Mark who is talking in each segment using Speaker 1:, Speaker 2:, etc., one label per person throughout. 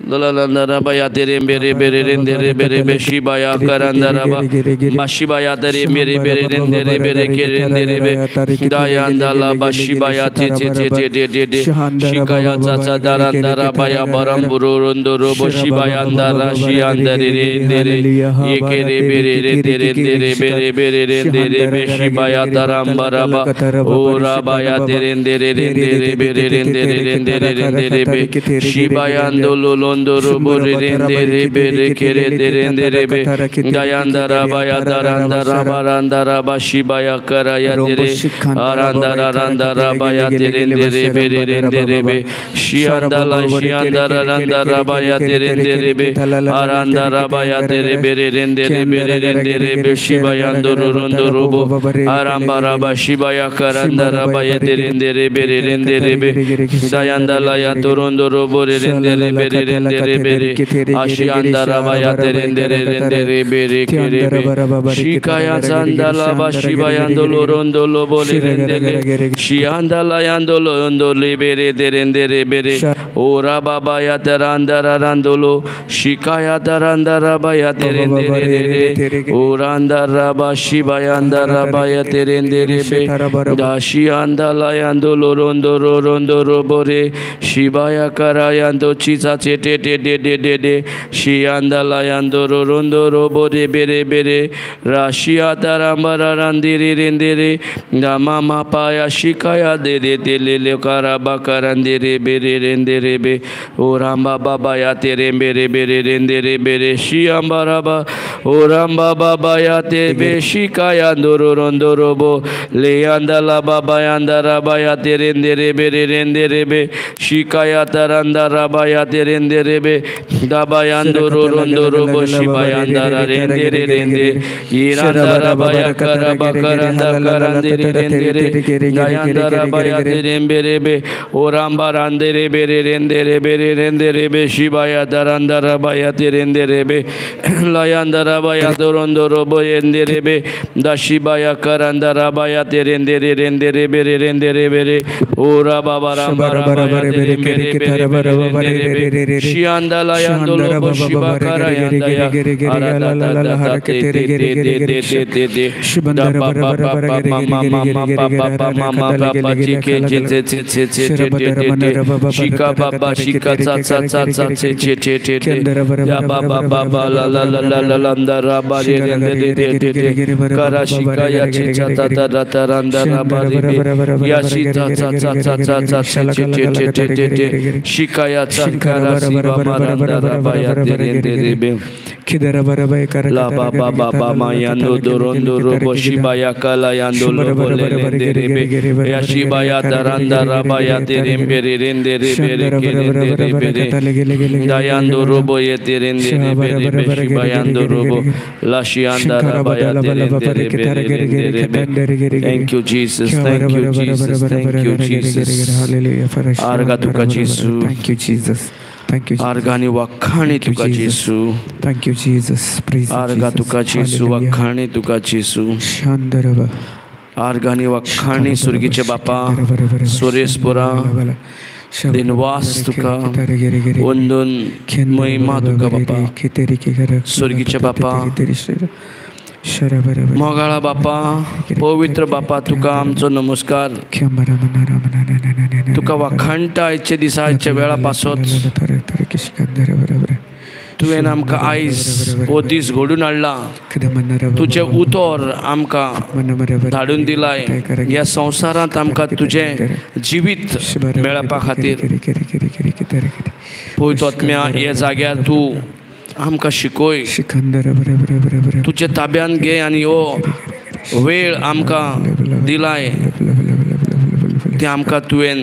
Speaker 1: Baya tere bere bere rendere bere be shibaya karandara ba shibaya tere bere bere rendere bere kerendere be dayandala ba shibaya te te te te te te te shikaya tsa darandara baya baramburunduru bo shibaya andara shiandere rendere yekere bere rendere rendere bere bere rendere be shibaya darambara ba ora baya tere rendere rendere bere rendere rendere rendere be shibaya andolo Londoro bore rendere bere kere derendere be dayandara baya darandara barandara bashibaya karaya dere arandara randara baya derendere bere rendere be shiandala shiandara randara baya derendere be arandara baya dere bere rendere bere rendere be shibayandoro rondoro bo arambara bashibaya karandara baya derendere bere rendere be dayandala ya torondoro bore rendere bere rendere bere ashiandara baya derendere rendere bere kerebe shikaya zandala bashibayandolo rondolo bole rendere shiandala yandolo rondole bere derendere bere ora baba ya tarandara randolo shikaya tarandara baya derendere orandara bashibayandara baya derendere be dashiandala yandolo rondoro rondoro bore shibaya karayando chiza te te te te te te shiandala yandoro rondoro bore bere bere rashia tarambara randiri rendere mama paya shikaya de de de le le karaba karandere bere rendere be oramba baba ya tere bere bere rendere bere shiambaraba oramba baba ya te be shikaya ndoro rondoro bo leandala baba yandara baya terendere bere rendere be shikaya tarandara baya terendere be dabayandoro rondoro bo shibayandara rendere rende irandara baya karaba karanda karandere rendere dayandara baya terembere be oramba randere bere rendere bere rendere be shibaya darandara baya terendere be layandara baya dorondoro bo endere be dashibaya karandara baya terendere rendere bere rendere bere ora baba rambara baya terembere bere bere bere shiandala yandolo bo shiba karayanda ya arada da da te te te te te te te da ba ba ba ba ma ma ma ba ba ba ma ma ba ba chi ke che che che che che te te te shika ba ba shika cha cha cha cha che che che te te ya ba ba ba ba la la la la la la la ba re re re re re re kara shika ya che cha ta ta ta ta randa ra ba re be ya shi cha cha cha cha cha cha che che che te te te shika ya cha kara si ba ma randa ra ba ya te re re re be la ba ba ba ba ma yando dorondo robo shibaya kala yando lobo le le re be ya shibaya daranda ra ba ya te re be re re re be re ke re re be re dayando robo ye te re re be re be shibayando robo la shianda ra ba ya te re re be re re be. Thank you Jesus, thank you Jesus, thank you Jesus. Arga tuka Jesu.
Speaker 2: Thank you Jesus. Thank you Jesus.
Speaker 1: Argani wakhani
Speaker 2: Thank you,
Speaker 1: tuka
Speaker 2: Jesus.
Speaker 1: Jesu.
Speaker 2: Thank you Jesus. Praise you,
Speaker 1: Arga
Speaker 2: Jesus.
Speaker 1: tuka Jesu
Speaker 2: Hallelujah.
Speaker 1: wakhani tuka Jesu.
Speaker 2: Shandaraba.
Speaker 1: Argani wakhani सुर्गीचे बापा सुरेशपुरा दिनवास तुका वंदन महिमा तुका बापा सुर्गीचे बापा मोगाळा बापा पवित्र बापा तुका आमचो नमस्कार. तुका वाखाणटा आयचे दिसा आयच्या वेळा पासत तुवें आमकां आयज हो दीस घडून हाडला. तुजें उतर आमकां धाडून दिलाय. ह्या संवसारांत आमकां तुजें जिवीत मेळपा खातीर पवित्र आत्म्या ह्या जाग्यार तूं आमकां शिकय, तुज्या ताब्यान घे आनी हो वेळ आमकां दिलाय तें आमकां तुवें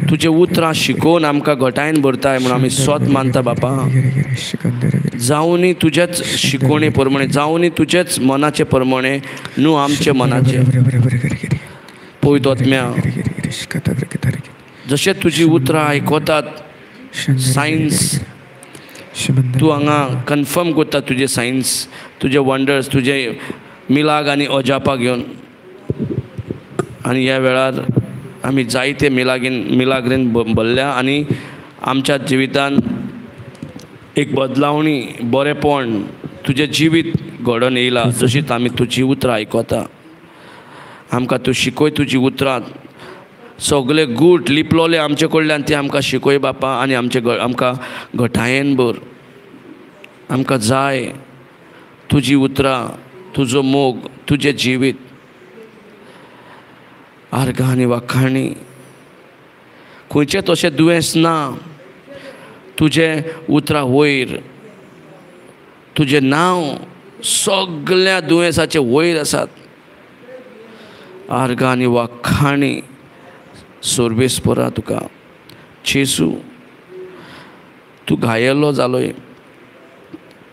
Speaker 1: तुजें उतरां शिकोवन आमकां घटायन भरताय म्हूण आमी स्वत मानता बापा. जावनी तुजेच शिकवणे प्रमाणे, जावनी तुजेच मनाचे प्रमाणे, न्हू आमचे मनाचे. पवित्र आत्म्या जशें तुजी उतरां आयकतात सायन्स तूं हांगा कन्फर्म करता तुजें सायन्स, तुजे वंडर्स, तुजे मिलाग आनी अजापा घेवन. आनी ह्या वेळार आमी जायते मिलाग्रीन भरल्या आनी आमच्या जिवितान एक बदलावणी, बरेपण तुजें जिवीत घडोवन येयलां. जशीच आमी तुजी उतरां आयकता, आमकां तूं शिकय तुजी उतरां, सगळे गूट लिपलोले आमचे कडल्यान ते आमकां शिकय बापा, आनी आमचे आमकां घटायेन भर. आमकां जाय तुजी उतरां, तुजो मोग, तुजें जिवीत. आर्गां आनी वाखाणी, खंयचें तशें दुयेंस ना, तुजें उतरां वयर, तुजें नांव सगळ्या दुयेंसाचे वयर आसात. आर्गां आनी वाखाणी सोर्बेस्परा तुका जेजू, तूं घायेल्लो जालोय,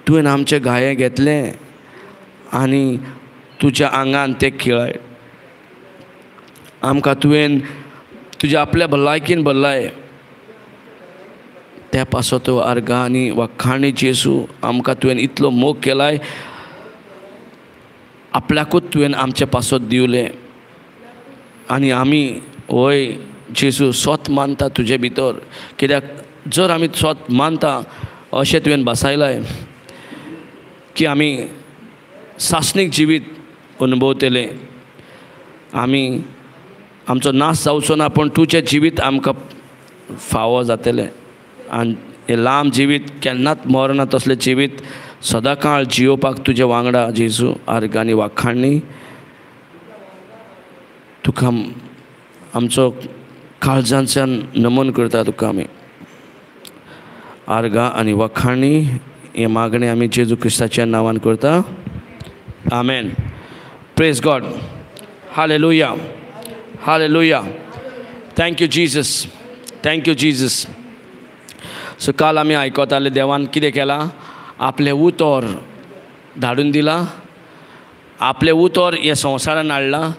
Speaker 1: तुवें आमचे घाये घेतले आनी तुज्या आंगान ते खिळाय. आमकां तुवें तुज्या आपल्या भलायकीन भरलाय, त्या पासत आर्गां आनी वाखाणी जेजू. आमकां तुवें इतलो मोग केलाय, आपल्याकूच तुवें आमचे पासत दिवलें, आनी आमी वय जेजू स्वत मानता तुजे भितर. कित्याक जर आमी स्वत मानता अशें तुवें बसायलाय की आमी सासणीक जिवीत अनुभवतले, आमी आमचो नाश जावचो ना, पूण तुजें जिवीत आमकां फावो जातलें. आनी हें लांब जिवीत केन्नाच मरना तसलें जिवीत सदांकाळ जियोवपाक तुजे वांगडा जेजू आर्गां आनी वाखाणी. तुका आमचो काळजांतल्यान नमन करता तुका आमी. आर्गां आनी वाखाणी हें मागणें आमी जेजू क्रिस्ताच्या नांवान करता. आमेन. Praise God. Hallelujah, hallelujah. Thank you Jesus, thank you Jesus. So काल आमी आयकताले देवान कितें केलां, आपलें उतर धाडून दिलां, आपलें उतर हे संवसारान हाडलां,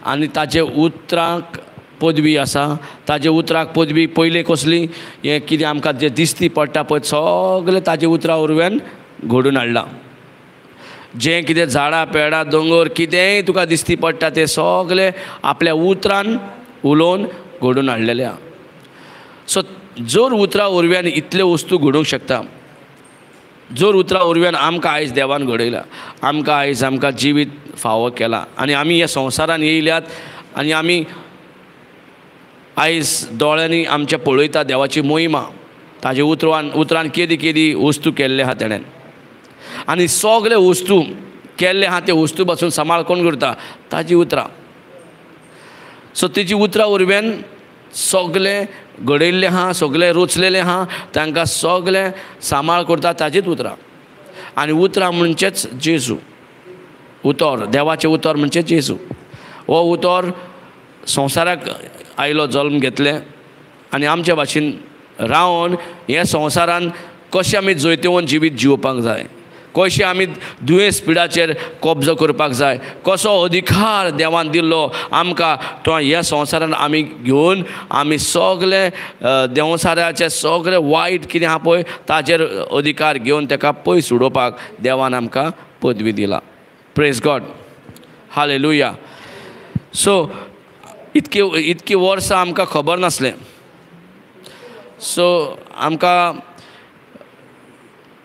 Speaker 1: आनी ताजे उतरांक पदवी आसा. ताजे उतराक पदवी पयलीं कसली, हें कितें आमकां जें दिसती पडटा पळय सगळें ताजे उतरां वरवीं घडून हाडलां. जें कितें झाडां पेडां दोंगर कितेंय तुका दिसती पडटा तें सगळें आपल्या उतरान उलोवन घडून हाडलेलें आसा. सो जर उतरां वरवीं इतल्यो वस्तू घडूंक शकता, जर उतरां वरवीं आमकां आयज देवान घडयला, आमकां आयज आमकां जिवीत फावो केलां, आनी आमी ह्या संवसारान येयल्यात, आनी आमी आयज दोळ्यांनी आमच्या पळयता देवाची मोहिमा, ताजे उतरान उतरान केदी केदी वस्तू केल्ले आहा तेणेन, आनी सगळे वस्तू केल्ले आहा ते वस्तू पासून सांबाळ कोण करता, ताजी उतरां. सो तेजी उतरां वरवीं सगळें घडयल्लें आहा, सगळें रचलेलें आहा, तांकां सगळें सांबाळ करता ताजीच उतरां. आनी उतरां म्हणचेच जेजू, उतर, देवाचें उतर म्हणचे जेजू. हो उतर संवसाराक आयलो, जल्म घेतलें, आनी आमचे भाशेन रावन हे संवसारान कशें आमी जैतिवंत जिवीत जिवपाक जाय, कशें आमी दुयेंस पिडाचेर कब्जो करपाक जाय, कसो अधिकार देवान दिल्लो आमकां तो ह्या संवसारान आमी घेवन आमी सगळे देंवसाराचे सगळे वायट कितें आहा पळय ताचेर अधिकार घेवन ताका पयस उडोवपाक देवान आमकां पदवी दिला. Praise God, hallelujah. सो इतकी इतकी वर्सां आमकां खबर नासलें. सो आमकां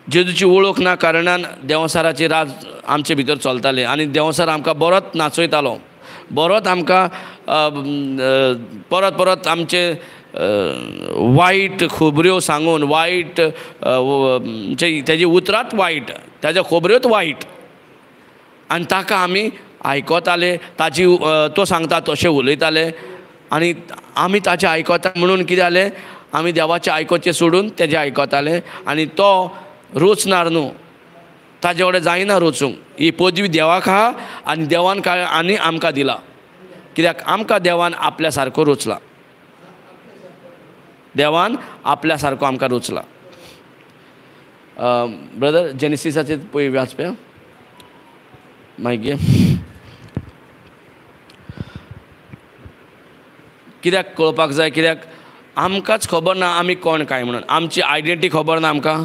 Speaker 1: जेजूची वळख ना कारणान देंवसाराची राज आमचे भितर चलतालें, आनी देंवसार आमकां बरोच नाचयतालो, बरोच आमकां परत परत आमचे वायट खबऱ्यो सांगून, वायट तेजी उतरांच वायट, ताज्या खबऱ्योच वायट, आनी ताका आमी आयकताले, ताजी तो सांगता तशें उलयताले, आनी आमी ताचें आयकता म्हणून कितें जालें, आमी देवाचें आयकोचें सोडून तेजें आयकताले, आनी तो रोचणार न्हू, ताजे कडेन जायना रोचूंक. ही पदवी देवाक आहा आनी देवान काय आनी आमकां दिला, कित्याक आमकां देवान आपल्या सारको रोचला, देवान आपल्या सारको आमकां रोचला. ब्रदर जेनेसिसाचेर पळय वाचप्या मागीर कित्याक कळपाक जाय, कित्याक आमकांच खबर ना आमी कोण काय म्हणून, आमची आयडेंटिटी खबर ना आमकां.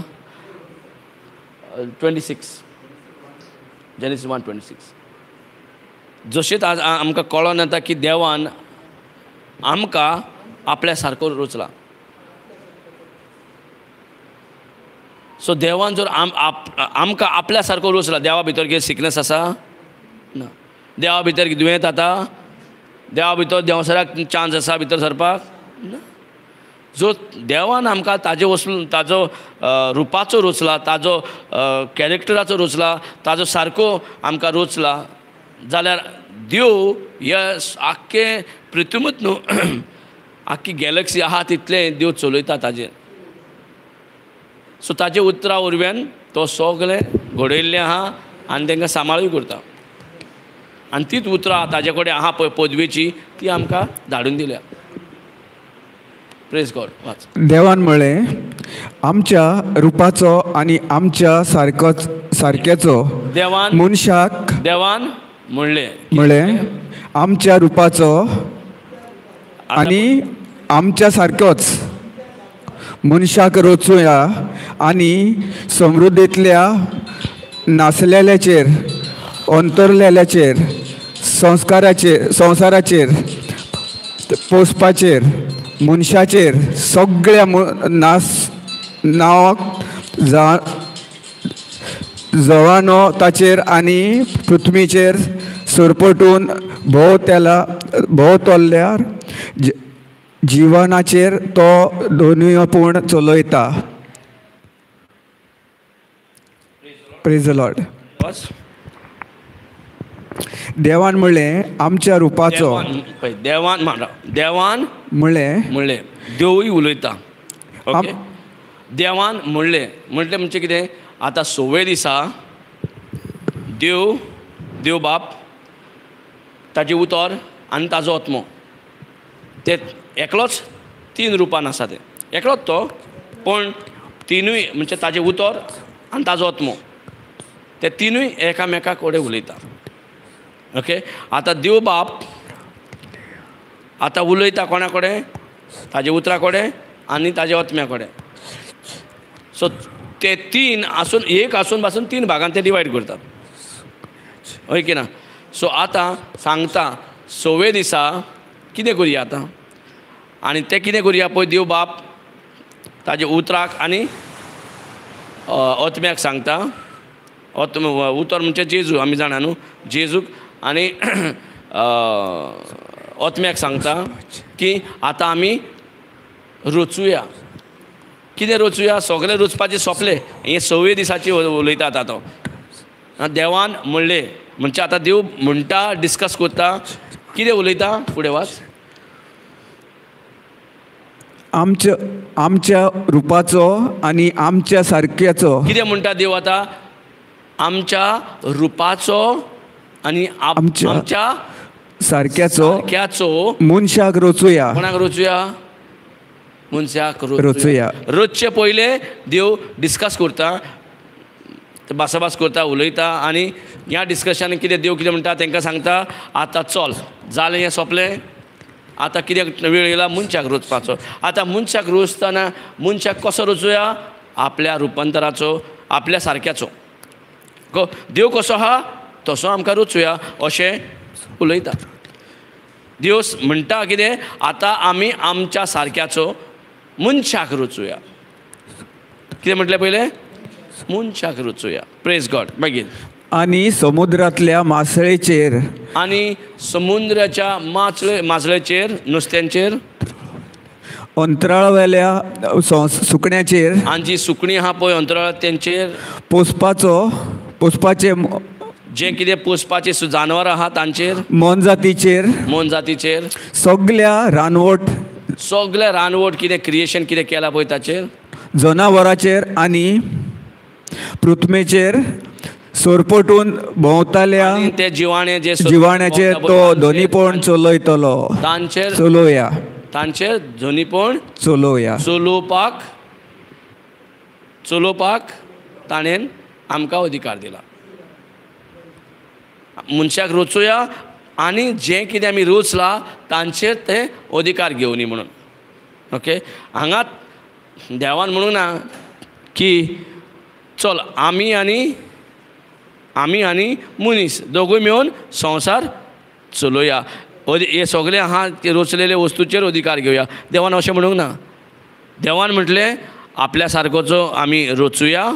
Speaker 1: 26 जेनेसिस 1:26 जशेंच आज आमकां कळोन येता की देवान आमकां आपल्या सारको रोचला, सो देवान जर आमकां आपल्या सारको रोचला, देवा भितर कितें सिकनस आसा ना, देवा भितर दुयेंत जाता, देवा भितर देंवसराक चान्स आसा भितर सरपाक ना. जो देवान आमकां ताजे वचून ताजो रुपाचो रोचला, ताजो कॅरेक्टराचो रोचला, ताजो सारको आमकां रोचला जाल्यार देव हे आख्खें पृथ्वीमूच न्हू आख्खी गॅलक्सी आहा तितलें देव चलयता ताजेर. सो ताजे उतरां वरव्यान तो सगळें घडयल्लें आहा आनी तांकां सांबाळूय करता. आनी तीच उतरां ताजे कडेन आहा पळय पदवेची, ती आमकां धाडून दिल्या. Praise God. वाच.
Speaker 2: देवान म्हळें आमच्या रुपाचो आनी आमच्या सारक्याचो
Speaker 1: देवान
Speaker 2: मनशाक,
Speaker 1: देवान म्हणलें
Speaker 2: म्हळें आमच्या रुपाचो आनी आमच्या सारकोच मनशाक रचुया आनी समृद्धींतल्या नासलेल्याचेर, अंतरलेल्याचेर, संस्काराचेर, संवसाराचेर, पोसपाचेर, मनशाचेर सगळ्या नास नांवाक जवानो ताचेर आनी पृथ्वीचेर सरपटून भोंवतल्यार जिवनाचेर तो दोनूय पूण चलयता. Praise the Lord. देवान म्हणलें आमच्या रुपाचो,
Speaker 1: देवान देवान
Speaker 2: म्हणलें
Speaker 1: म्हणलें देवूय उलयता. ओके, देवान म्हणलें म्हटलें म्हणजे कितें, आतां सवे दिसा देव, देव बाप, ताजें उतर आनी ताजो आत्मो, ते एकलोच तीन रुपान आसा, ते एकलोच तो, पूण तिनूय म्हणजे ताजें उतर आनी ताजो आत्मो ते तिनूय एकामेका कडेन उलयता. ओके, आतां देव बाप आतां उलयता कोणा कडेन, ताजे उतरा कडेन आनी ताजे आत्म्या कडेन. सो ते तीन आसून एक आसून पासून तीन भागान ते डिवायड करतात, हय की ना. सो आतां सांगता सवे दिसा कितें करुया आतां, आनी तें कितें करुया पळय, देव बाप ताजे उतराक आनी आत्म्याक सांगता. आत्म उतर म्हणजे जेजू, आमी जाणा न्हू, जेजूक आनी आत्म्याक सांगता की आतां आमी रचुया. कितें रचुया, सगळें रचपाचें सोंपलें, हें सवे दिसाची उलयता आतां तो. देवान म्हणलें म्हणजे आतां देव म्हणटा, डिस्कस करता, कितें उलयता फुडें वाच.
Speaker 2: आमच्या आमच्या रुपाचो आनी आमच्या सारक्याचो,
Speaker 1: कितें म्हणटा देव आतां, आमच्या रुपाचो आनी आमच्या
Speaker 2: सारक्याचो
Speaker 1: सारक्याचो
Speaker 2: मनशाक रचुया.
Speaker 1: कोणाक रचुया, मनशाक रचुया. रचचे पयलें देव डिस्कस करता, भासाभास करता, उलयता आनी ह्या डिस्कशनान कितें देव कितें म्हणटा तांकां सांगता, आतां चल जालें हें सोंपलें, आतां कितें वेळ येयला मनशाक रचपाचो. आतां मनशाक रचतना मनशाक कसो रचुया, आपल्या रुपांतराचो, आपल्या सारक्याचो. देव कसो आहा तसो आमकां रचुया अशें उलयता. देव म्हणटा कितें, आतां आमी आमच्या सारक्याचो मनशाक रचुया. कितें म्हटलें पयलें, मनशाक रचुया. Praise God. मागीर
Speaker 2: आनी समुद्रांतल्या मासळेचेर,
Speaker 1: आनी समुद्राच्या मासळेचेर, नुस्त्यांचेर,
Speaker 2: अंतराळवेल्या सुकण्याचेर,
Speaker 1: आनी जी सुकणीं आहा पळय अंतराळ तेंचेर,
Speaker 2: पोसपाचो पोसपाचे
Speaker 1: जें कितें पोसपाचें जानवरां आहा तांचेर,
Speaker 2: मोनजातीचेर,
Speaker 1: मोनजातीचेर,
Speaker 2: सगल्या रानवट,
Speaker 1: सगल्या रानवट कितें क्रिएशन कितें केलां पळय ताचेर,
Speaker 2: जनावराचेर आनी पृथ्वीचेर सरपटून भोंवताल्या
Speaker 1: ते जिवाणे, जे
Speaker 2: जिवाण्याचेर तो धनीपण चलयतलो,
Speaker 1: तांचेर
Speaker 2: चलोवया,
Speaker 1: तांचेर धनीपण
Speaker 2: चलोवया,
Speaker 1: चलोवपाक चलोवपाक ताणें आमकां अधिकार दिला. मनशाक रचुया आनी जें कितें आमी रचलां तांचेर ते अधिकार घेवनी म्हणून. ओके, हांगा देवान म्हणूंक ना की चल आमी आनी आमी आनी मनीस दोगूय मेळून संवसार चलोवया, हे सगळे आहा ते रचलेले वस्तूचेर अधिकार घेवया. देवान अशें म्हणूंक ना. देवान म्हटलें आपल्या सारकोचो आमी रचुया,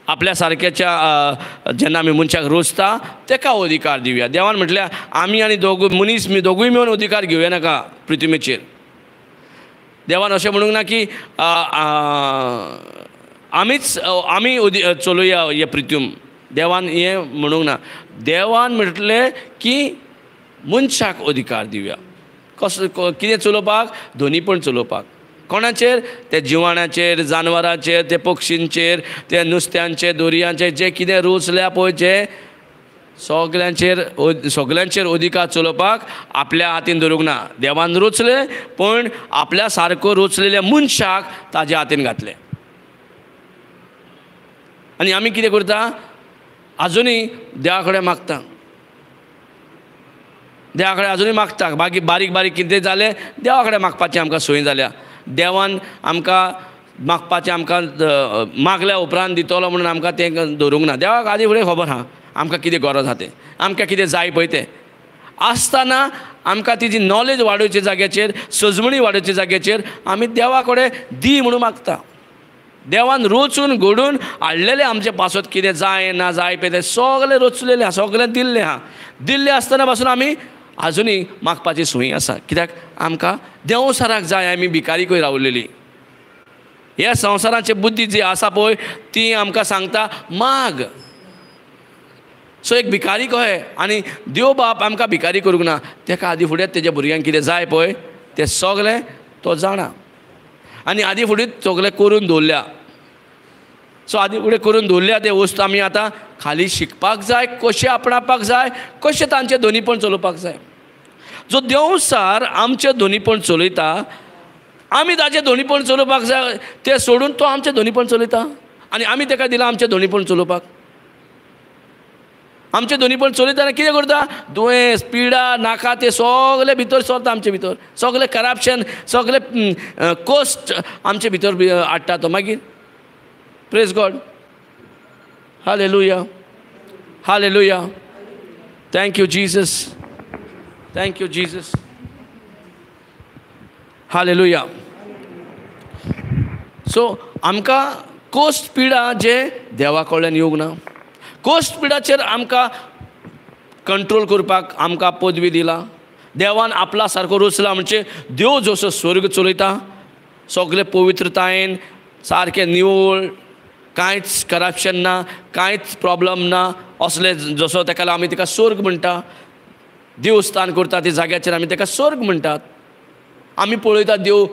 Speaker 1: आपल्या सारक्याच्या जेन्ना आमी मनशाक रोचता तेका अधिकार दिवया. देवान म्हटल्यार आमी आनी दोगूय मनीस दोगूय मेळून अधिकार घेवया नाका पृथ्वीचेर. देवान अशें म्हणूंक ना की आमीच आमी चलोवया हे पृथ्वी, देवान हें म्हणूंक ना. देवान म्हटलें की मनशाक अधिकार दिवया. कसो कितें चलोवपाक? दोनीपण चलोवपाक. कोणाचेर? ते जिवाण्याचेर, जानवरांचेर, ते पक्षींचेर, ते नुस्त्यांचेर, दोरयांचेर, जे कितें रोचल्या पळय जे सगल्यांचेर सगल्यांचेर अधिकार चलोवपाक आपल्या हातीन धरूंक ना. देवान रोचले पूण आपल्या सारको रोचलेल्या मनशाक ताज्या हातीन घातले. आनी आमी कितें करता? आजुनूय देवा कडेन मागता, देवा कडेन आजुनूय मागता. बाकी बारीक बारीक कितें जालें देवा कडेन मागपाचें आमकां सोय जाल्या. देवान आमकां मागपाचें आमकां मागल्या उपरांत दितलो म्हणून आमकां तें धरूंक ना. देवाक आदी फुडें खबर आहा आमकां कितें गरज आहा तें, आमकां कितें जाय पळय तें आसतना आमकां तिजी नॉलेज वाडोवच्या जाग्याचेर, सजमणी वाडोवच्या जाग्याचेर आमी देवा कडेन दी म्हणून मागता. देवान रोचून घडून हाडलेलें आमचे पासत कितें जाय ना जाय पळय तें सगळें रोचलेलें आहा, सगळें दिल्लें आहा. दिल्लें आसतना पासून आमी आजुनूय मागपाची सोय आसा. कित्याक? आमकां देंवसाराक जाय. आमी भिकारी खंय रावलेली. ह्या संवसाराची बुद्धी जी आसा पळय ती आमकां सांगता माग. सो एक भिकारी कहे आनी देव बाप आमकां भिकारी करूंक ना. तेका आदी फुडें तेज्या भुरग्यांक कितें जाय पळय तें सगळें तो जाणा आनी आदी फुडें सगळें करून दवरल्या. सो आदी फुडें करून दवरल्या ते वस्तू आमी आतां खाली शिकपाक जाय, कशें आपणावपाक जाय, कशें तांचें दोनीपण चलोवपाक जाय. जो देंवसार आमचें दोनीपण चलयता, आमी ताचें दोनीपण चलोवपाक जाय तें सोडून तो आमचें दोनीपण चलयता आनी आमी ताका दिलां आमचें दोनीपण चलोवपाक. आमचें दोनीपण चलयतना कितें करता? दुयेंस, पिडा, नाका तें सगळें भितर सरता आमचे भितर, सगळें करप्शन, सगळें कश्ट आमचे भितर हाडटा तो. मागीर praise God, hallelujah, hallelujah, thank you Jesus, thank you Jesus, hallelujah. So आमकां कोश्ट पिडा जे देवा कडल्यान येवंक ना, कोश्ट पिडाचेर आमकां कंट्रोल करपाक आमकां पदवी दिला. देवान आपला सारको रोचला म्हणजे देव जसो स्वर्ग चलयता सगळे पवित्रतायेन, सारकें निवळ, कांयच करप्शन ना, कांयच प्रॉब्लम ना, असले जसो तेका आमी तेका स्वर्ग म्हणटा. देवस्थान करता ते जाग्याचेर आमी तेका स्वर्ग म्हणटात. आमी पळयता देव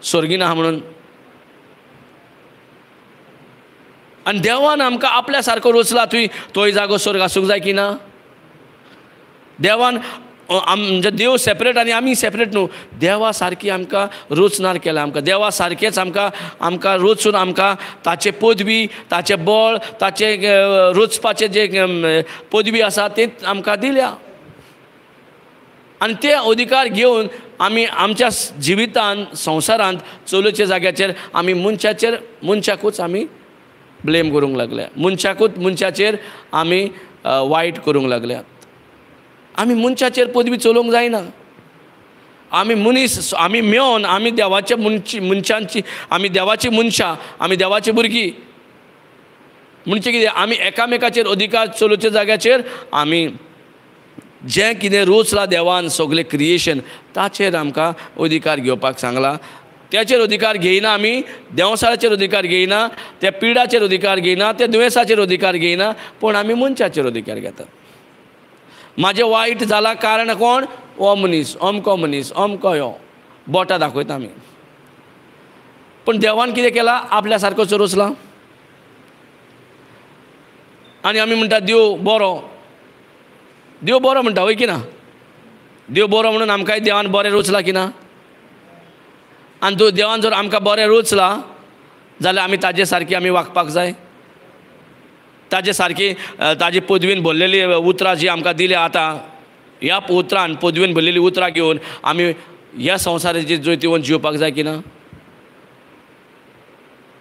Speaker 1: स्वर्गीन आहा म्हणून. आनी देवान आमकां आपल्या सारको रोचला थंय तोय जागो स्वर्ग आसूंक जाय की ना? देवान म्हणजे देव सेपरेट आनी आमी सेपरेट न्हू. देवा सारकी आमकां रोचणार केला, आमकां देवा सारकेंच आमकां आमकां रोचून आमकां ताचे पदवी, ताचें बळ, ताचें रोचपाचें जे पदवी आसा तें आमकां दिल्या. आनी ते अधिकार घेवन आमी आमच्या जिवितान संवसारांत चलोवच्या जाग्याचेर आमी मनशाचेर, मनशाकूच आमी ब्लेम करूंक लागल्या, मनशाकूच मनशाचेर आमी वायट करूंक लागल्यात. आमी मनशाचेर पदवी चलोवंक जायना. आमी मनीस, आमी मेवन आमी देवाच्या मनशांची, आमी देवाची मनशां, आमी देवाची भुरगीं. म्हणजे कितें? आमी एकामेकाचेर अधिकार चलोवच्या जाग्याचेर आमी जें कितें रोचलां देवान सगळें क्रिएशन ताचेर आमकां अधिकार घेवपाक सांगला. त्याचेर अधिकार घेयना आमी, देंवसाराचेर अधिकार घेयना, त्या पिडाचेर अधिकार घेयना, त्या दुयेंसाचेर अधिकार घेयना, पूण आमी मनशाचेर अधिकार घेता. म्हाजें वायट जालां कारण कोण? हो मनीस, अमको मनीस, अमको यो, बोटां दाखयता आमी. पूण देवान कितें केलां? आपल्या सारकोच रोचला आनी आमी म्हणटा देव बरो, देव बरो म्हणटा, हय की ना? देव बरो म्हणून आमकांय देवान बरें रोचलां की ना? आनी देवान जर आमकां बरें रोचलां जाल्यार आमी ताजे सारकी आमी वागपाक जाय. ताजे सारकी ताजी पदवीन भरलेली उतरां जी आमकां दिल्या आतां, ह्या उतरान पदवीन भरलेली उतरां घेवन आमी ह्या संवसाराची जैतिवंत जिवपाक जाय की ना?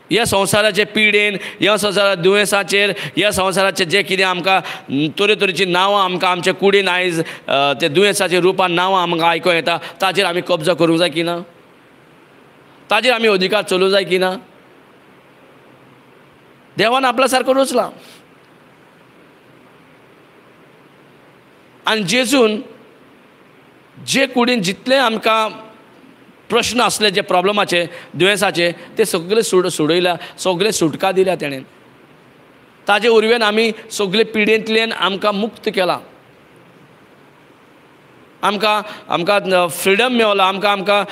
Speaker 1: ह्या संवसाराचे पिडेन, ह्या संवसारा दुयेंसाचेर, ह्या संवसाराचे जे कितें आमकां तरेतरेचीं नांवां आमकां आमच्या कुडीन आयज ते दुयेंसाच्या रुपान नांवां आमकां आयकोंक येता, ताचेर आमी कब्जा करूंक जाय की ना? ताजेर आमी अधिकार चलोवंक जाय की ना? देवान आपल्या सारको रचला आनी जेजून जे कुडीन जितले आमकां प्रश्न आसले, जे प्रॉब्लमाचे, दुयेंसाचे, ते सगळे सोडयल्या, सगळे सुटका दिल्या तेणें. ताजे उरवेन आमी सगळे पिडेंतल्यान आमकां मुक्त केला, आमकां आमकां फ्रिडम मेवला, आमकां आमकां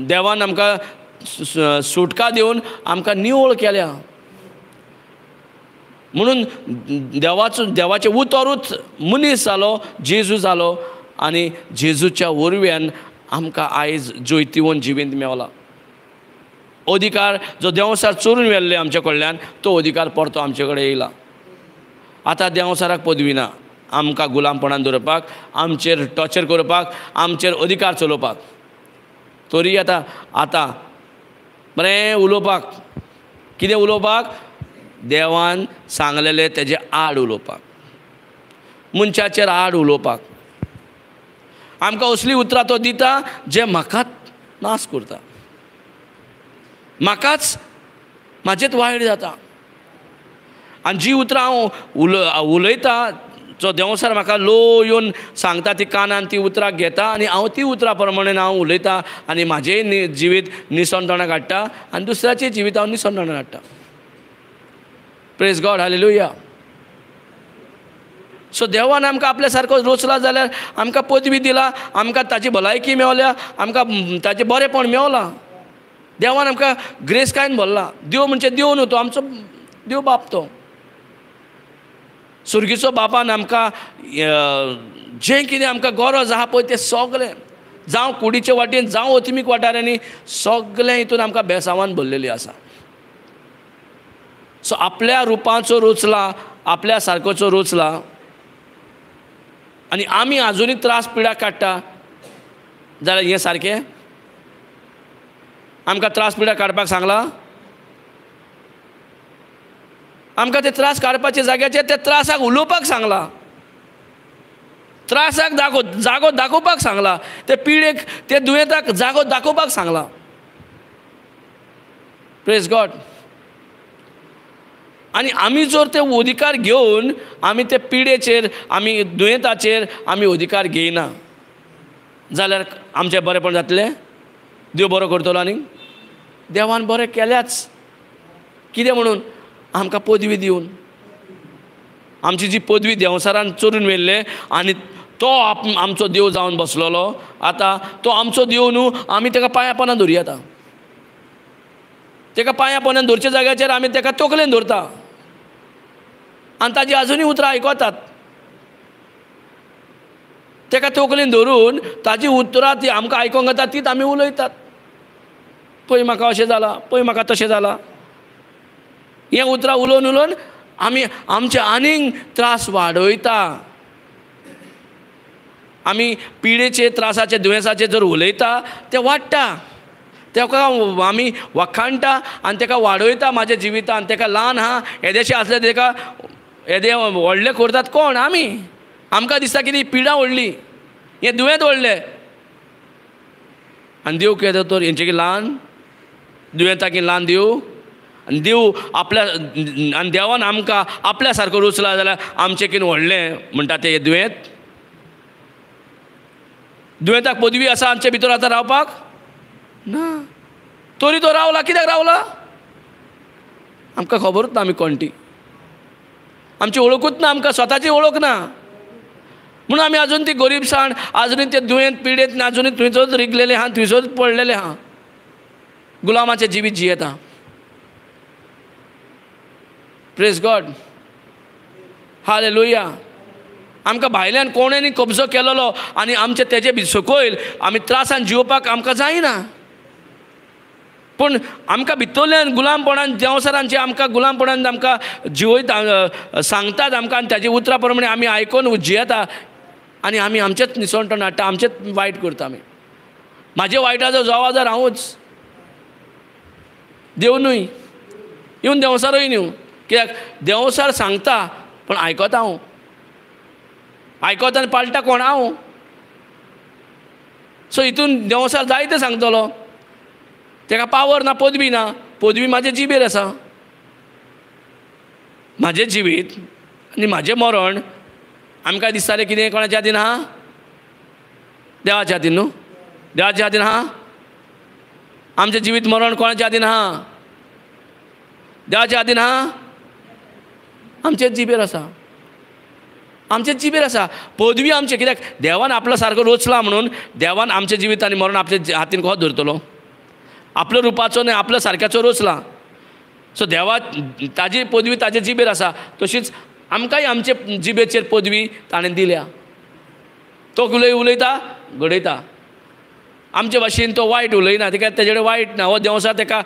Speaker 1: देवान आमकां सुटका दिवन आमकां निवळ केल्या. म्हणून देवाचो देवाचें उतरूच मनीस जालो, जेजू जालो आनी जेजूच्या वरव्यान आमकां आयज जैतिवंत जिवीत मेवला. अधिकार जो देंवसार चोरून व्हेल्ले आमचे कडल्यान तो अधिकार परतो आमचे कडेन येयला. आतां देंवसाराक पदवी ना आमकां गुलामपणान दवरपाक, आमचेर टॉर्चर करपाक, आमचेर अधिकार चलोवपाक. तरी आतां आतां बरें उलोवपाक, कितें उलोवपाक? देवान सांगलेलें तेजे आड उलोवपाक, मनशाचेर आड उलोवपाक. आमकां असलीं उतरां तो दिता जे म्हाकाच नाश करता, म्हाकाच म्हाजेच वायट जाता. आनी जी उतरां हांव उलयतां, जो देंवसार म्हाका लो येवन सांगता ती कानान ती उतरां घेता आनी हांव ती उतरां प्रमाणे हांव उलयतां आनी म्हाजें जिवीत निसणतणाक हाडटा आनी दुसऱ्याचें जिवीत हांव निसणतणाक हाडटा. Praise God, hallelujah. सो देवान आमकां आपल्या सारको रोचला जाल्यार आमकां पदवी दिला, आमकां ताची भलायकी मेवल्या, आमकां ताचें बरेंपण मेवलां. देवान आमकां ग्रेसकायन भरला. देव म्हणजे देव न्हू, तो आमचो देव बाप, तो सुर्गीचो बापान आमकां जें कितें आमकां गरज आहा पळय तें सगळें, जावं कुडीचे वाटेन जावं अतिमीक वाठारांनी, सगळें हितून आमकां बेसांवान भरलेली आसा. सो आपल्या रुपाचो रोचला, आपल्या सारकोचो रोचला आनी आमी आजुनूय त्रास पिडा काडटा जाल्यार हें सारकें? आमकां त्रास पिडा काडपाक सांगला? आमकां ते त्रास काडपाच्या जाग्याचेर त्या त्रासाक उलोवपाक सांगला, त्रासाक जागो दाखोवपाक सांगला, ते पिडेक, ते दुयेंताक जागो दाखोवपाक सांगला. Praise God. आनी आमी जर ते अधिकार घेवन आमी ते पिडेचेर, आमी दुयेंताचेर आमी अधिकार घेयना जाल्यार आमचें बरेंपण जातलें? देव बरो करतलो? आनी देवान बरें केल्याच. कितें म्हणून? आमकां पदवी दिवन, आमची जी पदवी देंवसारान चोरून व्हेल्ले आनी तो आमचो देव जावन बसलेलो. आतां तो आमचो देव न्हू, आमी ताका पांया पोंदा धरया. आतां ताका पांया पोंदा धरच्या जाग्याचेर आमी ताका तकलेन धरता आनी ताजी आजुनूय उतरां आयकतात. ताका तकलेन धरून ताजी उतरां ती आमकां आयकोंक येता, तीच आमी उलयतात. पळय म्हाका अशें जालां, पळय म्हाका तशें जालां. हें उतरां उलोवन उलोवन आमी आमचे आनीक त्रास वाडयता. आमी पिडेचे, त्रासाचे, दुयेंसाचे जर उलयता ते वाडटा, ताका आमी वखाणटा आनी ताका वाडयता म्हाज्या जिवितान. ताका ल्हान आहा येदेशें आसलें ताका येदे व्हडलें करतात कोण? आमी. आमकां दिसता कितें पिडा व्हडली, हें दुयेंत व्हडलें. आनी देव कितें तर हेंचे ल्हान दुयेंताक ल्हान देव? आनी देव आपल्या, आनी देवान आमकां आपल्या सारको रुचला जाल्यार आमचें कितें व्हडलें म्हणटा तें दुयेंत? दुयेंताक पदवी आसा आमचे भितर आतां रावपाक ना, तरी तो रावला. कित्याक रावला? आमकां खबरूच ना आमी कोण ती, आमची वळखूच ना, आमकां स्वताची वळख ना. म्हणून आमी आजून ती गरीबसाण, आजुनूय ते दुयेंत पिडेंत आजुनूय थंयसरूच रिगलेले आहा, थंयसरूच पडलेले आहा, गुलामाचें जिवीत जियेता. Praise God, hallelujah. आमकां भायल्यान कोणेंनी कब्जो केलेलो आनी आमचे तेजे सकयल आमी त्रासान जिवपाक आमकां जायना. पूण आमकां भितरल्यान गुलामपणान देंवसारांचे आमकां गुलामपणान आमकां जिवयता, सांगतात आमकां, आनी ताजी उतरां प्रमाणे आमी आयकोन जियेता आनी आमी आमचेच निसणटण हाडटा, आमचेच वायट करता. आमी म्हाजे वायटाचो जबाबदार हांवूच, देव न्हय, इवन देंवसारूय न्हू. कित्याक देंवसार सांगता पूण आयकता हांव, आयकता आनी पाळटा कोण? हांव. सो हितून देंवसार जायते सांगतलो. ताका पावर ना, पदवी ना. पदवी म्हाजे जिबेर आसा. म्हाजें जिवीत आनी म्हाजें मरण आमकां दिसतालें कितें कोणाच्या हातीन आहा? देवाच्या हातीन न्हू? देवाच्या हातीन आहा? आमचें जिवीत मरण कोणाच्या हातीन आहा? देवाच्या हातीन आहा? आमचे जिबेर आसा, आमचे जिबेर आसा पदवी आमचे. कित्याक देवान आपलो सारको रोचला म्हणून देवान आमचें जिवीत आनी मरण आपल्या हातीन कसो धरतलो? आपल्या रुपाचो न्हय, आपल्या सारक्याचो रोचला. सो देवा ताजी पदवी ताजे जिबेर आसा, तशीच आमकांय आमचे जिबेचेर पदवी ताणें दिल्या. तो उलय उलयता घडयता. आमचे भाशेन तो वायट उलयना, ताका तेजे कडेन वायट ना. हो देंवचार ताका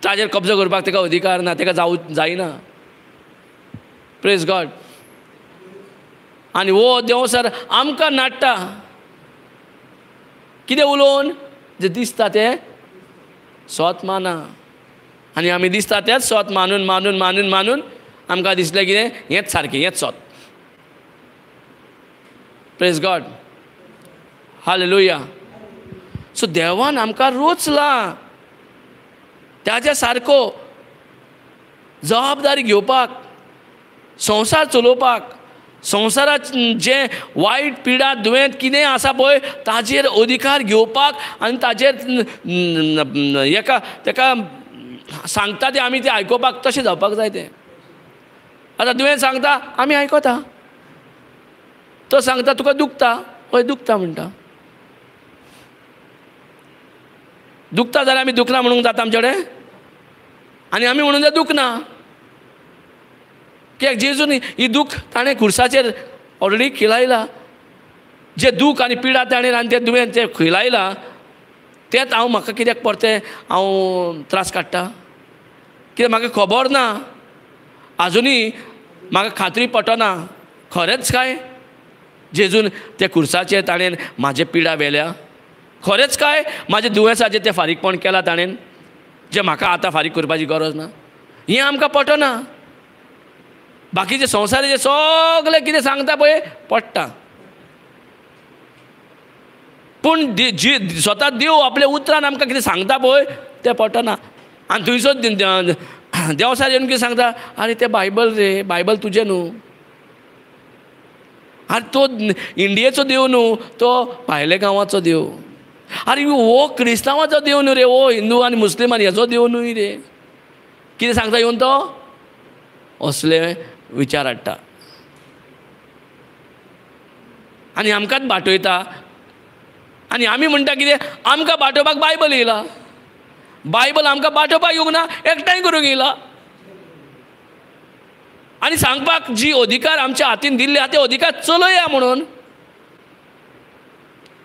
Speaker 1: ताजेर कब्जो करपाक ताका अधिकार ना, ताका जायना. Praise God. आनी हो देंवचार आमकां नाडटा कितें उलोवन, जें दिसता तें सोत माना. आनी आमी दिसता तेंच सोत मानून मानून मानून मानून आमकां दिसलें कितें हेंच सारकें, हेंच सोत. Praise God, hallelujah. सो देवान आमकां रोचला ताज्या सारको जबाबदारी घेवपाक, संवसार चलोवपाक, संवसारात जें वायट पिडा दुयेंत कितें आसा पळय ताजेर अधिकार घेवपाक आनी ताजेर एका ताका सांगता तें आमी तें आयकुपाक तशें जावपाक जाय तें. आतां दुयेंत सांगता आमी आयकता, तो सांगता तुका दुखता, हय दुखता म्हणटा. दुखता जाल्यार आमी दुखना म्हणूंक जाता आमचे कडेन? आनी आमी म्हणूंक जाय दुखना. कित्याक जेजून ही दूख ताणें खुर्साचेर ऑलरेडी खिलायला. जें दूख आनी पिडा ताणें आनी तें दुयेंत तें खिलायलां तेंच हांव म्हाका कित्याक परतें हांव त्रास काडटा? कित्याक म्हाका खबर ना, आजुनूय म्हाका खात्री पटना खरेंच काय जेजून त्या खुर्साचेर ताणें म्हाजे पिडा व्हेल्या, खरेंच काय म्हाजे दुयेंसाचेर तें फारीकपण केलां ताणें, जें म्हाका आतां फारीक करपाची गरज ना. हें आमकां पटना. बाकीचे संवसाराचे सगळे कितें सांगता पळय पडटा, पूण जी स्वता देव आपल्या उतरान आमकां कितें सांगता पळय तें पटना. आनी थंयसर देवसार येवन कितें सांगता, आरे तें बायबल रे, बायबल तुजें न्हू, आरे तो इंडियेचो देव न्हू, तो भायल्या गांवाचो देव, आरे हो क्रिस्तांवाचो देव न्हू रे, हो हिंदू आनी मुस्लिम आनी हेचो देव न्हय रे. कितें सांगता येवन तो असले विचार हाडटा आनी आमकांच बाटयता. आनी आमी म्हणटा कितें, आमकां बाटोवपाक बायबल येयला, बायबल आमकां बाटोवपाक येवंक ना, एकठांय करूंक येयला. आनी सांगपाक जी अधिकार आमच्या हातीन दिल्ले आहा ते अधिकार चलया म्हणून.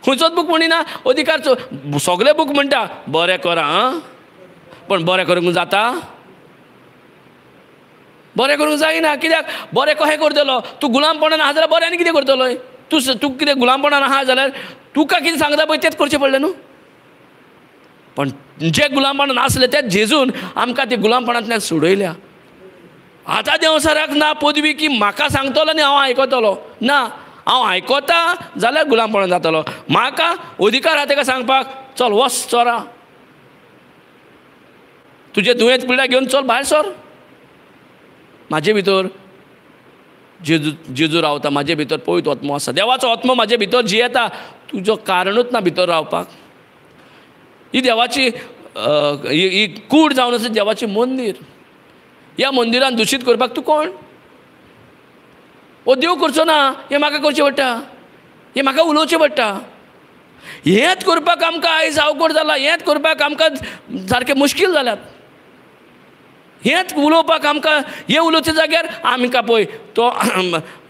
Speaker 1: खंयचोच बूक म्हणिना अधिकार, सगळे बूक म्हणटा बरें करा आं, पण बरें करूंक जाता? बरें करूंक जायना. कित्याक बरें कशें करतलो? तूं गुलामपणान आहा जाल्यार बरें आनी कितें करतलो? तूं तूं कितें गुलामपणान आहा जाल्यार तुका कितें सांगता पळय तेंच करचें पडलें न्हू. पण जे गुलामपणान आसले तेच जेजून आमकां ते गुलामपणांतल्यान सोडयल्या. आतां देंवचाराक ना पदवी की म्हाका सांगतलो आनी हांव आयकतलो ना, हांव आयकता जाल्यार गुलामपणान जातलो. म्हाका अधिकार आहा ताका सांगपाक, चल वच चोरा, तुजें दुयेंत पिडा घेवन चल भायर सर. म्हाजे भितर जेजू जेजू रावता, म्हाजे भितर पवित्र आत्मो आसा, देवाचो आत्मो म्हाजे भितर जियेता, तुजो कारणूच ना भितर रावपाक. ही देवाची ही कूड जावन आसा देवाचें मंदीर. ह्या मंदिरान दुशीत करपाक तूं कोण? हो देव करचो ना, हें म्हाका करचें पडटा, हें म्हाका उलोवचें पडटा. हेंच करपाक आमकां आयज अवघड जालां, हेंच करपाक आमकां सारकें मुश्कील जाल्यात. हेंच उलोवपाक आमकां, हें उलोवच्या जाग्यार आमकां पळय तो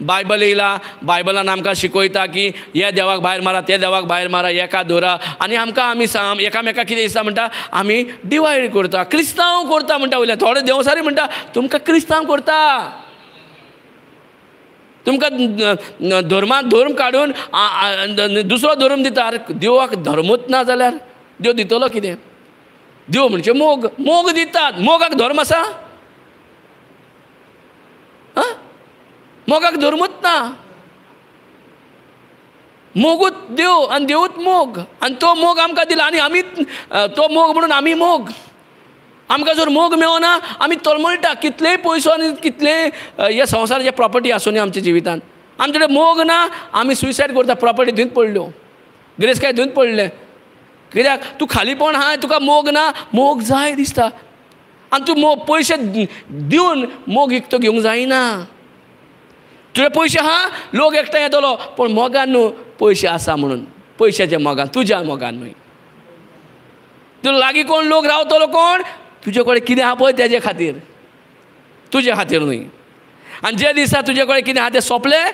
Speaker 1: बायबल येयला, बायबलान आमकां शिकयता की ह्या देवाक भायर मारा, त्या देवाक भायर मारा, एका दवरा. आनी आमकां आमी एकामेका कितें दिसता म्हणटा, आमी डिवायड करता, क्रिस्तांव करता म्हणटा. वयल्यान थोडे देवसारी म्हणटा तुमकां क्रिस्तांव करता, तुमकां धर्मान धर्म काडून दुसरो धर्म दिता. आरे देवाक धर्मूच ना जाल्यार देव दितलो कितें? देव म्हणजे मोग, मोग दितात. मोगाक धर्म आसा? मोगाक धर्मूच ना. मोगूच देव आनी देवूच मोग, आनी तो मोग आमकां दिला आनी आमी तो मोग म्हणून आमी मोग. आमकां जर मोग मेळना आमी तळमळटा, कितलेय पयसो आनी कितलेय हे संवसाराचे प्रॉपर्टी आसूं आमच्या जिवितांत, आमचे कडेन मोग ना, आमी सुसायड करता. प्रॉपर्टी थंयच पडल्यो, गिरेस्तकाय थंयच पडलें. कित्याक? तूं खालीपण आहाय, तुका मोग ना, मोग जाय दिसता. आनी तूं मोग पयशे दिवन मोग विकतो घेवंक जायना. तुजे पयशे आहा, लोक एकठांय येतलो, पूण मोगान न्हू, पयशे आसा म्हणून, पयशाच्या मोगान, तुज्या मोगान न्हय. तुका लागीं कोण लोक रावतलो, कोण तुजे कडेन कितें आहा पळय तेजे खातीर, तुजे खातीर न्हय. आनी जे दिसा तुजे कडेन कितें आहा तें सोंपलें,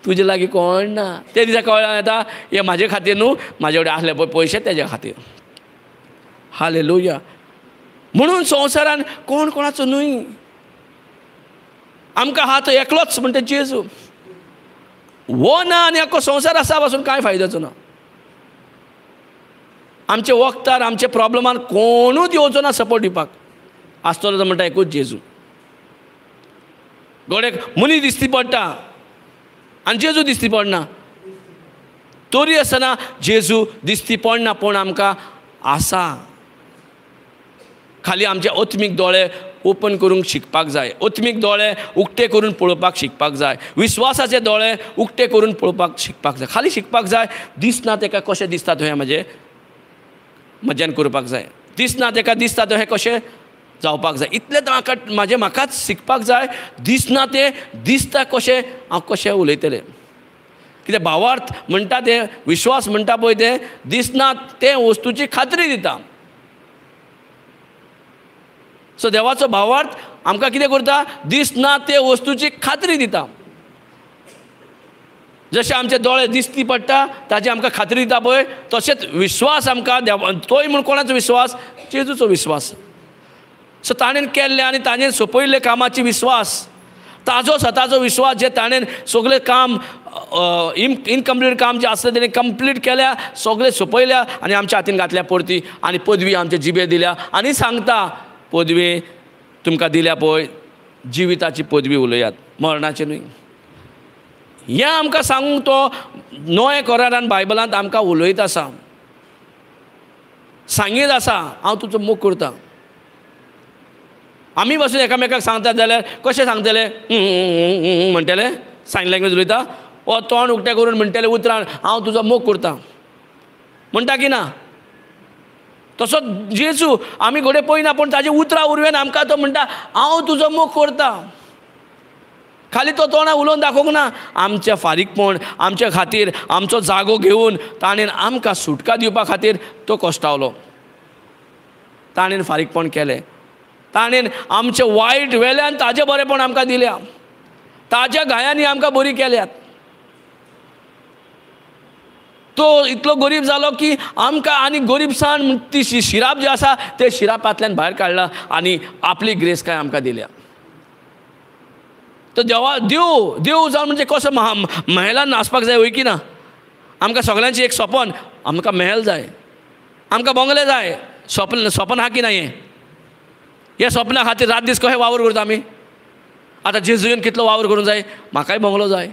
Speaker 1: तुजे लागीं कोण ना. ते दिसा कळ्ळें येता हे म्हाजे खातीर न्हू, म्हाजे कडेन आसले पळय पयशे तेजे खातीर. हालेलुया. म्हणून संवसारान कोण कोणाचो न्हय, आमकां आहा तो एकलोच म्हणटा जेजू. वो ना आनी आख्खो संवसार आसा पासून कांय फायद्याचो ना. आमचे वखदार, आमचे प्रॉब्लमान कोणूच येवचो ना सपोर्ट दिवपाक, आसतलो तो म्हणटा एकूच जेजू. गोडेक मनीस दिसती पडटा आनी जेजू दिसती पडना, तरी आसतना जेजू दिसती पडना, पूण आमकां आसा. खाली आमचे आत्मीक दोळे ओपन करूंक शिकपाक जाय, आत्मीक दोळे उक्ते करून पळोवपाक शिकपाक जाय, विस्वासाचे दोळे उक्ते करून पळोवपाक शिकपाक जाय. खाली शिकपाक जाय, दिसना तेका कशें दिसता तो हें म्हाजें म्हज्यान करपाक जाय, दिसना तेका दिसता तो हें कशें जावपाक जाय. इतलें म्हाका म्हाजें म्हाकाच शिकपाक जाय, दिसना तें दिसता कशें हांव कशें उलयतलें. कित्याक भावार्थ म्हणटा तें, विश्वास म्हणटा पळय तें दिसना तें वस्तूची खात्री दिता. सो देवाचो भावार्थ आमकां कितें करता, दिसना ते वस्तूची खात्री दिता. जशें आमचे दोळे दिसती पडटा ताची आमकां खात्री दिता पळय, तशेंच विश्वास आमकां देवा, तोय म्हूण कोणाचो विश्वास, जेजूचो विश्वास. सो ताणें केल्लें आनी ताणें सोंपयल्ले कामाची विश्वास, ताजो स्वताचो विश्वास, जे ताणें सगळें काम इनकम्प्लीट काम जें आसलें तेणें कंप्लीट केल्या, सगळें सोंपयल्या आनी आमच्या हातीन घातल्या परती, आनी पदवी आमच्या जिबेर दिल्या आनी सांगता पदवी तुमकां दिल्या पळय, जिविताची पदवी उलयात, मरणाची न्हय. हें आमकां सांगूंक तो नव्या करारान बायबलांत आमकां उलयत आसा, सांगीत आसा, हांव तुजो मोग करता. आमी बसून एकामेकाक सांगतात जाल्यार कशें सांगतले, म्हणटले, सायन लँग्वेज उलयता, वो तोंड उक्तें करून म्हणटले उतरान हांव तुजो मोग करता म्हणटा की ना. तसोच जेजू आमी घडये पळयना, पूण ताजी उतरां उरवेन आमकां तो म्हणटा हांव तुजो मोग करता. खाली तो तोंडा उलोवन दाखोवंक ना, आमचें फारीकपण, आमचे खातीर आमचो जागो घेवन ताणें आमकां सुटका दिवपा खातीर तो कश्टावलो, ताणें फारीकपण केलें, ताणें आमचें वायट वेल्यान ताजें बरेंपण आमकां दिल्या, ताज्या घायांनी आमकां बरी केल्यात. तो इतलो गरीब जालो की आमकां आनी गरीबसाण ती शिराप जी आसा ते शिरापांतल्यान भायर काडला आनी आपली ग्रेसकाय आमकां दिल्या. तो देवा देव देव जावन म्हणजे कसो महेलान आसपाक जाय, वय की ना? आमकां सगळ्यांची एक सपन, आमकां महेल जाय, आमकां बंगले जाय. सपन सपन आहा की ना हें? हे सपना खातीर रात दीस कशें वावर करता आमी? आतां जेजून कितलो वावर करूंक जाय, म्हाकाय बंगलो जाय,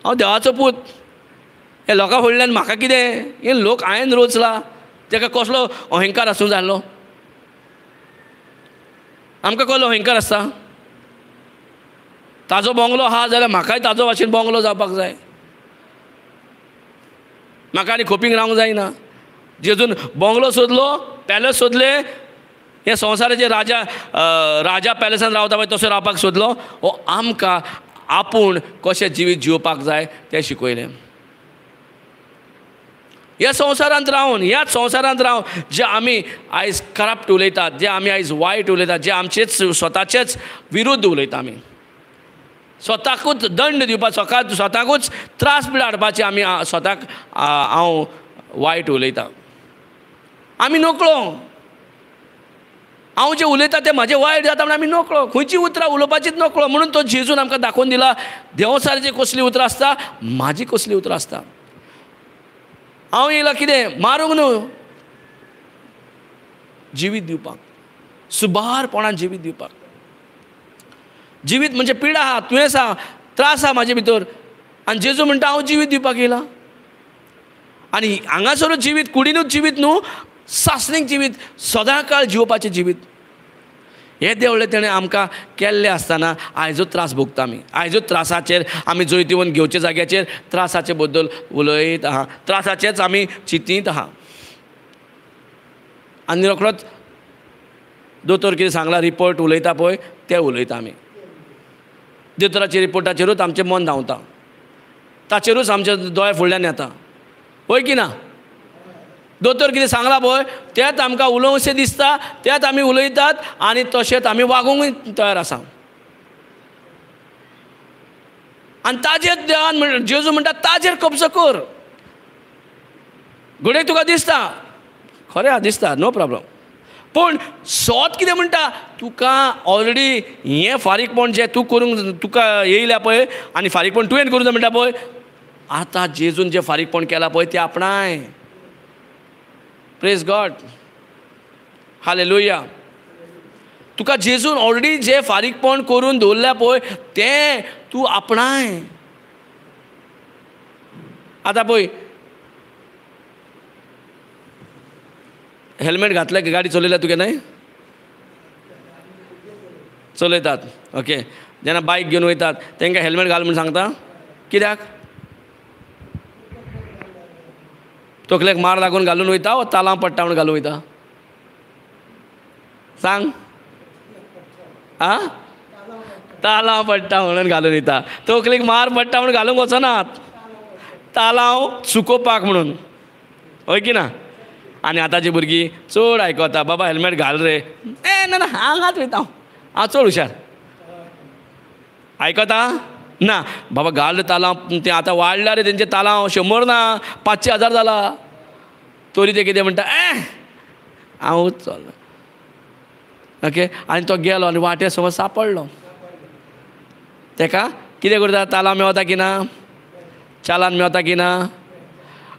Speaker 1: हांव देवाचो पूत, हे लोकां फुडल्यान म्हाका कितें, हे लोक हांवें रोचला, ताका कसलो अहंकार आसूंक जाय आसलो? आमकां कसलो अहंकार आसता? ताजो बंगलो आहा जाल्यार म्हाकाय ताजो भाशेन बंगलो जावपाक जाय, म्हाका आनी खोपींक रावंक जायना. जेजून बंगलो सोदलो, पॅलस सोदले, हे संवसाराचे राजा राजा पॅलसान रावता पळय तसो रावपाक सोदलो. हो आमकां आपूण कशें जिवीत जिवपाक जाय तें शिकयलें. ह्या संवसारांत रावन, ह्याच संवसारांत रावन जे आमी आयज करप्ट उलयतात, जे आमी आयज वायट उलयतात, जे आमचेच स्वताचेच विरुद्ध उलयता, आमी स्वताकूच दंड दिवपाक, स्वताकूच त्रास पिडा हाडपाचे आमी स्वताक हांव वायट उलयता. आमी नकळो, हांव जें उलयता तें म्हाजें वायट जाता म्हण आमी नकळो, खंयची उतरां उलोवपाचीच नकळो. म्हणून तो जेजून आमकां दाखोवन दिला देंवचाराची कसलीं उतरां आसता, म्हाजी कसलीं उतरां आसता. हांव येयला कितें मारूंक न्हू, जिवीत दिवपाक, सुबारपणान जिवीत दिवपाक. जिवीत म्हणजे पिडा आहा, दुयेंस आहा, त्रास आहा म्हाजे भितर, आनी जेजू म्हणटा हांव जिवीत दिवपाक येयला. आनी हांगासरूच जिवीत, कुडीनूच जिवीत न्हू, सासणीक जिवीत, सदांकाळ जिवपाचें जिवीत. हे देवळे तेणें आमकां केल्लें आसतना आयजूच त्रास भोगता आमी. आयजूच त्रासाचेर आमी जैतिवंत घेवच्या जाग्याचेर त्रासाचे बद्दल उलयत आहा, त्रासाचेच आमी चिंतीत आहा. आनी रोखडोच दोतोर कितें सांगला रिपोर्ट उलयता पळय ते उलयता आमी. दोतोराच्या रिपोर्टाचेरूच आमचें मन धांवता, ताचेरूच आमचे दोळे फुडल्यान येता, हय की ना? दोतोर कितें सांगला पळय तेंच आमकां उलोवशें दिसता, तेंच आमी उलयतात आनी तशेंच आमी वागोवंकूय तयार आसा. आनी ताजेर देवान जेजू म्हणटा ताजेर कब्जो कर. घडये तुका दिसता खरें आहा, दिसता, नो प्रॉब्लम, पूण सोत कितें म्हणटा तुका ऑलरेडी हें फारीकपण जें तूं करूंक तुका येयल्या पळय आनी फारीकपण तुवें करूंक जाय म्हणटा पळय, आतां जेजून जें फारीकपण केलां पळय तें आपणाय. Praise God, hallelujah. तुका जेजून ऑलरेडी जें फारीकपण करून दवरल्या पळय तें तूं आपणाय. आतां पळय हेल्मेट घातलें की गाडी चलयल्या तुगे न्हय? चलयतात, ओके. जेन्ना बायक घेवन वयतात तांकां हेल्मेट घाल म्हूण सांगता, कित्याक? तकलेक मार लागून घालून वयता वो तालांव पडटा म्हूण घालून वयता? सांग. आं, तालांव पडटा म्हणून घालून वयता. तकलेक मार पडटा म्हणून घालूंक वचनात, तालांव चुकोवपाक म्हणून, हय की ना? आनी आतांची भुरगीं चड आयकता, बाबा हेल्मेट घाल रे, ए ना ना हांगाच वयता हांव, हांव चड हुशार. आयकता ना बाबा घाल रे तालांव, तें आतां वाडला रे तेंचे तालांव, 100 ना 500,000 जाला, तरी ते कितें म्हणटा, ए हांव चल, ओके. आनी तो गेलो आनी वाटेर समज सापडलो, तेका कितें करता? तालांव मेवता की ना? चालान मेवता की ना?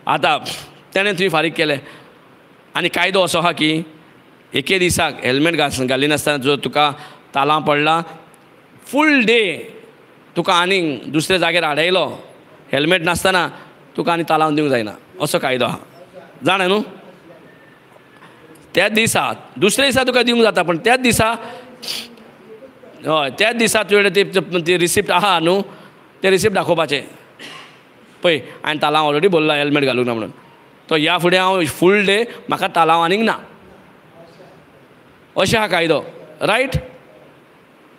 Speaker 1: आतां तेणें थंय फारीक केलें. आनी कायदो असो आहा की एके दिसाक हेल्मेट घालिनासतना जर तुका तालांव पडला, फूल डे तुका आनीक दुसऱ्या जाग्यार आडयलो हेल्मेट नासतना, तुका आनी तालांव दिवंक जायना, असो कायदो आहा. जाणा न्हू? त्याच दिसा, दुसऱ्या दिसा तुका दिवंक जाता, पूण त्याच दिसा, हय त्याच दिसा तुवें ती रिसिप्ट आहा न्हू, तें रिसिप्ट दाखोवपाचें, पळय हांवें तालांव ऑलरेडी भरला हेल्मेट घालूंक ना म्हणून, तो ह्या फुडें हांव फूल डे म्हाका तालांव आनीक ना, अशें आहा कायदो, रायट?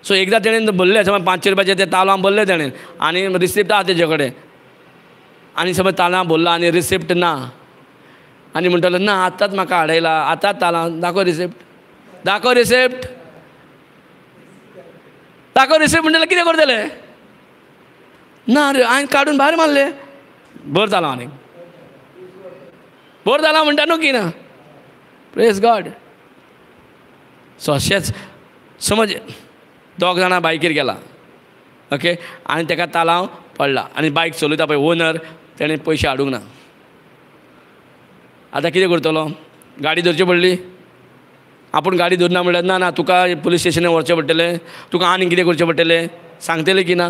Speaker 1: सो एकदां तेणें भरलें, समज 500 रुपयाचे ते तालांव भरलें तेणें आनी रिसिप्ट आहा तेजे कडेन, आनी समज तालांव भरला आनी रिसिप्ट ना, आनी म्हणटलो ना आतांच म्हाका हाडयला, आतांच तालांव, दाखय रिसिप्ट, दाखय रिसिप्ट, दाखय रिसिप्ट म्हणटलें कितें करतलें? ना रे हांवें काडून भायर मारलें, भर तालांव आनीक, भर तालांव म्हणटा न्हू की ना? Praise God. सो अशेंच समज 2 जाणां बायकीर गेला, ओके, आनी तेका तालांव पडला आनी बायक चलयता पळय ओनर, तेणें पयशे हाडूंक ना. आतां कितें करतलो? गाडी धरची पडली, आपूण गाडी धरना म्हणल्यार ना ना तुका पुलीस स्टेशनार व्हरचें पडटलें, तुका आनीक कितें करचें पडटलें, सांगतलें की ना?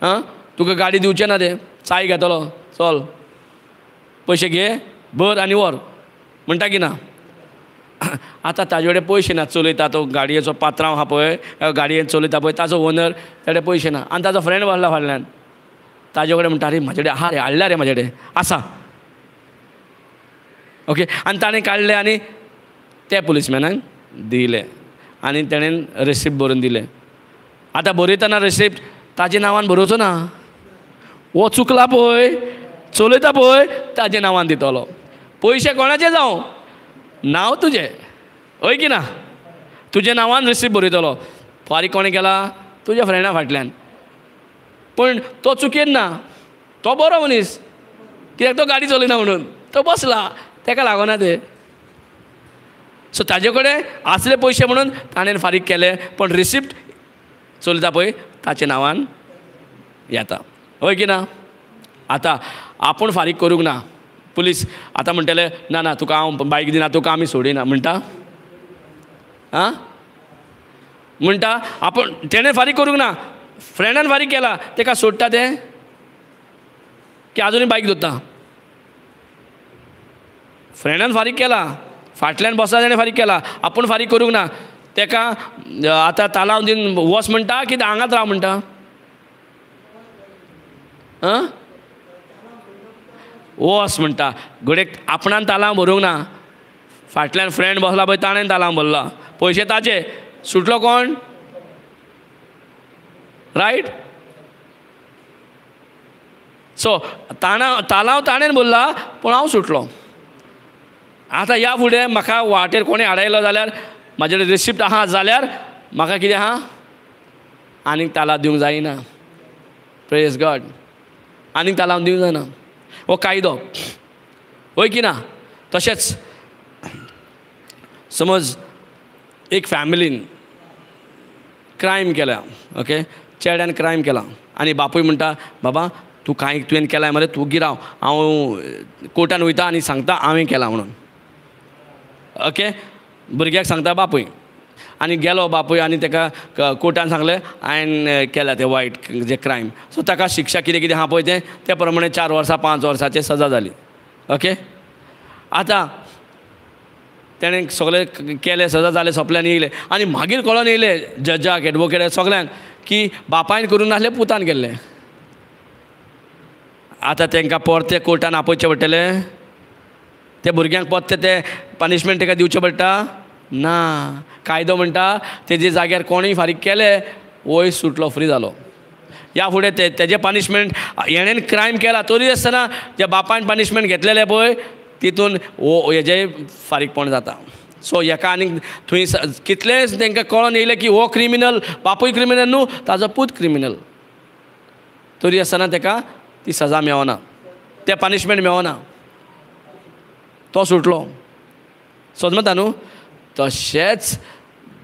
Speaker 1: आं, तुका गाडी दिवचें ना, ते चाय घेतलो, चल पयशे घे भर आनी व्हर म्हणटा की ना? आतां ताजे कडेन पयशे ना, चलयता तो गाडयेचो पात्रांव आहा पळय, गाडयेन चलयता पळय ताजो ओनर, ताजे पयशे ना, आनी ताजो फ्रेंड बसला फाटल्यान, ताजे कडेन म्हणटा, अरे म्हाजे कडेन आहा रे, हाडल्या रे म्हाजे कडेन आसा, ओके. आनी ताणें काडलें आनी त्या पुलीसमॅनाक दिलें आनी तेणें रिसिप्ट बरोवन दिलें. आतां बरयतना रिसिप्ट ताजे नांवान बरोवचो ना, हो चुकला पळय, चलयता पळय ताजे नांवान दितलो, पयशे कोणाचे जावं नांव तुजें, हय की ना? तुज्या नांवान रिसिप्ट बरयतलो, फारीक कोणें केला? तुज्या फ्रेंडा फाटल्यान, पूण तो चुकेन ना, तो बरो मनीस, कित्याक तो गाडी चलयना म्हणून तो बसला, ताका लागना तें. सो ताजे कडेन आसले पयशे म्हणून ताणें फारीक केले, पूण रिसिप्ट चलयता पळय ताच्या नांवान येता, हय की ना? आतां आपूण फारीक करूंक ना, पुलीस आतां म्हणटले ना ना तुका हांव बायक दिना, तुका आमी सोडिना म्हणटा, आं म्हणटा, आपूण तेणें फारीक करूंक ना, फ्रेंडान फारीक केला, ताका सोडटा तें? की आजुनूय बायक धरता? फ्रेंडान फारीक केला, फाटल्यान बसला तेणें फारीक केला, आपूण फारीक करूंक ना. तेका आतां तालांव दिवन वच म्हणटा की हांगाच राव म्हणटा? आं, वच म्हणटा. घडये आपणान तालांव भरूंक ना, फाटल्यान फ्रेंड बसला पळय ताणें तालांव भरला, पयशे ताचे, सुटलो कोण? रायट. सो तालांव ताणें भरला पूण हांव सुटलो. आतां ह्या फुडें म्हाका वाटेर कोणें आडायलो जाल्यार, म्हाजे कडेन रिसिप्ट आहा जाल्यार म्हाका कितें आहा, आनीक तालांव दिवंक जायना. प्रेज गॉड, आनीक तालांव दिवंक जायना. हो कायदो, हय की ना? तशेंच समज एक फॅमिलीन क्रायम केल्या, ओके, चेड्यान क्रायम केला आनी बापूय म्हणटा, बाबा तूं कांय तुवें केलां मरे, तूं गिराव, हांव कोर्टान वयता आनी सांगता हांवें केलां म्हणून. ओके, भुरग्याक सांगता बापूय, आनी गेलो बापूय आनी ताका कोर्टान सांगलें हांवें केलां तें वायट जें क्रायम. सो ताका शिक्षा कितें कितें आहा पळय तें त्या प्रमाणे 4 वर्सां 5 वर्सांची सजा जाली. ओके, आतां तेणें सगळें केलें, सजा जालें, सोंपलें आनी येयलें. आनी मागीर कळोन येयलें जजाक, एडवोकेटाक, सगळ्यांक की बापायन करूंक नासलें, पुतान केल्लें. आतां तांकां परतें कोर्टान आपोवचें पडटलें, ते भुरग्यांक परतें तें पनिशमेंट ताका दिवचें पडटा ना. कायदो म्हणटा तेजे जाग्यार कोणूय फारीक केलें, वय सुटलो, फ्री जालो. ह्या फुडें तेजें पनिशमेंट हेणेन क्रायम केला तरी आसतना जे बापायन पनिशमेंट घेतलेलें पळय तितून हेजें फारीकपण जाता. सो हेका आनीक थंय कितलेंच तांकां कळोन येयलें की हो क्रिमिनल, बापूय क्रिमिनल न्हू, ताजो पूत क्रिमिनल, तरी आसतना ताका ती सजा मेवना, तें पनिशमेंट मेवना, तो सुटलो. समजता न्हू? तशेंच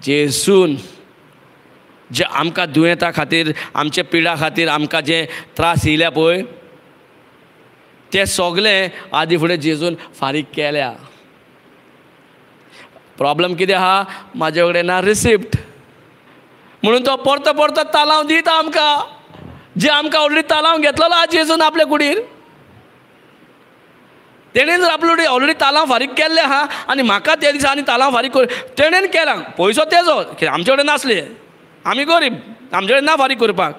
Speaker 1: जेसून जे आमकां दुयेंता खातीर, आमच्या पिडा खातीर आमकां जे त्रास येयल्या पळय ते सगळे आदी फुडें जेजून फारीक केल्या. प्रॉब्लम कितें आहा, म्हाजे कडेन ना रिसिप्ट, म्हणून तो परतो परतो तालांव दिता आमकां, जे आमकां ऑलरेडी तालांव घेतलेलो आहा जेजून आपल्या कुडीर. तेणेन जर आपलो ऑलरेडी तालांव फारीक केल्ले आहा आनी म्हाका त्या दिसा आनी तालांव फारीक कर तेणेन केला, पयसो तेजो, आमचे कडेन नासले, आमी गरीब, आमचे कडेन ना फारीक करपाक.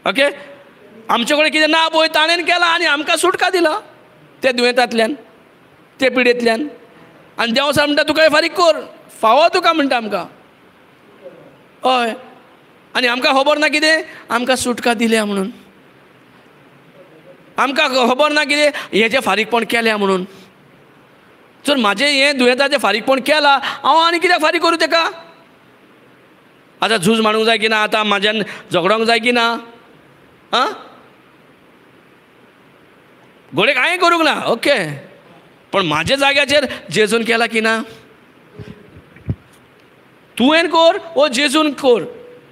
Speaker 1: ओके, आमचे कडेन कितें ना पळय ताणेन केला आनी आमकां सुटका दिला ते दुयेंतांतल्यान, ते पिडेंतल्यान. आनी देव साहेब म्हणटा तुका फारीक कर, फावो तुका म्हणटा आमकां. हय, आनी आमकां खबर ना कितें आमकां सुटका दिल्या म्हणून, आमकां खबर ना कितें हेजें फारीकपण केल्या म्हणून. जर म्हाजें हें दुयेंताचें फारीकपण केलां, हांव आनी कित्याक फारीक करूं तेका? आतां झूज मांडूंक जाय की ना? आतां म्हाज्यान झगडोंक जाय की ना? आं, घोडेक हांवें करूंक ना, ओके, पण म्हाज्या जाग्याचेर जेजून केला की ना? तुवें कर ओ जेजून कर,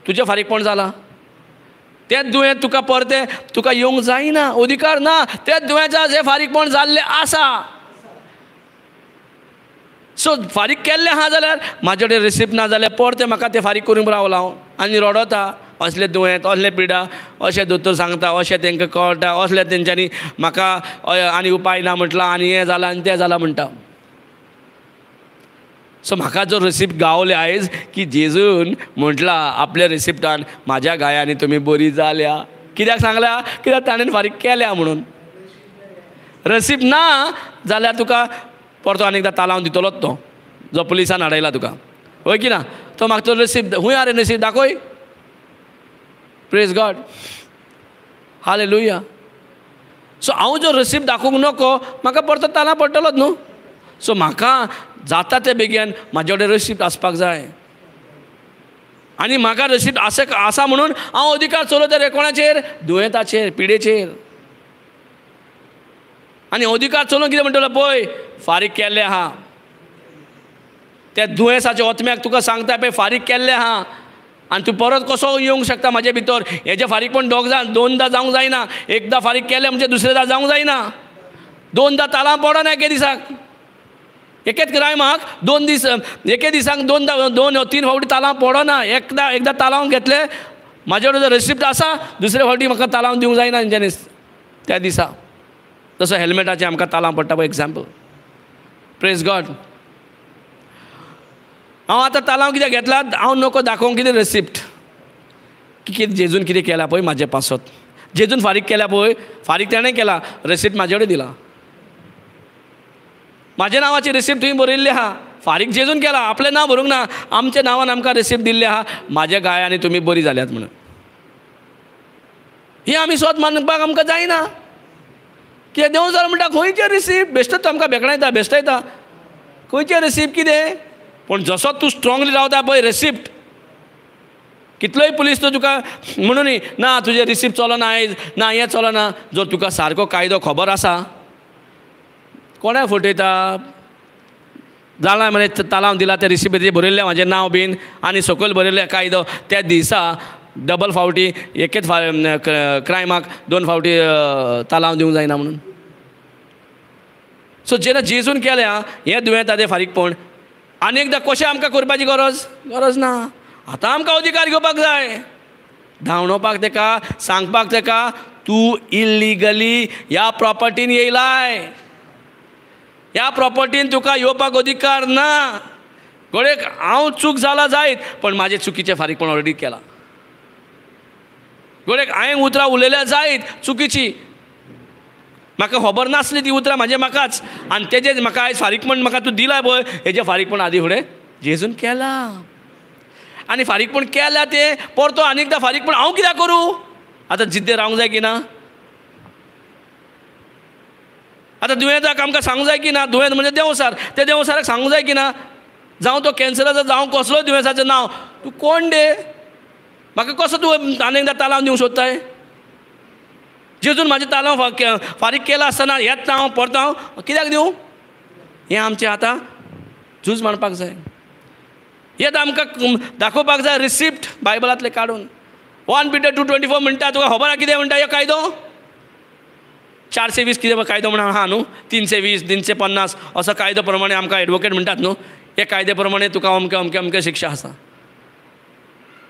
Speaker 1: तुजें फारीकपण जालां. तें दुयेंत तुका परतें तुका येवंक जायना, अधिकार ना, तें दुयेंताचें फारीकपण जाल्लें आसा. सो फारीक केल्लें आहा जाल्यार म्हाजे कडेन रिसिप्ट ना जाल्यार परतें म्हाका तें फारीक करूंक रावलां हांव आनी रडता, असलें दुयेंत, असलें पिडा, अशें दोतोर सांगता, अशें तांकां कळटा, असलें तेंच्यांनी म्हाका आनी उपाय ना म्हटलां आनी हें जालां आनी तें जालां म्हणटा. सो म्हाका जो रिसिप्ट गावले आयज की जेजून म्हटलां आपल्या रिसिप्टान म्हाज्या गायांनी तुमी बरी जाल्या. कित्याक सांगल्या? कित्याक ताणें फारीक केल्या म्हणून. रिसिप्ट ना जाल्यार तुका परतो आनी एकदां तालांव दितलोच तो जो पुलिसान हाडयला तुका, हय की ना? तो मागतो रिसिप्ट, खूंय आहा रे रिसिप्ट दाखय. Praise God, hallelujah. सो हांव जो रिसिप्ट दाखोवंक नको, म्हाका परतो तालांव पडटलोच न्हू. सो म्हाका जाता ते बेगीन म्हाजे कडेन रिसिप्ट आसपाक जाय आनी म्हाका रिसिप्ट आसा आसा म्हणून हांव अधिकार चलयता रे कोणाचेर? दुयेंताचेर, पिडेचेर. आनी अधिकार चलोवन कितें म्हणटलो पळय फारीक केल्लें आहा, त्या दुयेंसाच्या ओतम्याक तुका सांगता पळय फारीक केल्लें आहा आनी तूं परत कसो येवंक शकता म्हाजे भितर? हेजें फारीकपण दोनदां जावंक जायना, एकदां फारीक केलें म्हणजे दुसरेदां जावंक जायना, दोनदां तालां पडना एके दिसाक, एकेच क्रायमाक 2 दीस, एके दिसाक दोनदां, 2 3 फावटी तालांव पडना. एकदां एकदां तालांव घेतले, म्हाजे कडेन जर रिसिप्ट आसा दुसरे फावटी म्हाका तालांव दिवंक जायना तेंच्यांनी त्या दिसा. जसो हेल्मेटाचें आमकां तालांव पडटा पळय, एग्जाम्पल. Praise God. हांव आतां तालांव कित्याक घेतला, हांव नको दाखोवंक कितें रेसिप्ट की कितें जेजून कितें केलां पळय म्हाजे पासत, जेजून फारीक केल्या पळय, फारीक तेणें केला, रेसिप्ट म्हाजे कडेन दिला, म्हाज्या नांवाची रेसिप्ट तुवें बरयल्ली आहा, फारीक जेजून केला, आपलें नांव बरोवंक ना, आमच्या नांवान आमकां रेसिप्ट दिल्ली आहा, म्हाज्या गायांनी तुमी बरी जाल्यात म्हणून. ही आमी स्वत मानपाक आमकां जायना. कित्याक देव जाल्यार म्हणटा खंयचे रिसिप्ट, बेश्टोच आमकां भेकणायता, बेश्टायता, खंयचे रिसिप्ट कितें. पूण जसो तूं स्ट्रोंगली रावता पळय रिसिप्ट, कितलोय पुलीस तो तुका म्हणून ना तुजें रिसिप्ट चलना आयज, ना हें चलना, जर तुका सारको कायदो खबर आसा, कोणाक फटयता जाणा मरे, तालांव दिला त्या रिसिप्ट बरयल्लें म्हाजें नांव बीन आनी सकयल बरयल्लें कायदो, त्या दिसा डबल फावटी एकेच क्रायमाक 2 फावटी तालांव दिवंक जायना म्हणून. सो जेन्ना जेजून केल्या हें दुयेंताचें फारीकपण आनी एकदां कशें आमकां करपाची गरज, गरज ना. आतां आमकां अधिकार घेवपाक जाय, धांवडोवपाक तेका, सांगपाक तेका, तूं इल्लिगली ह्या प्रॉपर्टीन येयलाय, ह्या प्रॉपर्टीन तुका येवपाक अधिकार ना. घडये हांव चूक जाला जायत, पण म्हाजें चुकीचें फारीकपण ऑलरेडी केलां. घडये हांवें उतरां उलयल्या जायत चुकीची, म्हाका खबर नासली ती उतरां म्हाजे म्हाकाच, आनी तेजें म्हाका आयज फारीकपण म्हाका तूं दिलाय पळय, हेजें फारीकपण आदी फुडें जेजून केलां. आनी फारीकपण केलां तें परतो आनी एकदां फारीकपण हांव कित्याक करूं? आतां जिद्दे रावंक जाय की ना? आतां दुयेंताक आमकां सांगूंक जाय की ना? दुयेंत म्हणजे देंवचार, त्या देंवचाराक सांगूंक जाय की ना? जावं तो कॅन्सराचो, जावं कसलोय दुयेंसाचें नांव, तूं कोण डे, म्हाका कसो तूं आनी एकदां तालांव दिवंक सोदताय? जेजून म्हाजें तालांव फारीक केलां आसतना हेंच हांव परतो हांव कित्याक दिवं? हें आमचें आतां झूज मांडपाक जाय, हें आमकां दाखोवपाक जाय रिसिप्ट बायबलांतलें काडून. 1 Peter 2:24 म्हणटा, तुका खबर आसा कितें म्हणटा हे कायदो? 420 कितें कायदो म्हणून आहा न्हू, 320 350 असो कायदो प्रमाणे आमकां एडवोकेट म्हणटात न्हू, हे कायद्या प्रमाणे तुका अमके अमके अमके शिक्षा आसा.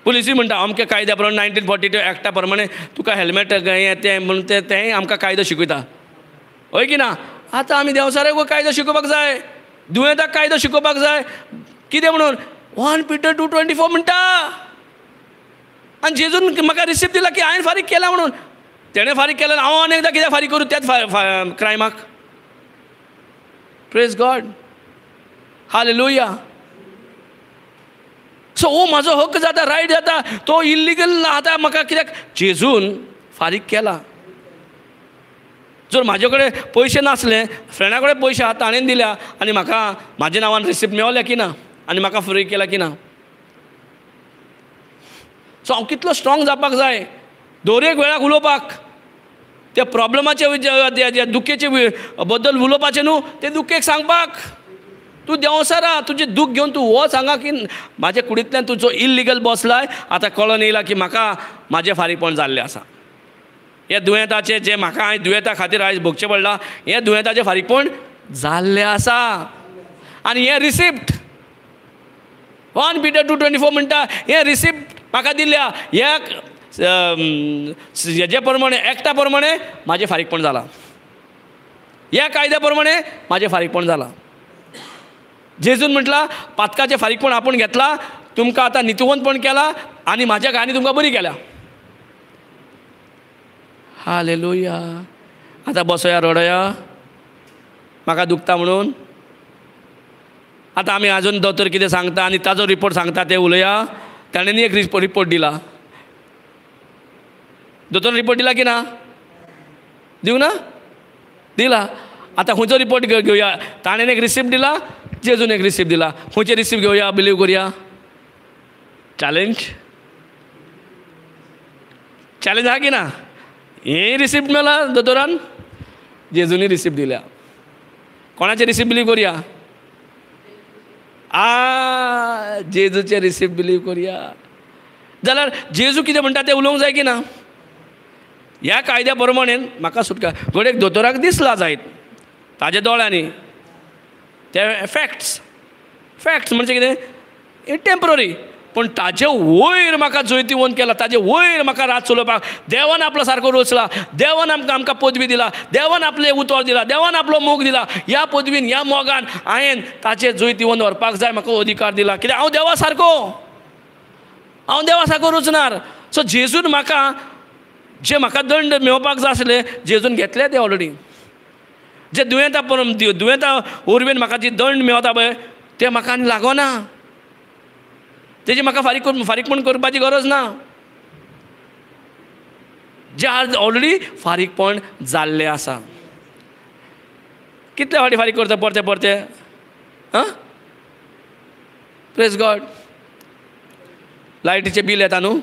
Speaker 1: पुलिसूय म्हणटा अमके कायद्या प्रमाणे 1942 एक्टा प्रमाणे तुका हेल्मेट हें तें म्हणून तेंय आमकां कायदो शिकयता, हय की ना? आतां आमी देंवचाराक कायदो शिकोवपाक जाय, दुयेंताक कायदो शिकोवपाक जाय, कितें म्हणून? 1 Peter 2:24 म्हणटा. आनी जेजून म्हाका रिसिप्ट दिला की हांवें फारीक केला म्हणून, तेणें फारीक केला, हांव आनी एकदां कित्याक फारीक करूं त्याच क्रायमाक? Praise God, hallelujah. सो हो म्हाजो हक्क जाता, रायट जाता, तो इल्लिगल आतां म्हाका कित्याक जेजून फारीक केला. जर म्हाजे कडेन पयशे नासले, फ्रेंडा कडेन पयशे आहा ताणें दिल्या आनी म्हाका म्हाज्या नांवान रिसिप्ट मेवल्या की ना, आनी म्हाका फ्री केला की ना? सो हांव कितलो स्ट्रोंग जावपाक जाय दर एक वेळाक उलोवपाक, त्या प्रॉब्लमाचे दुखेचे बद्दल उलोवपाचें न्हू, तें दुखेक सांगपाक. तूं देंवचारा तुजें दूख घेवन तूं वच हांगा की म्हाज्या कुडींतल्यान तुजो इल्लिगल बसलाय, आतां कळोन येयला की म्हाका म्हाजें फारीकपण जाल्लें आसा, हे दुयेंताचें जें म्हाका आयज दुयेंता खातीर आयज भोगचें पडलां, हें दुयेंताचें फारीकपण जाल्लें आसा. आनी हें रिसिप्ट 1 Peter 2:24 म्हणटा, हें रिसिप्ट म्हाका दिल्या, ह्या हेजे प्रमाणे एक्टा प्रमाणे म्हाजें फारीकपण जालां, ह्या कायद्या प्रमाणे म्हाजें फारीकपण जालां. जेजून म्हटलां पातकाचें फारीकपण आपूण घेतलां, तुमकां आतां नितीवंतपण केलां आनी म्हाज्या गायांनी तुमकां बरी केल्या. हालेलुया. आतां बसोया रडोया म्हाका दुखता म्हणून? आतां आमी आजून दोतोर कितें सांगता आनी ताजो रिपोर्ट सांगता ते उलोया. ताणें एक रिपोर्ट दिला, दोतोरान रिपोर्ट दिला की ना? दिवंक ना? दिला. आतां खंयचो रिपोर्ट घेवया? ताणें एक रिसिप्ट दिला, जेजून एक रिसिप्ट दिला, खंयचे रिसिप्ट घेवया, बिलीव करुया? चॅलेंज, चॅलेंज आहा की ना? हें रिसिप्ट मेळ्ळा दोतोरान, जेजूनी रिसिप्ट दिल्या, कोणाचे रिसिप्ट बिलीव करुया? आ, जेजूचे रिसिप्ट बिलीव करुया. जाल्यार जेजू कितें म्हणटा तें उलोवंक जाय की ना? ह्या कायद्या प्रमाणे म्हाका सुटका. घडये दोतोराक दिसला जायत ताज्या दोळ्यांनी, ते फॅक्ट्स, फॅक्ट्स म्हणजे कितें? टेंपररी. पूण ताजे वयर म्हाका जैतिवंत केला, ताजे वयर म्हाका रात चलोवपाक देवान आपलो सारको रचला, देवान आमकां आमकां पदवी दिला, देवान आपलें उतर दिला, देवान आपलो मोग दिला. ह्या पदवीन ह्या मोगान हांवें ताचे जैतिवंत व्हरपाक जाय, म्हाका अधिकार दिला. कित्याक हांव देवा सारको, हांव देवा सारको रचणार. सो जेजून म्हाका जे म्हाका दंड मेळोवपाक जाय आसले जेजून घेतले ते ऑलरेडी. जे दुयेंता दुयेंता वरवीं म्हाका जी दंड मेळता पळय तें म्हाका आनी लागना, तेजी म्हाका फारीकपण करपाची गरज ना. जे आज ऑलरेडी फारीकपण जाल्लें आसा. कितले फावटी फारीक करता परते परते? आं, प्रेज गॉड. लायटीचें बील येता न्हू,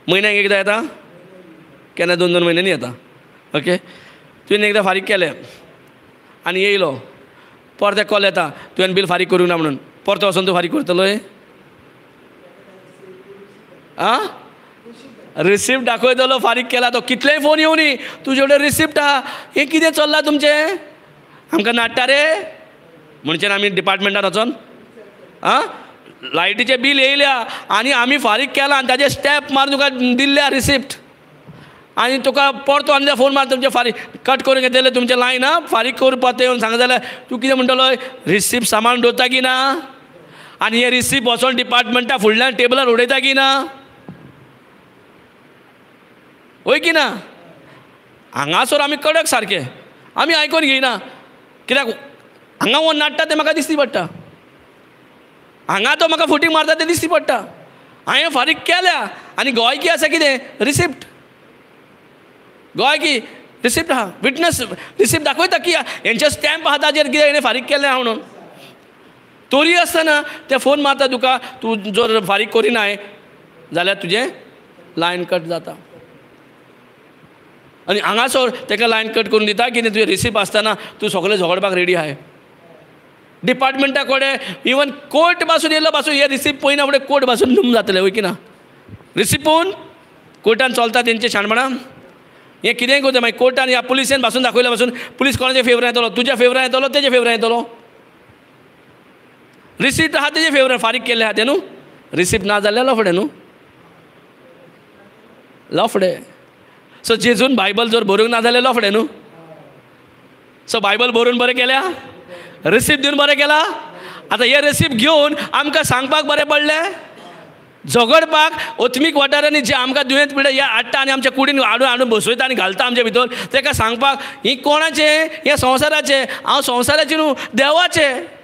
Speaker 1: म्हयन्याक एकदां येता, केन्ना दोन दोन म्हयन्यांनी येता. ओके, तुवें एकदां फारीक केलें आनी येयलो, परते कॉल येता तुवें बील फारीक करूंक ना म्हणून, परतो वचोन तूं फारीक करतलोय? आं, रिसिप्ट दाखयतलो फारीक केला तो. कितलेय फोन येवनी तुजे कडेन रिसिप्ट आहा. हें कितें चल्लां तुमचें? आमकां नाडटा रे म्हणचे आमी डिपार्टमेंटान वचोन आं लायटीचें बील येयल्या आनी आमी फारीक केलां आनी ताजे स्टॅप मारून तुका दिल्ल्या रिसिप्ट, आनी तुका परतो आनी फोन मार तुमचें फारीक कट करून घेतलें तुमचें लायन आं फारीक करपाक येवन सांगता जाल्यार तूं कितें म्हणटलो? रिसिप्ट सामान दवरता की ना? आनी हे रिसिप्ट वचोन डिपार्टमेंटा फुडल्यान टेबलार उडयता की ना? वय की ना? हांगासर आमी कडक सारके, आमी आयकोन घेयना. कित्याक हांगा वो नाडटा तें म्हाका दिसती पडटा, हांगा तो म्हाका फुटी मारता तें दिसती पडटा. हांवें फारीक केल्या आनी गोंयकी आसा कितें रिसिप्ट, गोंयकी रिसिप्ट आहा, विटनस रिसिप्ट दाखयता की हेंचे स्टॅम्प आहा ताजेर कितें हेणें फारीक केलें आहा म्हणून. तरी आसतना ते फोन मारता तुका, तूं जर फारीक करिनाय जाल्यार तुजें लायन कट जाता. आनी हांगासर ताका लायन कट करून दिता कितें तुजें रिसिप्ट आसतना तूं सगळें झगडपाक रेडी आहाय. डिपार्टमेंटा कडेन इवन कोर्ट पासून येयलो पासून हे रिसिप्ट पळयना फुडें कोर्ट पासून नुम जातलें, वय की ना? रिसिप्ट पळोवन कोर्टान चलता तेंचें शाणपणां. हें कितेंय करता मागीर कोर्टान ह्या पुलिसेन पासून दाखयल्या पासून पुलीस कोणाच्या फेवरान येतलो? तुज्या फेवरान येतलो, तेज्या फेवरान येतलो? रिसिप्ट आहा तेजे फेवरान फारीक केल्लें आहा तें न्हू, रिसिप्ट ना जाल्यार लफडें न्हू, लफडें. सो जेजून बायबल जर बरोवंक ना जाल्यार लफडें न्हू. सो बायबल बरोवन बरें केल्या, रिसिप्ट दिवन बरें केलां. आतां हे रिसिप्ट घेवन आमकां सांगपाक बरें पडलें, झगडपाक ओथमीक वाठारांनी जे आमकां दुयेंत पिड्या हे हाडटा आनी आमच्या कुडीन हाडून हाडून बसयता आनी घालता आमच्या भितर, ताका सांगपाक ही कोणाचें? हें संवसाराचें. हांव संवसाराचें न्हू, देवाचें.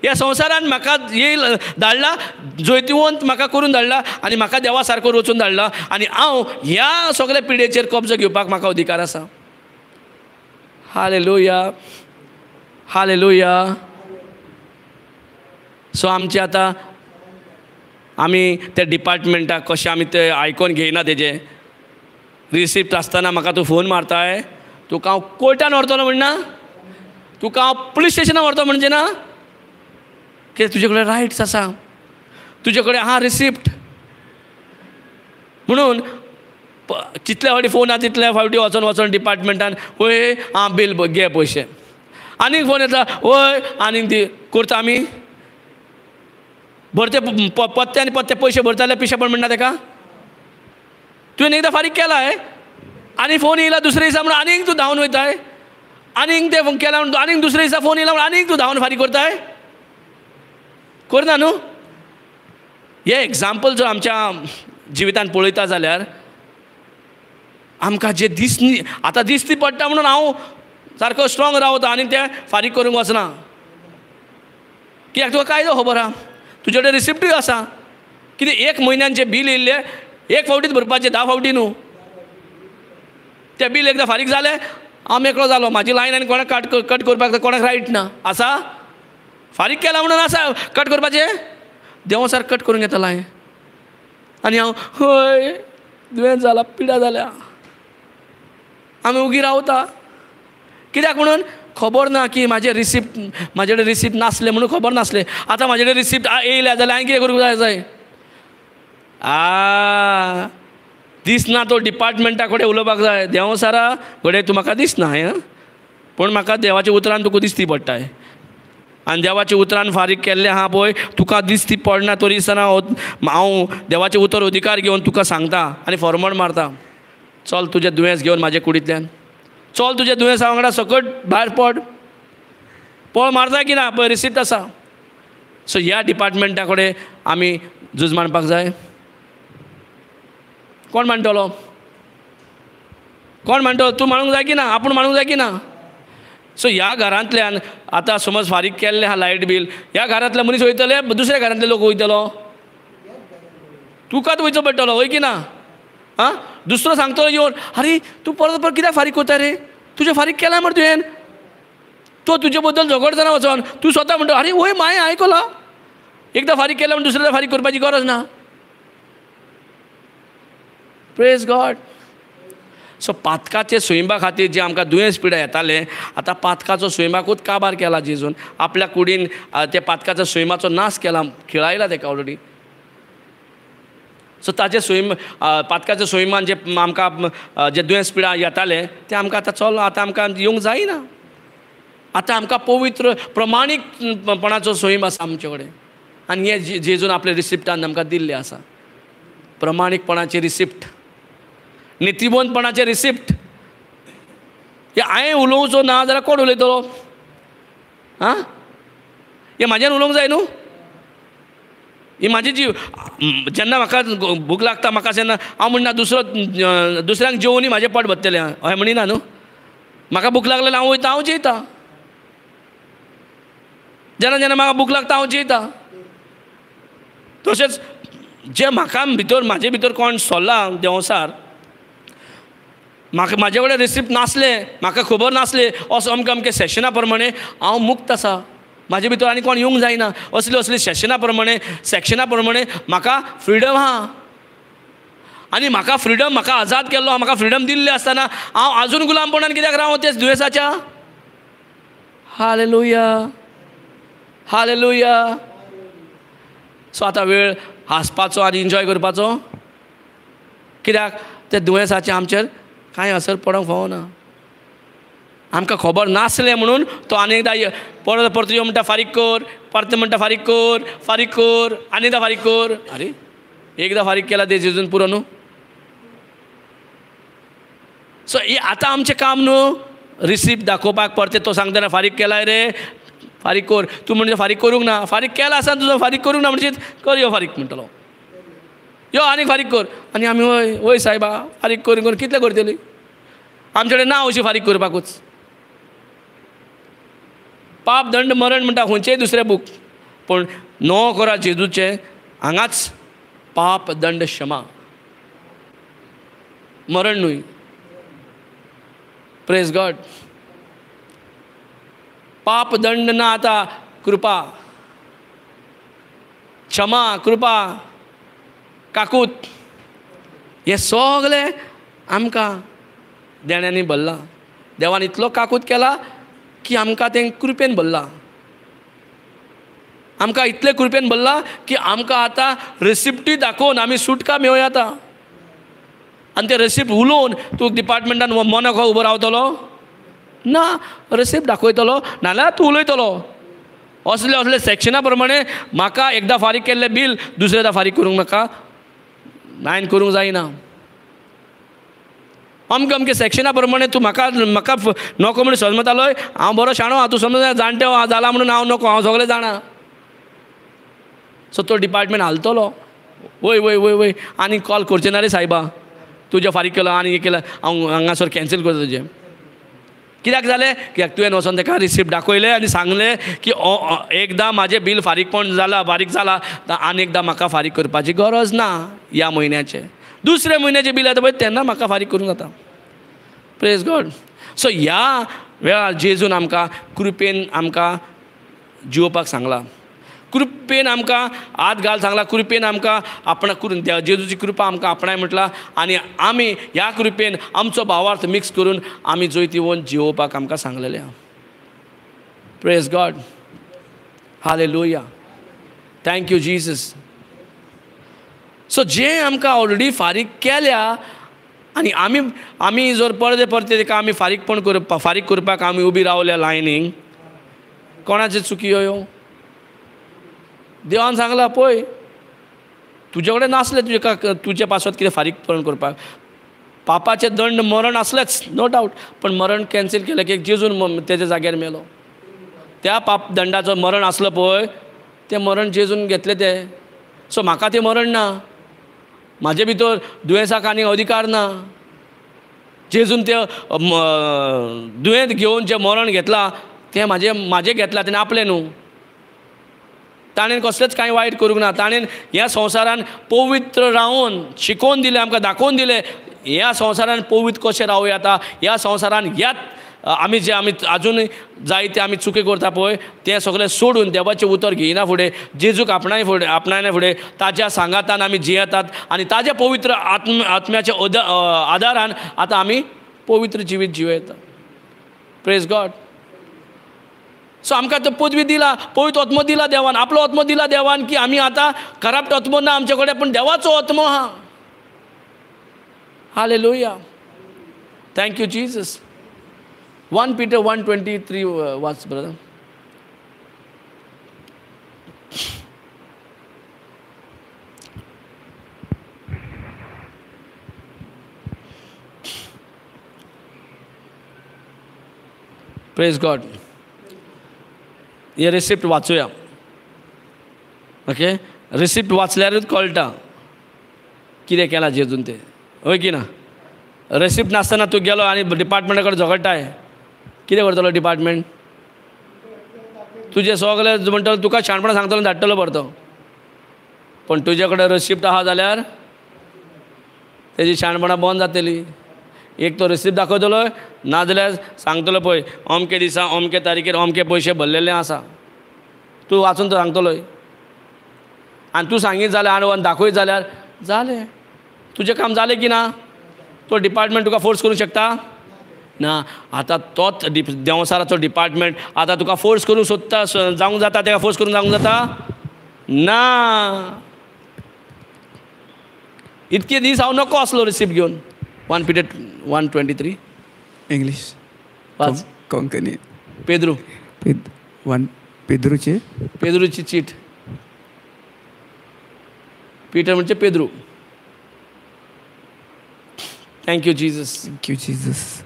Speaker 1: ह्या संवसारान म्हाका येयल धाडला, जैतिवंत म्हाका करून धाडला आनी म्हाका देवा सारको रचून धाडला आनी हांव ह्या सगळ्या पिडेचेर कब्जो घेवपाक म्हाका अधिकार आसा. Hallelujah, hallelujah. सो आमचें आतां आमी त्या डिपार्टमेंटाक कशें आमी ते आयकोन घेयना तेजें रिसिप्ट आसतना म्हाका तूं फोन मारताय, तुका हांव कोर्टान व्हरतलो म्हणना, तुका हांव पुलीस स्टेशनान व्हरतलो म्हणचें ना, कित्याक तुजे कडेन रायट्स आसा, तुजे कडेन आहा रिसिप्ट. म्हणून जितले फावटी फोन आहा तितले फावटी वचोन वचोन डिपार्टमेंटान वय आं बील घे पयशे, आनीक फोन येता वय आनीक ती करता आमी भरते पत्ते आनी पत्ते पयशे भरता जाल्यार पिशेपण म्हणटा तेका. तुवें एकदां फारीक केलाय आनी फोन येयला दुसरे दिसा म्हणून आनीक तूं धांवन वयताय, आनीक ते केला म्हणून आनीक दुसरे दिसा फोन येयला म्हणून आनीक तूं धांवन फारीक करताय, करना न्हू. हे एग्जाम्पल जर आमच्या जिवितान पळयता जाल्यार आमकां जे दिसनी आतां दिसती पडटा म्हणून हांव सारको स्ट्रॉंग रावता आनी तें फारीक करूंक वचना, कित्याक तुका कायदो खबर आहा, तुजे कडेन रिसिप्टूय आसा. कितें एक म्हयन्यान जें बील येयल्लें एक फावटीच भरपाचें, 10 फावटी न्हू. तें बील एकदां फारीक जालें हांव मेकळो जालो, म्हाजी लायन आनी कोणाक कट करपाक कोणाक रायट ना. आसा फारीक केला म्हणून आसा कट करपाचें, देवा सारकें कट करूंक येता लायन. आनी हांव हय दुयेंत जाला, पिडा जाल्या, आमी उगी रावता कित्याक म्हणून खबर ना की म्हाजें रिसिप्ट, म्हाजे कडेन रिसिप्ट नासलें म्हणून खबर नासलें. आतां म्हाजे कडेन रिसिप्ट येयल्या जाल्यार हांवें कितें करूंक जाय जाय? आ दिसना तो डिपार्टमेंटा कडेन उलोवपाक जाय, देव सारा घडये तूं म्हाका दिसना हें, पूण म्हाका देवाच्या उतरान तुका दिसती पडटाय. आनी देवाच्या उतरान फारीक केल्लें आहा पळय, तुका दिसती पडना तरी दिसतना हांव देवाचें उतर अधिकार घेवन तुका सांगता आनी फॉर्मण मारता, चल तुजें दुयेंस घेवन म्हाजे कुडींतल्यान, चल तुजें दुयेंसा वांगडा सकट भायर पड. पळ मारता की ना पळय रिसिप्ट आसा. सो ह्या डिपार्टमेंटा कडेन आमी झूज मांडपाक जाय. कोण मांडटलो? कोण मांडटलो? तूं मांडूंक जाय की ना? आपूण मांडूंक जाय की ना? सो ह्या घरांतल्यान आतां समज फारीक केल्लें आहा लायट बील, ह्या घरांतले मनीस वयतले, दुसऱ्या घरांतले लोक वयतलो, तुकाच वयचो पडटलो, हय की ना? आं, दुसरो सांगतलो येवन, आरे तूं परत परत कित्याक फारीक करता रे, तुजें फारीक केलां मरे तुवें. तो तुजे बद्दल झगडतना वचोन तूं स्वता म्हणटा, आरे वय माय आयकलां, एकदां फारीक केलां म्हण दुसऱ्यांदा फारीक करपाची गरज ना. Praise God. सो पातकाचे स्वयंबा खातीर जे आमकां दुयेंस पिडा येतालें, आतां पातकाचो स्वयंबाकूच काबार केला जेजून. आपल्या कुडीन त्या पातकाच्या स्वयंबाचो नाश केला, खिळायला तेका ऑलरेडी. सो ताचे स्वयं पातकाच्या स्वयंबान जे आमकां जे दुयेंस पिडा येताले ते आमकां आतां चल आतां आमकां येवंक जायना. आतां आमकां पवित्र प्रमाणीकपणाचो स्वयं आसा आमचे कडेन, आनी हें जेजून आपल्या रिसिप्टान आमकां दिल्लें आसा. प्रमाणीकपणाची रिसिप्ट, नितीवंतपणाचें रिसिप्ट. हे हांवें उलोवचो ना जाल्यार कोण उलयतलो? आं, हें म्हाज्यान उलोवंक जाय न्हू. ही म्हाजी जीव, जेन्ना म्हाका भूक लागता म्हाका जेन्ना हांव म्हणना दुसरो दुसऱ्यांक जेवनी म्हाजें पोट भरतलें, अशें म्हणिना न्हू. म्हाका भूक लागल्यार हांव वयता, हांव जेयता. जेन्ना जेन्ना म्हाका भूक लागता हांव जेयता. तशेंच जें म्हाका भितर म्हाजे भितर कोण सोल्ला देंवसार, म्हाका म्हाजे कडेन रिसिप्ट नासलें, म्हाका खबर नासलें, असो अमके अमके सेशना प्रमाणे हांव मुक्त आसा, म्हाजे भितर आनी कोण येवंक जायना, असली असली सेशना प्रमाणे सेक्शना प्रमाणे म्हाका फ्रिडम आहा. आनी म्हाका फ्रिडम, म्हाका आजाद केल्लो, म्हाका फ्रिडम दिल्लें आसतना हांव आजून गुलामपणान कित्याक रावं तेच दुयेंसाच्या? Hallelujah, hallelujah. सो आतां वेळ हांसपाचो आनी एन्जॉय करपाचो, कित्याक ते दुयेंसाचें आमचेर कांय असर पडोंक फावना. आमकां खबर नासलें म्हणून तो आनी एकदां परत परत यो म्हणटा फारीक कर, परत म्हणटा फारीक कर, फारीक कर, आनी एकदां फारीक कर. आरे एकदां फारीक केला ते जेजून पुरो न्हू. सो हें आतां आमचें काम न्हू रिसिप्ट दाखोवपाक. परतें तो सांगतना फारीक केलाय रे, फारीक कर. तूं म्हणजे फारीक करूंक ना, फारीक केला आसा तुजो, फारीक करूंक ना म्हणजे कर यो फारीक म्हणटलो, यो आनी फारीक कर. आनी आमी वय वय सायबा फारीक करून करून कितलें करतली? आमचे कडेन ना अशी फारीक करपाकूच. पाप दंड मरण म्हणटा खंयचेय दुसरें बूक, पूण नो कोरा जेजूचें हांगाच पाप दंड क्षमा, मरण न्हय. Praise God. पाप दंड ना आतां, कृपा, क्षमा, कृपा, काकूत, हें सगळें आमकां देण्यांनी भरलां. देवान इतलो काकूत केला की आमकां तें कृपेन भरलां. आमकां इतलें कृपेन भरलां की आमकां आतां रेसिप्टी दाखोवन आमी सुटका मेळोवं येता. आनी तें रेसिप्ट उलोवन तूं डिपार्टमेंटान मोनो उबो रावतलो ना, रेसिप्ट दाखयतलो, नाजाल्यार तूं उलयतलो. असले असले सेक्शना प्रमाणे म्हाका एकदां फारीक केल्लें बील दुसऱ्यादा फारीक करूंक म्हाका नायन करूंक जायना. अमके अमके सेक्शना प्रमाणे तूं म्हाका म्हाका नको म्हणून समजतालोय, हांव बरो शाणो आहा, तूं समज जाणटे जाला म्हणून हांव नको, हांव सगळें जाणा. सो तो डिपार्टमेंट हालतलो, वय वय वय वय आनी कॉल करचें ना रे सायबा, तुजें फारीक केलो आनी हें केलां, हांव हांगासर कॅन्सल करता तुजें. कित्याक जालें? कित्याक तुवें वचोन ताका रिसिप्ट दाखयलें आनी सांगलें की एकदां म्हाजें बील फारीकपण जालां, फारीक जालां, आनी एकदां म्हाका फारीक करपाची गरज ना ह्या म्हयन्याचें. दुसऱ्या म्हयन्याचें बील येता पळय तेन्ना म्हाका फारीक करूंक जाता. Praise God. सो ह्या वेळार जेजून आमकां कृपेन आमकां जिवोवपाक सांगलां, कृपेन आमकां हात घाल सांगलां, कृपेन आमकां आपणा करून जेजूची कृपा आमकां आपणाय म्हटलां. आनी आमी ह्या कृपेन आमचो भावार्थ मिक्स करून आमी जैतिवंत जिवोवपाक आमकां सांगलेलें आहा. Praise God. Hallelujah. Thank you Jesus. So जे आमकां ऑलरेडी फारीक केल्या आनी आमी आमी जर परते परते ताका आमी फारीकपण करपा फारीक करपाक आमी उबी रावल्या लायनीक, कोणाचे चुकी ह्यो? देवान सांगला पळय तुजे कडेन नासलें तुजे तुजे पासत कितें फारीकपण करपाक. पापाचें दंड मरण आसलेंच, नो डावट, पण मरण कॅन्सील केलें की जेजून तेज्या जाग्यार मेलो. त्या पाप दंडाचो मरण आसलो पळय तें मरण जेजून घेतलें तें. सो म्हाका तें मरण ना, म्हाजे भितर दुयेंसाक आनी अधिकार ना. जेजून तें दुयेंत घेवन जें मरण घेतलां तें म्हाजें म्हाजें घेतलां तेणें आपलें न्हू. ताणें कसलेंच कांय वायट करूंक ना. ताणें ह्या संवसारान पवित्र रावन शिकोवन दिलें, आमकां दाखोवन दिलें ह्या संवसारान पवित्र कशें रावूं येता. ह्या संवसारान ह्याच आमी जे आमी आजून जायते आमी चुकी करता पळय तें सगळें सोडून देवाचें उतर घेयना फुडें, जेजूक आपणाय फुडें आपणायना फुडें ताज्या सांगातान आमी जियेतात आनी ताज्या पवित्र आत्म्याच्या आदारान आतां आमी पवित्र जिवीत जियेतात. Praise God. सो आमकां तो पदवी दिला, पवित्र आत्मो दिला देवान, आपलो आत्मो दिला देवान की आमी आतां करप्ट आत्मो ना आमचे कडेन, पूण देवाचो आत्मो आहा. Hallelujah, thank you Jesus. 1 Peter 1:23 watch brother. Praise God. हे रिसिप्ट वाचूया. ओके, रिसिप्ट वाचल्यारूच कळटा कितें केलां जेजून तें, हय की ना? रिसिप्ट नासतना तूं गेलो आनी डिपार्टमेंटा कडेन झगडटाय, कितें करतलो डिपार्टमेंट? तुजें सगळें म्हणटलो तुका शाणपणां सांगतलो धाडटलो परतो. पूण तुजे कडेन रिसिप्ट आहा जाल्यार तेजी शाणपणां बंद जातली. एक तो रिसिप्ट दाखयतलो, नाजाल्यार सांगतलो पळय अमके दिसा अमके तारखेर अमके पयशे भरलेले आसा, तूं वाचून तो सांगतलो. आनी तूं सांगीत जाल्यार आनी दाखयत जाल्यार जालें तुजें काम जालें की ना? तो डिपार्टमेंट तुका फोर्स करूंक शकता ना. आतां तोच देंवसाराचो डिपार्टमेंट आतां तुका फोर्स करूंक सोदता, जावंक जाता तेका फोर्स करूंक जावंक जाता ना. इतके दीस हांव नको आसलो रिसिप्ट घेवन. 1 Peter 1:23
Speaker 2: English
Speaker 1: वाच.
Speaker 2: कोंकणी
Speaker 1: पेद्रू
Speaker 2: 1 पेद्रूची
Speaker 1: पेद्रूची चीट. पीटर म्हणजे पेद्रू. Thank you Jesus.
Speaker 2: Thank you Jesus.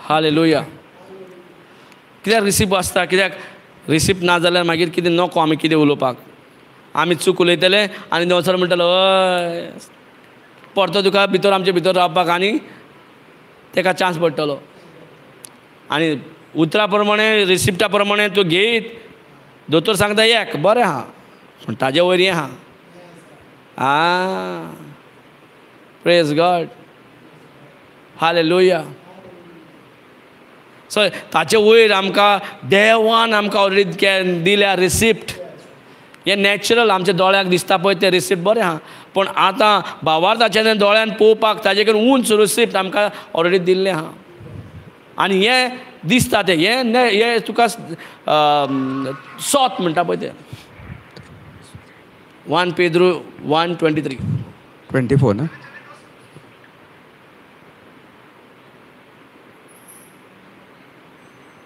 Speaker 1: Hallelujah. कित्याक रिसिप्ट आसता? कित्याक रिसिप्ट ना जाल्यार मागीर कितें नको आमी कितें उलोवपाक, आमी चूक उलयतले आनी देंवचार म्हणटलो हय परतो तुका भितर आमचे भितर रावपाक आनी तेका चान्स पडटलो. आनी उतरा प्रमाणे रिसिप्टा प्रमाणे तूं घेयत दोतोर सांगता एक बरें आहा, पूण ताजे वयर हें आहा. आ, प्रेज गॉड. हालेलुया. सो ताचे वयर आमकां देवान आमकां ऑलरेडी दिल्या रिसिप्ट. हें नॅचरल आमच्या दोळ्याक दिसता पळय तें रिसिप्ट बरें आहा, पूण आतां भावार्थाच्या दोळ्यान पळोवपाक ताजे कडेन उंच रिसिप्ट आमकां ऑलरेडी दिल्लें आहा. आनी हें दिसता तें हें हें तुका सोत म्हणटा पळय तें. 1 पेद्रू 1:23
Speaker 2: 24 ना?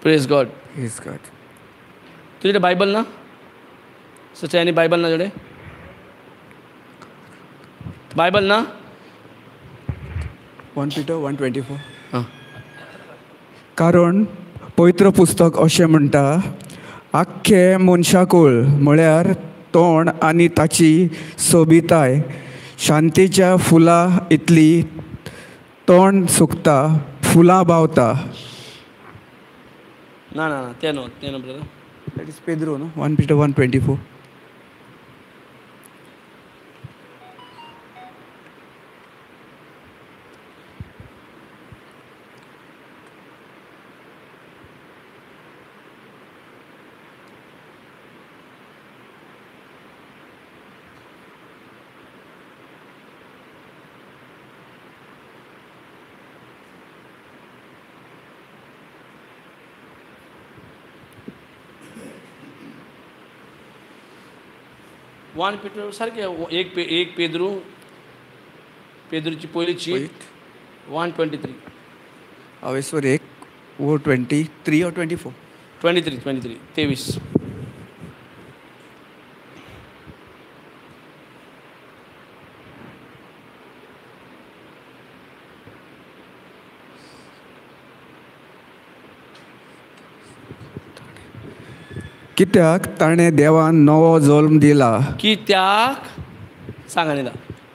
Speaker 1: Praise God.
Speaker 2: Praise God.
Speaker 1: तुजे बायबल ना? सचे आनी बायबल ना तुजे? बायबल ना?
Speaker 2: 1 Peter 1:24.
Speaker 1: हां.
Speaker 2: कारण पवित्र पुस्तक अशें म्हणटा, आख्खें मनशाकूळ म्हळ्यार तोंड आनी ताची सोबिताय शांतीच्या फुलां इतली तोंड सुकता फुलां बावता.
Speaker 1: ना ना ना तें न्हू, तें न्हू brother.
Speaker 2: That is Pedro न्हू, 1 Peter 1:24.
Speaker 1: 1 Peter सारकें एक पेद्रू, पेद्रूची पयली चीट 1:23.
Speaker 2: हांवें 1 वो 23 or 24?
Speaker 1: 23 23.
Speaker 2: कित्याक ताणें देवान नवो जल्म दिला.
Speaker 1: कित्याक सांग आनी,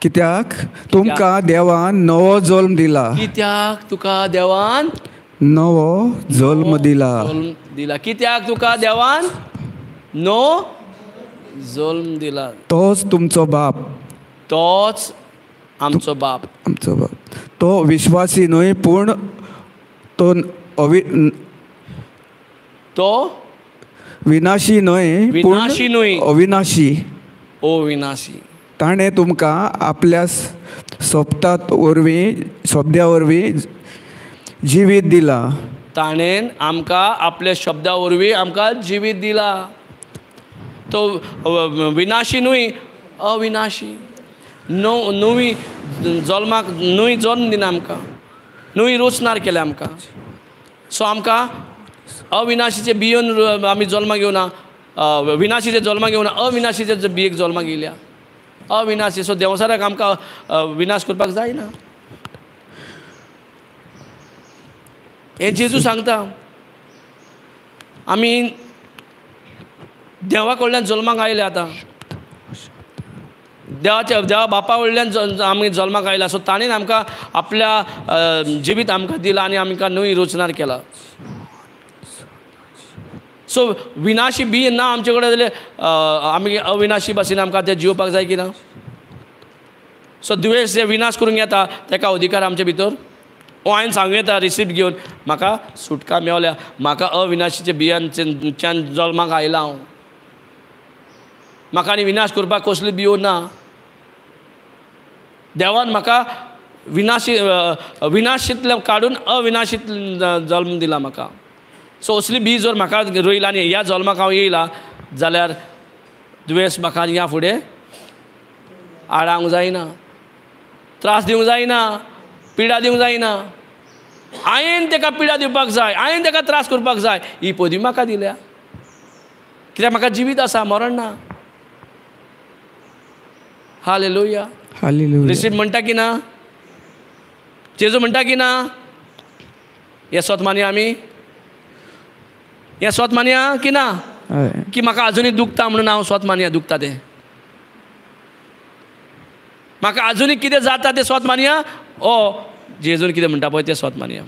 Speaker 2: कित्याक तुमकां देवान नवो जल्म दिला.
Speaker 1: कित्याक तुका देवान
Speaker 2: नवो जल्म दिला.
Speaker 1: दिला. कित्याक तुका देवान नो जल्म दिला.
Speaker 2: तोच तुमचो बाप.
Speaker 1: तोच आमचो बाप.
Speaker 2: आमचो बाप. तो विश्वासी न्हय पूण तो
Speaker 1: तो
Speaker 2: विनाशी न्हय,
Speaker 1: विनाशी न्हय,
Speaker 2: अविनाशी.
Speaker 1: अविनाशी.
Speaker 2: ताणें तुमकां आपल्या सोबतात वरवीं, शब्दा वरवीं जिवीत दिलां.
Speaker 1: ताणें आमकां आपल्या शब्दा वरवीं आमकां जिवीत दिलां. तो विनाशी न्हय, अविनाशी. नवी जल्माक न्हय जल्म दिना आमकां, न्हय रोचणार केल्या आमकां. सो आमकां अविनाशीचे बियोन आमी जल्माक येवना, विनाशीचे जल्माक येवना, अविनाशीचे बियेक जल्माक येयल्या. अविनाशी. सो देंवचाराक आमकां विनाश करपाक जायना. हें जेजू सांगता. आमी देवा कडल्यान जल्माक आयले. आतां देवाच्या देवा बापा कडल्यान आमी जल्माक आयला. सो ताणें आमकां आपल्या जिवीत आमकां दिलां आनी आमकां न्हय रचणार केला. सो विनाशी बी ना आमचे कडेन जाल्यार आमी अविनाशी भाशेन आमकां तें जिवपाक जाय की ना. सो दुयेंस जे विनाश करूंक येता ताका अधिकार आमचे भितर. ओ हांवें सांगूं येता रिसिप्ट घेवन म्हाका सुटका मेवल्या, म्हाका अविनाशीच्या बियांच्यान जल्माक आयला हांव, म्हाका आनी विनाश करपाक कसली बियो ना. देवान म्हाका विनाशी विनाशींतल्यान काडून अविनाशीत जल्म दिला म्हाका. सो असली बी जर म्हाका रोयला आनी ह्या जल्माक हांव येयला जाल्यार दुयेंस म्हाका ह्या फुडें आडावंक जायना, त्रास दिवंक जायना, पिडा दिवंक जायना. हांवें ताका पिडा दिवपाक जाय, हांवें ताका त्रास करपाक जाय. ही पदवी म्हाका दिल्या कित्याक म्हाका जिवीत आसा, मरण ना. हालेलुया.
Speaker 2: हालेलुया.
Speaker 1: रिसीप म्हणटा की ना? जेजू म्हणटा की ना? हें सोत मानया आमी, हें सोत मानया की ना? की म्हाका आजुनूय दुखता म्हणून हांव सोत मानया दुखता तें, म्हाका आजुनूय कितें जाता तें सोत मानया. ओ जेजून कितें म्हणटा पळय तें सोत मानया.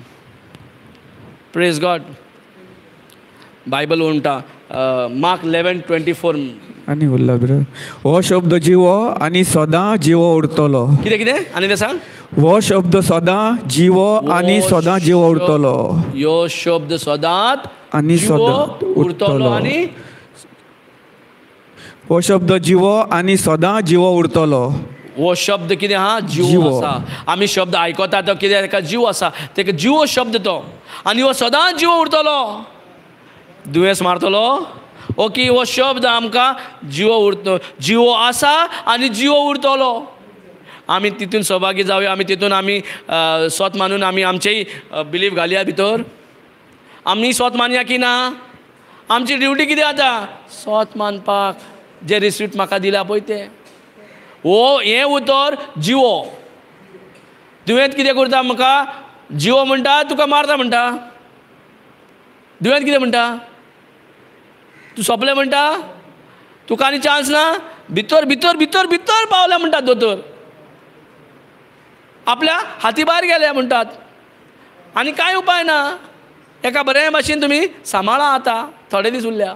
Speaker 1: Praise God. Bible म्हणटा मार्क 11:24.
Speaker 2: आनी उरला ब्रदर, हो शब्द जिवो आनी सदां जिवो उरतलो.
Speaker 1: कितें कितें आनी तें सांग.
Speaker 2: हो शब्द सदां जिवो आनी सदां जिवो उरतलो.
Speaker 1: यो शब्द सदांच
Speaker 2: आनी सदां
Speaker 1: उरतलो. आनी
Speaker 2: हो शब्द जिवो आनी सदां जिवो उरतलो.
Speaker 1: हो शब्द कितें आहा? जिवो आसा. आमी शब्द आयकता तो कितें ताका जीव आसा, ताका जिवो शब्द तो, आनी हो सदांच जिवो उरतलो. दुयेंस मारतलो ओके. हो शब्द आमकां जिवो उरतो, जिवो आसा आनी जिवो उरतलो. आमी तितून सहभागी जावया, आमी तितून आमी सोत मानून आमी आमचेय बिलीफ घालया भितर. आमी सोत मानया की ना? आमची ड्युटी कितें आतां? सोत मानपाक. जे रिसिप्ट म्हाका दिल्या पळय तें. हो हें उतर जिवो. दुयेंत कितें करता म्हाका? जिवो म्हणटा तुका मारता म्हणटा. दुयेंत कितें म्हणटा? तूं सोंपलें म्हणटा, तुका आनी चान्स ना. भितर भितर भितर भितर पावल्या म्हणटात दोतोर, आपल्या हाती भायर गेल्या म्हणटात आनी कांय उपाय ना. एका बरे भाशेन तुमी सांबाळा आतां थोडे दीस उरल्या,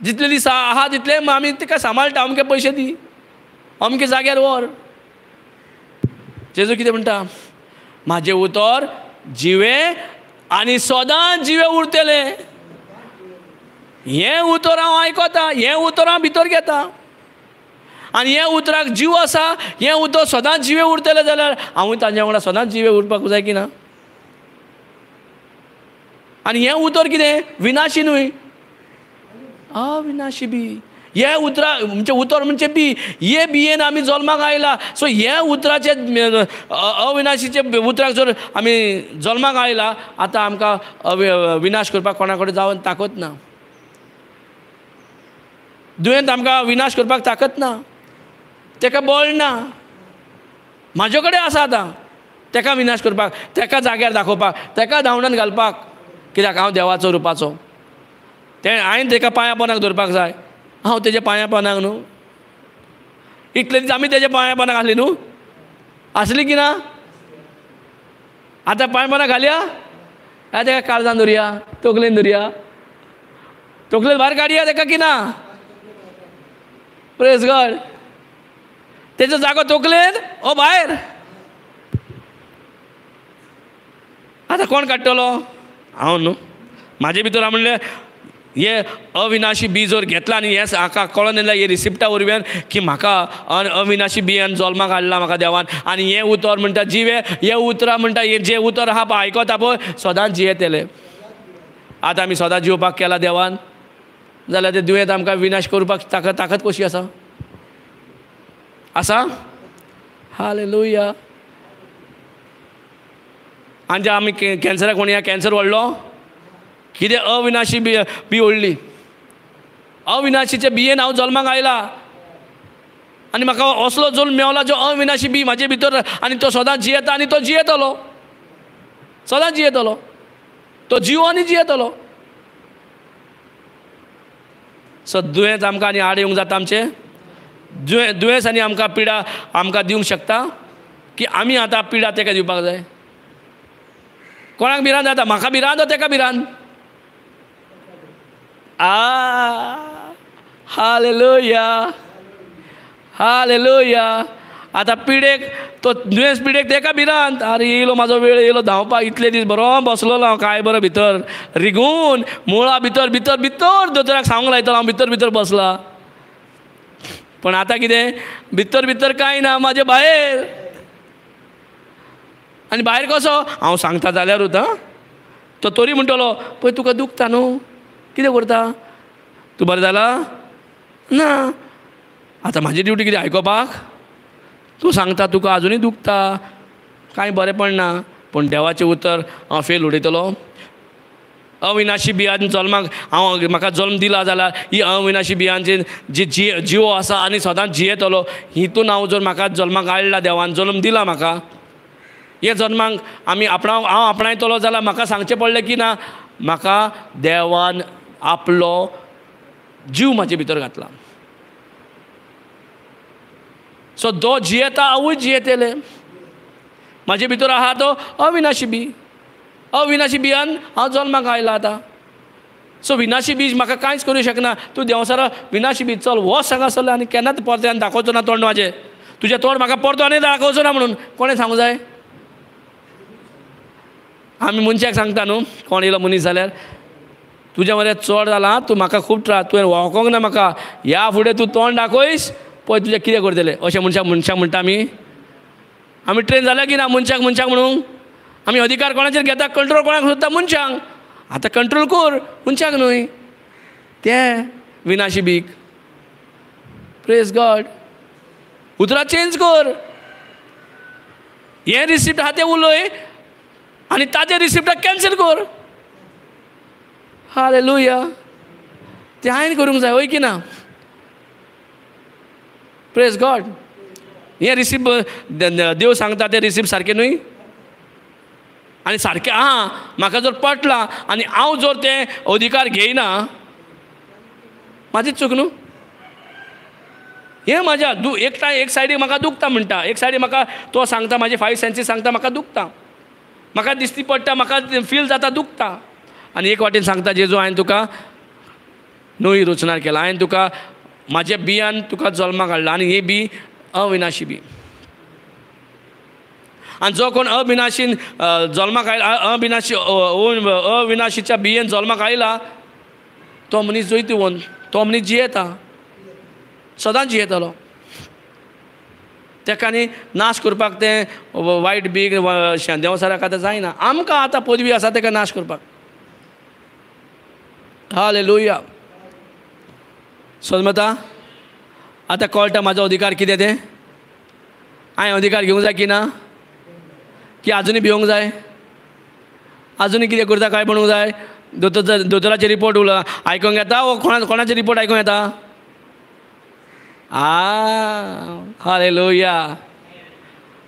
Speaker 1: जितले दीस आहा तितले आमी ताका सांबाळटा. अमके पयशे दी, अमके जाग्यार व्हर. जेजू कितें म्हणटा? म्हाजें उतर जिवें आनी सदांच जिवें उरतलें. हें उतर हांव आयकता, हें उतर हांव भितर घेता आनी हें उतराक जीव आसा. हें उतर सदांच जिवें उरतलें जाल्यार हांवूय तांच्या वांगडा सदांच जिवें उरपाक जाय की ना? आनी हें उतर कितें? विनाशी न्हय, अविनाशी बी. हे उतरा म्हणजे उतर म्हणजे बी. हे बियेन आमी जल्माक आयला. सो हे उतराचे अविनाशीचे उतराक जर आमी जल्माक आयला आतां आमकां विनाश करपाक कोणा कडेन जावन ताकत ना. दुयेंत आमकां विनाश करपाक ताकत ना, ताका बळ ना. म्हाजे कडेन आसा आतां ताका विनाश करपाक, ताका जाग्यार दाखोवपाक, ताका धांवणान घालपाक. कित्याक हांव देवाचो रुपाचो. तें हांवें तेका पांयां पोंदाक धरपाक जाय. हांव तेज्या पांयां पोंदाक न्हू, इतले दीस आमी तेज्या पांयां पोंदाक आसली न्हू, आसली की ना? आतां पांय पोंदाक घालया काय तेका काळजान धरया, तकलेन धरया, तकलेन भायर काडया तेका की ना? प्रेज गॉड. तेजो जागो तकलेन ओ भायर. आतां कोण काडटलो? हांव न्हू. म्हाजे भितर हांव म्हणलें हे अविनाशी बी जर घेतला आनी हें हाका कळोन येयला हे रिसिप्टा वरवीं की म्हाका अविनाशी बियान जल्माक हाडला म्हाका देवान, आनी हें उतर म्हणटा जिवे, हें उतरां म्हणटा हें जें उतर आहा पळय आयकता पळय सदांच जियेतले. आतां आमी सदां जिवपाक केला देवान, जाल्यार तें दुयेंत आमकां विनाश करपाक ताकद कशी आसा? आसा? हालेलुया. आनी जे आमी कॅन्सराक म्हणया, कॅन्सर व्हडलो कितें? अविनाशी बी बी व्हडली. अविनाशीच्या बियेन हांव जल्माक आयला आनी म्हाका असलो जल्म मेवला जो अविनाशी बी म्हाजे भितर, आनी तो सदां जियेता आनी तो जियेतलो, सदां जियेतलो, तो जिवो आनी जियेतलो. सो दुयेंस आमकां आनी आड येवंक जाता आमचें? दुयेंस आनी आमकां पिडा आमकां दिवंक शकता की आमी आतां पिडा तेका दिवपाक जाय? कोणाक भिरांत जाता? म्हाका भिरांत, तेका भिरांत? आ हालेलुया, हालेलुया. आतां पिडेक तो दुयेंस पिडेक तेका भिरांत, आरे येयलो म्हाजो वेळ येयलो धांवपाक, इतले दीस बरो बसलोलो हांव काय बरो भितर रिगून मुळा भितर भितर भितर दोतोराक सांगूंक लायतलो हांव भितर भितर बसला, पण आतां कितें भितर भितर कांय ना, म्हाजे भायर. आनी भायर कसो हांव सांगता जाल्यारूच आं तो तरी म्हणटलो पळय तुका दुखता न्हू, कितें करता तूं, बरें जाला ना? आतां म्हाजी ड्युटी कितें आयकोपाक? तूं सांगता तुका आजुनूय दुखता, कांय बरेंपण ना, पूण देवाचें उतर हांव फेल उडयतलो. अविनाशी बियान जल्माक हांव म्हाका जल्म दिला जाल्यार ही अविनाशी बियांची जी जिवो आसा आनी सदांच जियेतलो, हितून हांव जर म्हाका जल्माक हाडला देवान जल्म दिला म्हाका, हे जल्माक आमी आपणाव हांव आपणायतलो जाल्यार म्हाका सांगचें पडलें की ना, म्हाका देवान आपलो जीव म्हाजे भितर घातला. सो जो जियेता हांवूय जियेतलें. म्हाजे भितर आहा तो अविनाशी बी, अविनाशी बियान हांव जल्माक आयला आतां. सो विनाशी बीज म्हाका कांयच करूंक शकना. तूं देंवचारा विनाशी बीज चल वच हांगासरलें आनी केन्नाच परतें आनी दाखोवचो ना तोंड म्हाजें, तुजें तोंड म्हाका परतो आनी दाखोवचो ना म्हणून कोणें सांगूं जाय? आमी मनशाक सांगता न्हू, कोण येयलो मनीस जाल्यार तुज्या मरे चड जाला, तूं म्हाका खूब त्रास, तुवें वळखोंक ना म्हाका, ह्या फुडें तूं तोंड दाखयस पळय तुजें कितें करतलें, अशें मनशाक मनशाक म्हणटा आमी. आमी ट्रेन जाल्या की ना मनशाक मनशाक म्हणूंक? आमी अधिकार कोणाचेर घेता, कंट्रोल कोणाक सोदता? मनशांक. आतां कंट्रोल कर, मनशाक न्हय, तें विनाशी बीक. प्रेज गॉड. उतरां चेंज कर, हें रिसिप्ट आहा तें उलय आनी ताजें रिसिप्टाक कॅन्सल कर. हालेलुया. तें हांवें करूंक जाय, हय की ना? प्रेज गॉड. हें रिसिप्ट देव सांगता तें रिसिप्ट सारकें न्हय आनी सारकें आहा, म्हाका जर पटलां आनी हांव जर तें अधिकार घेयना, म्हाजी चूक न्हू. हें म्हाज्या एक एक सायडीक म्हाका दुखता म्हणटा, एक सायडीक म्हाका तो सांगता, म्हाजी 5 सेन्सीस सांगता म्हाका दुखता, म्हाका दिसती पडटा, म्हाका फील जाता दुखता, आनी एक वाटेन सांगता जेजू हांवें तुका न्हय रचणार केला, हांवें तुका म्हाज्या बियान तुका जल्माक हाडला आनी ही बी अविनाशी बी. आनी जो कोण अविनाशीन जल्माक आयला, अविनाशी अविनाशीच्या बियेन जल्माक आयला तो मनीस जैतिवंत, तो मनीस जियेता, सदांच जियेतलो. तेका न्ही नाश करपाक तें वायट बीग देंवचाराक आतां जायना. आमकां आतां पदवी आसा तेका नाश करपाक. हालेलुया. समजता आतां कळटा म्हाजो अधिकार कितें तें? हांवें अधिकार घेवंक जाय की ना? की आजुनूय भिवंक जाय? आजुनूय कितें करता काय म्हणूंक जाय? दोतोराचे रिपोर्ट उल आयकूंक येता वो कोणाचे रिपोर्ट आयकूंक येता? आ हालेलुया.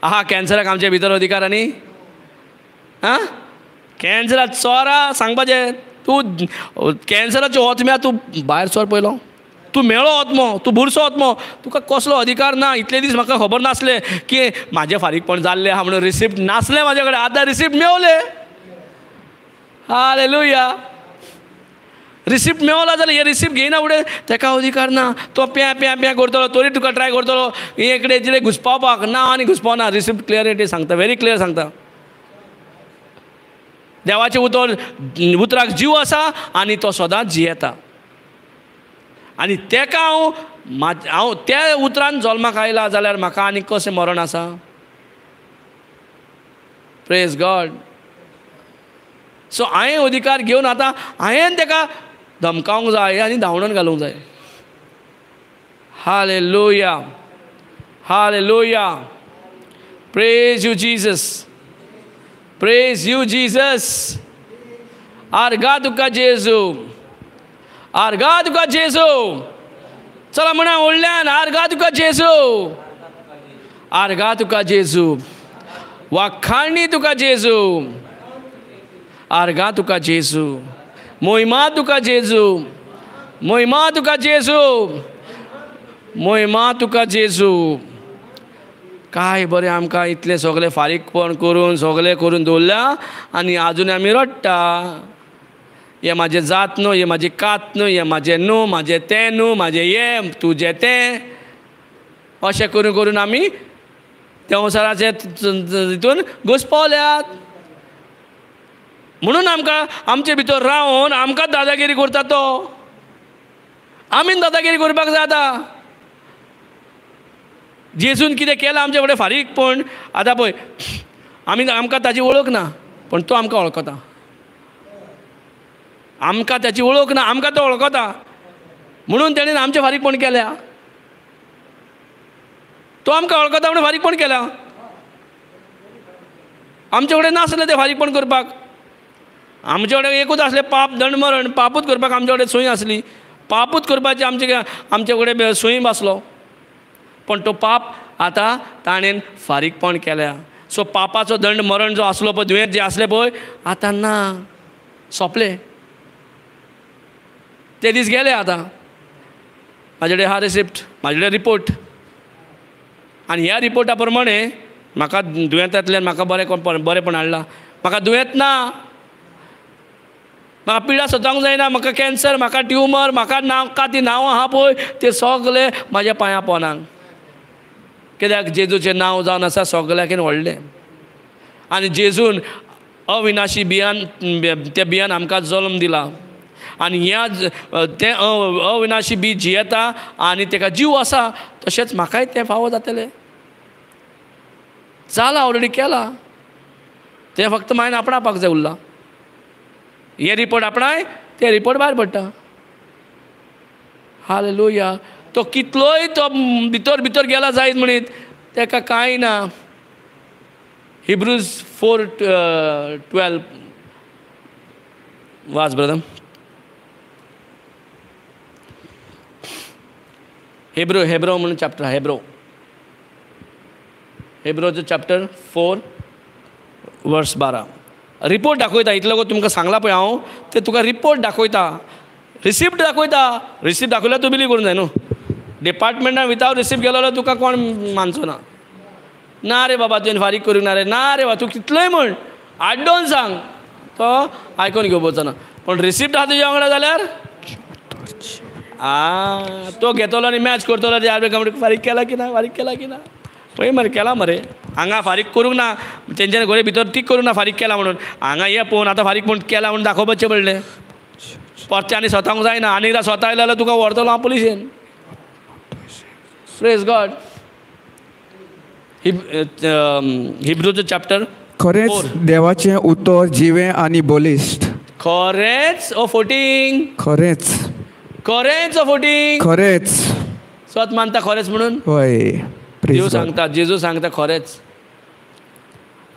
Speaker 1: आहा कॅन्सराक आमचे भितर अधिकार आनी आं कॅन्सराक चोरा सांगपाचें तूं कॅन्सराचो आत्म्या तूं भायर सर पयलो, तूं मेळो आत्मो, तूं बुरसो आत्मो, तुका कसलो अधिकार ना. इतले दीस म्हाका खबर नासलें की म्हाजें फारीकपण जाल्लें आहा म्हणून, रिसिप्ट नासलें म्हाजे कडेन, आतां रिसिप्ट मेवलें. हालेलुया. रिसिप्ट मेवला जाल्यार हे रिसिप्ट घेयना फुडें तेका अधिकार ना. तो प्या प्या प्या करतलो, तरी तुका ट्राय करतलो हे इकडे तिकडे घुसपावपाक ना, आनी घुसपावना. रिसिप्ट क्लियरिटी सांगता, व्हेरी क्लियर सांगता. देवाचें उतर उतराक जीव आसा आनी तो सदांच जियेता. आनी तेका हांव हांव त्या उतरान जल्माक आयला जाल्यार म्हाका आनी कशें मरण आसा? Praise God. सो हांवें अधिकार घेवन आतां हांवें तेका धमकावंक जाय आनी धांवडून घालूंक जाय. Hallelujah, hallelujah. Praise you Jesus, praise you Jesus. आर्गा तुका जेजू, आर्गा तुका जेजू. चला म्हणा व्हडल्यान, आर्गा तुका जेजू, आर्गा तुका जेजू, वाखाणी तुका जेजू, आर्गा तुका जेजू, मोहिमा तुका जेजू, मोहिमा तुका जेजू, मोहिमा तुका जेजू. काय बरें आमकां इतलें सगळें फारीकपण करून सगळें करून दवरल्या आनी आजून आमी रडटा. हें म्हाजें जात न्हू, हें म्हाजी कात न्हू, हें म्हाजें न्हू, म्हाजें तें न्हू, म्हाजें हें तुजें तें, अशें करून करून आमी संवसाराचे हितून घुसपावल्यात. म्हणून आमकां आमचे भितर रावन आमकां दादागिरी करता तो. आमी दादागिरी करपाक जाय आतां. जेजून कितें केलां आमचे फुडें फारीकपण. आतां पळय आमी आमकां ताची वळख ना, पूण तो आमकां वळखता. आमकां ताची वळख ना, आमकां तो वळखता, म्हणून तेणेन आमचें फारीकपण केल्या. तो आमकां वळखता म्हणून फारीकपण केल्या. आमचे कडेन नासलें तें फारीकपण करपाक. आमचे कडेन एकूच आसलें पाप, दंड, मरण. पापूच करपाक आमचे कडेन सोय आसली, पापूच करपाची आमचे कडेन सोय आसलो. पण तो पाप आतां ताणें फारीकपण केल्या. सो पापाचो दंड मरण जो आसलो पळय, दुयेंत जें आसलें पळय, आतां ना, सोंपलें. ते दीस गेले आतां. म्हाजे कडेन आहा रिसिप्ट, म्हाजे कडेन रिपोर्ट, आनी ह्या रिपोर्टा प्रमाणे म्हाका दुयेंतांतल्यान म्हाका बरेंपण हाडलां. म्हाका दुयेंत ना, म्हाका पिडा सतावंक जायना, म्हाका कॅन्सर, म्हाका ट्युमर, म्हाका नाका ती नांवां आहा पळय ते सगळे म्हाज्या पांयां पोनाक. कित्याक जेजूचें नांव जावन आसा सगळ्याकीन व्हडलें. आनी जेजून अविनाशी बियान, त्या बियान आमकां जल्म दिला. आनी ह्या तें अविनाशी बी जियेता आनी तेका जीव आसा, तशेंच म्हाकाय तें फावो जातलें. जालां, ऑलरेडी केलां, तें फक्त मायन आपणापाक जाय उरलां. हे रिपोर्ट आपणाय, ते रिपोर्ट भायर पडटा. हालेलुया. तो कितलोय तो भितर भितर गेला जायत म्हणीत तेका कांय ना. हिब्रूज 4:12 वाच ब्रदर. हेब्रो, हेब्रो म्हणून चॅप्टर, हेब्रो, हेब्रोचो चॅप्टर 4 वर्स 12. रिपोर्ट दाखयता. इतलो गो तुमकां सांगलां पळय हांव, ते तुका रिपोर्ट दाखयता, रिसिप्ट दाखयता. रिसिप्ट दाखयल्यार तूं बिलीव करूंक जाय न्हू. डिपार्टमेंटान वितावट रिसिप्ट गेलो जाल्यार तुका कोण मानचो ना. ना रे बाबा, तुवें फारीक करूंक ना रे, ना रे बाबा, तूं कितलोय म्हण आड्डोन सांग, तो आयकोन घेवपाचो ना. पूण रिसिप्ट आहा तुज्या वांगडा जाल्यार आ तो घेतलो आनी मॅच करतलो. फारीक केला की ना, फारीक केला की ना, पळय मरे केला मरे, हांगा फारीक करूंक ना, तेंच्यानी घरे भितर टीक करूंक ना फारीक केला म्हणून. हांगा ये पळोवन आतां फारीक म्हूण केला म्हणून दाखोवपाचें पडलें. परतें आनी स्वताक जायना, आनी एकदां स्वता आयलो जाल्यार तुका व्हरतलो हांव पुलिशेन. Praise God. हिब्रूचो चॅप्टर.
Speaker 2: खरेंच देवाचें उतर जिवें आनी बलिश्ट.
Speaker 1: खरेंच ओ फोटींग,
Speaker 2: खरेंच,
Speaker 1: खरेंच ओ फोटींग,
Speaker 2: खरेंच.
Speaker 1: स्वत मानता खरेंच म्हणून?
Speaker 2: हय.
Speaker 1: देव सांगता, जेजू सांगता खरेंच.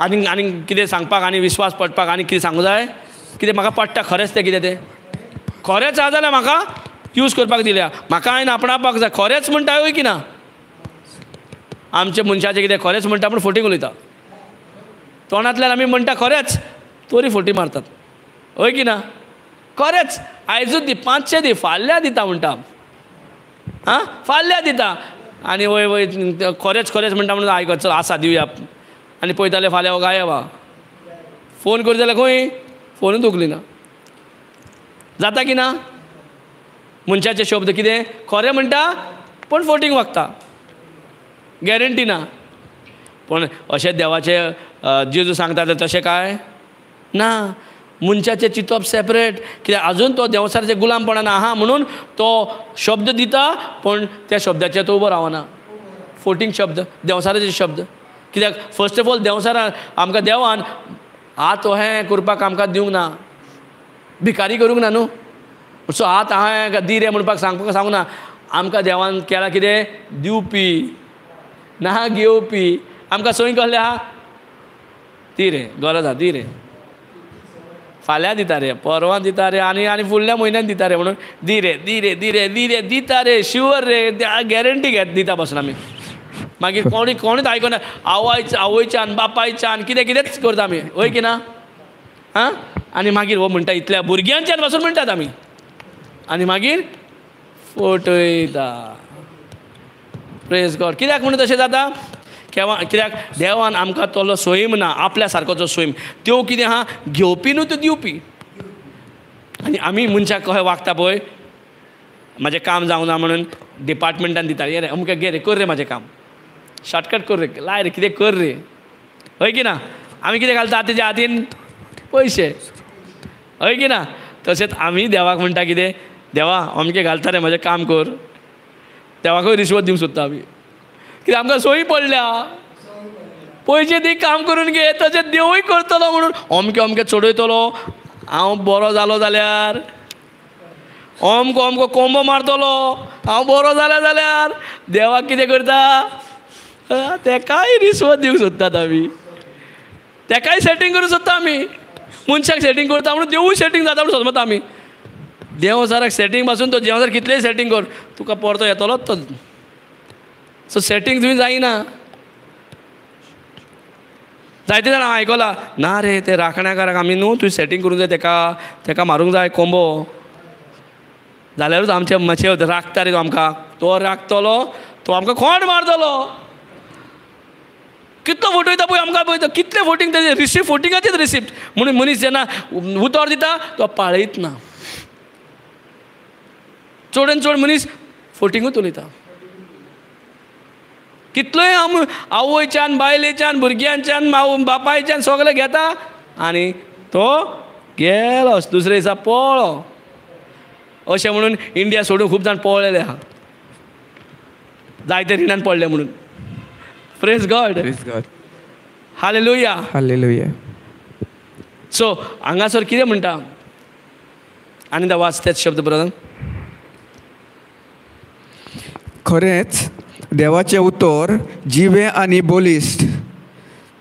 Speaker 1: आनी आनी कितें सांगपाक आनी विश्वास पडपाक आनी कितें सांगूं जाय? कितें म्हाका पडटा खरेंच तें कितें तें खरेंच आसा जाल्यार म्हाका यूज करपाक दिल्या, म्हाका हांवें आपणावपाक जाय. खरेंच म्हणटा हय की ना? आमचे मनशाचें कितें खरेंच म्हणटा पूण फोटींग उलयता. तोंडांतल्यान आमी म्हणटा खरेंच, तरी फोटी मारतात, हय की ना? खरेंच आयजूच दी, 500 दी, फाल्यां दिता म्हणटा, आं फाल्यां दिता. आनी वय वय खरेंच खरेंच म्हणटा म्हणून आयकत चल आसा दिवया. आनी पळयताले फाल्यां हो गायब आहा. फोन करीत जाल्यार खंय फोनूच उखलिना. जाता की ना? मनशाचे शब्द कितें खरें म्हणटा पूण फोटींग वागता, गॅरंटी ना. पूण अशें देवाचे जेजू सांगता तशें कांय ना. मनशाचें चिंतप सेपरेट, कित्याक आजून तो देंवचाराचें गुलामपणान आहा म्हणून तो शब्द दिता पूण त्या शब्दाचेर तो उबो रावना. फोटींग शब्द, देंवचाराचे शब्द. कित्याक फर्स्ट ऑफ ऑल देंवचारान आमकां देवान हात हें करपाक आमकां दिवंक ना, भिकारी करूंक ना न्हू. सो हात हांवें दी रे म्हणपाक सांगपाक सांगूं ना. आमकां देवान केला कितें? दिवपी ना घेवपी. आमकां सोय कसलें आहा? दी रे, गरज आहा, दी रे, फाल्यां दिता रे, परवां दिता रे, आनी आनी फुडल्या म्हयन्यान दिता रे म्हणून दी रे दी रे दी रे दी रे दिता रे, शुवर रे, गॅरंटी घेत दिता बसून आमी. मागीर कोणी कोणीच आयकना, आवयच्यान बापायच्यान कितें कितेंच करता आमी, हय की ना? आं, आनी मागीर हो म्हणटा इतल्या भुरग्यांच्यान पासून म्हणटात आमी, आनी मागीर फटयता. प्रेज गॉड. कित्याक म्हणून तशें जाता? कित्याक देवान आमकां तोलो सोयम ना, आपल्या सारको जो सोयम त्यो कितें आहा, घेवपी न्हू त्यो दिवपी. आनी आमी मनशाक कशें वागता पळय, म्हाजें काम जावंक ना म्हणून डिपार्टमेंटान दिता, ये रे अमकें घे रे, कर रे म्हाजें काम, शॉर्टकट कर रे, लाय रे, कितें कर रे, हय की ना? आमी कितें घालता तेज्या हातीन? पयशे, हय की ना? तशेंच आमी देवाक म्हणटा कितें, देवा अमकें घालता रे म्हाजें काम कर. देवाकूय रिश्वत दिवंक सोदता आमी, कित्याक आमकां सोयी पडल्या, पयशे दी काम करून घे. तशें देवूय करतलो म्हणून अमकें अमकें चडयतलो, हांव बरो जालो जाल्यार, अमको अमको कोंबो मारतलो, हांव बरो जाल्या जाल्यार. देवाक कितें करता? तेकाय रिश्वत दिवंक सोदतात आमी, तेकाय सेटींग करूंक सोदता आमी. मनशाक सेटींग करता म्हणून देवूय सेटींग जाता म्हणून समजता आमी. देंवचाराक सेटींग पासून तो देंवचार कितलेंय सेटींग कर, तुका परतो येतलोच तो. सो सेटींग तुवें जायना. जायते जाणां आयकलां ना रे ते राखण्याकाराक आमी न्हू तुवें सेटींग करूंक जाय, तेका तेका मारूंक जाय कोंबो, जाल्यारूच आमचे मातशें राखता रे तो आमकां. तो राखतलो, तो आमकां खोंट मारतलो. कितलो फटयता पळय आमकां, पळय कितले फोटींग तेजे रिसिप्ट, फोटिंगाचेच रिसिप्ट. म्हणून मनीस जेन्ना उतर दिता तो पाळयत ना. चड चड मनीस फोटिंगूच उलयता. कितलोय आम आवयच्यान बायलेच्यान भुरग्यांच्यान बापायच्यान सगळें घेता आनी तो गेलो दुसरे दिसा पळ्ळो. अशें म्हणून इंडिया सोडून खूब जाण पळ्ळेले आहा, जायते रिणान पडले म्हणून. Praise God. Hallelujah.
Speaker 2: Hallelujah.
Speaker 1: So हांगासर कितें म्हणटा आनी वाच तेच शब्द ब्रदर.
Speaker 2: खरेंच देवाचें उतर जिवें आनी बलिश्ट,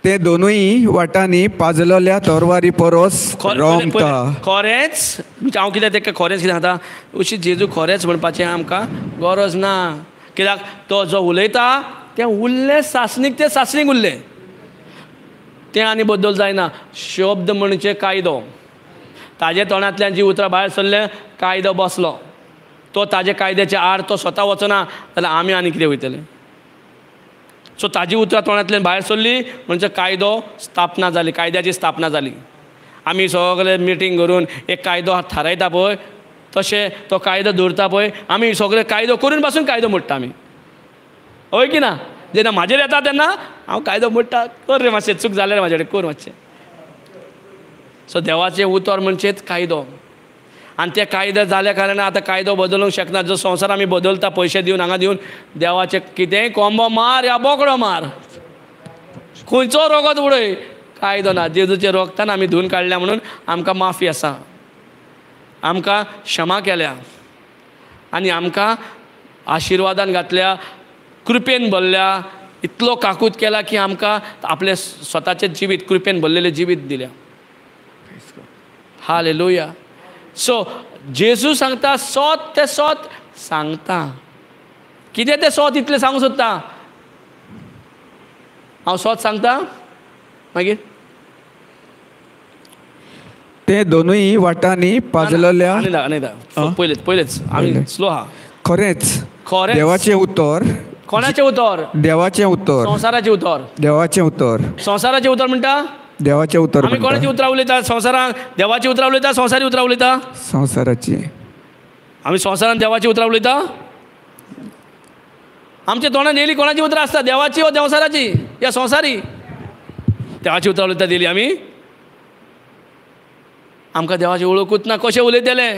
Speaker 2: तें दोनूय वाटांनी पाजलेल्या तरवारी परस रोमता.
Speaker 1: खरेंच हांव कितें तेका खरेंच कितें सांगता, अशी जेजू खरेंच म्हणपाचें आमकां गरज ना. कित्याक तो जो उलयता तें उरलें सासणीक, तें सासणीक उरलें, तें आनी बदल जायना. शब्द म्हणजे कायदो, ताजे तोंडांतल्यान जी उतरां भायर सरलें कायदो बसलो, तो ताजे कायद्याच्या आड तो स्वता वचना जाल्यार आमी आनी कितें वयतले. सो ताजी उतरां तोंडांतल्यान भायर सरली म्हणजे कायदो स्थापना जाली, कायद्याची स्थापना जाली. आमी सगळे मिटींग करून एक कायदो थारायता पळय, तशें तो कायदो दवरता पळय, आमी सगळे कायदो करून पासून कायदो मोडटा आमी, हय की ना? जेन्ना म्हाजेर येता तेन्ना हांव कायदो मोडटा, कर रे मातशें चूक जालें रे म्हाजे कडेन, कर मातशें. सो देवाचें उतर म्हणचेच कायदो, आनी ते कायदे जाल्या कारणान आतां कायदो बदलूंक शकना. जो संवसार आमी बदलता पयशे दिवन हांगा दिवन, देवाचें कितेंय कोंबो मार या बोकडो मार, खंयचो रोगत उडय, कायदो ना. जेजूच्या रोगतान आमी धुवन काडल्या म्हणून आमकां माफी आसा, आमकां क्षमा केल्या आनी आमकां आशिर्वादान घातल्या, कृपेन भरल्या, इतलो काकूत केला की आमकां आपलें स्वताचें जिवीत कृपेन भरलेलें जिवीत दिल्या. हालेलुया. सो जेजू सांगता सोत तें सोत सांगता, कितें तें सोत इतलें सांगूंक सोदता हांव, सोत सांगता. मागीर
Speaker 2: ते दोनूय वाटांनी पाजलेल्या.
Speaker 1: पयलेच पयलेच आमी स्लो आहा.
Speaker 2: खरेंच खरें देवाचें उतर.
Speaker 1: कोणाचें उतर?
Speaker 2: देवाचें उतर.
Speaker 1: संवसाराचें उतर.
Speaker 2: देवाचें उतर.
Speaker 1: संवसाराचें उतर म्हणटा
Speaker 2: देवाचें उतर.
Speaker 1: आमी कोणाचीं उतरां उलयता? संवसारान देवाचीं उतरां उलयता, संवसारी उतरां उलयता?
Speaker 2: संवसाराची.
Speaker 1: आमी संवसारान देवाचीं उतरां उलयता? आमच्या तोंडान येयली कोणाची उतरां आसता? देवाची वो देवसाराची या संवसारी? देवाची उतरां उलयता दिली आमी? आमकां देवाची वळखूच ना, कशें उलयतले?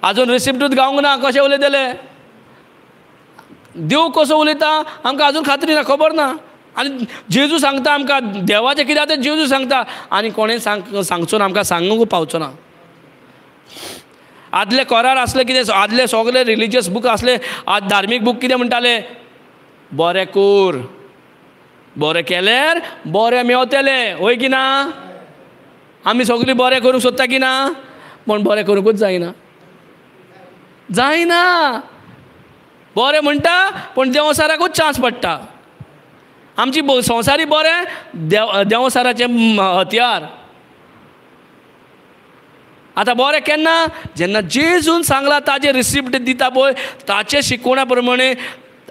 Speaker 1: आजून रिसिप्टूच गावंक ना, कशें उलयतले? देव कसो उलयता आमकां आजून खात्री ना, खबर ना. आनी जेजू सांगता आमकां देवाचें कितें आतां जेजू सांगता, आनी कोणें सांगचो ना, आमकां सांगूंक पावचो ना. आदले कोरार आसले कितें, आदले सगळे रिलीजियस बूक आसले, आज धार्मीक बूक कितें म्हणटाले? बरें कोर, बरें केल्यार बरें मेवतलें, वय की ना? आमी सगळीं बरें करूंक सोदता की ना? पूण बरें करूंकूच जायना, जायना. बरें म्हणटा पूण देंवचाराकूच चान्स पडटा. आमची संवसारी बरें, देंवचाराचें हत्यार. आतां बरें केन्ना? जेन्ना जेजून सांगला ताजें रिसिप्ट दिता पळय, ताचे शिकवण्या प्रमाणे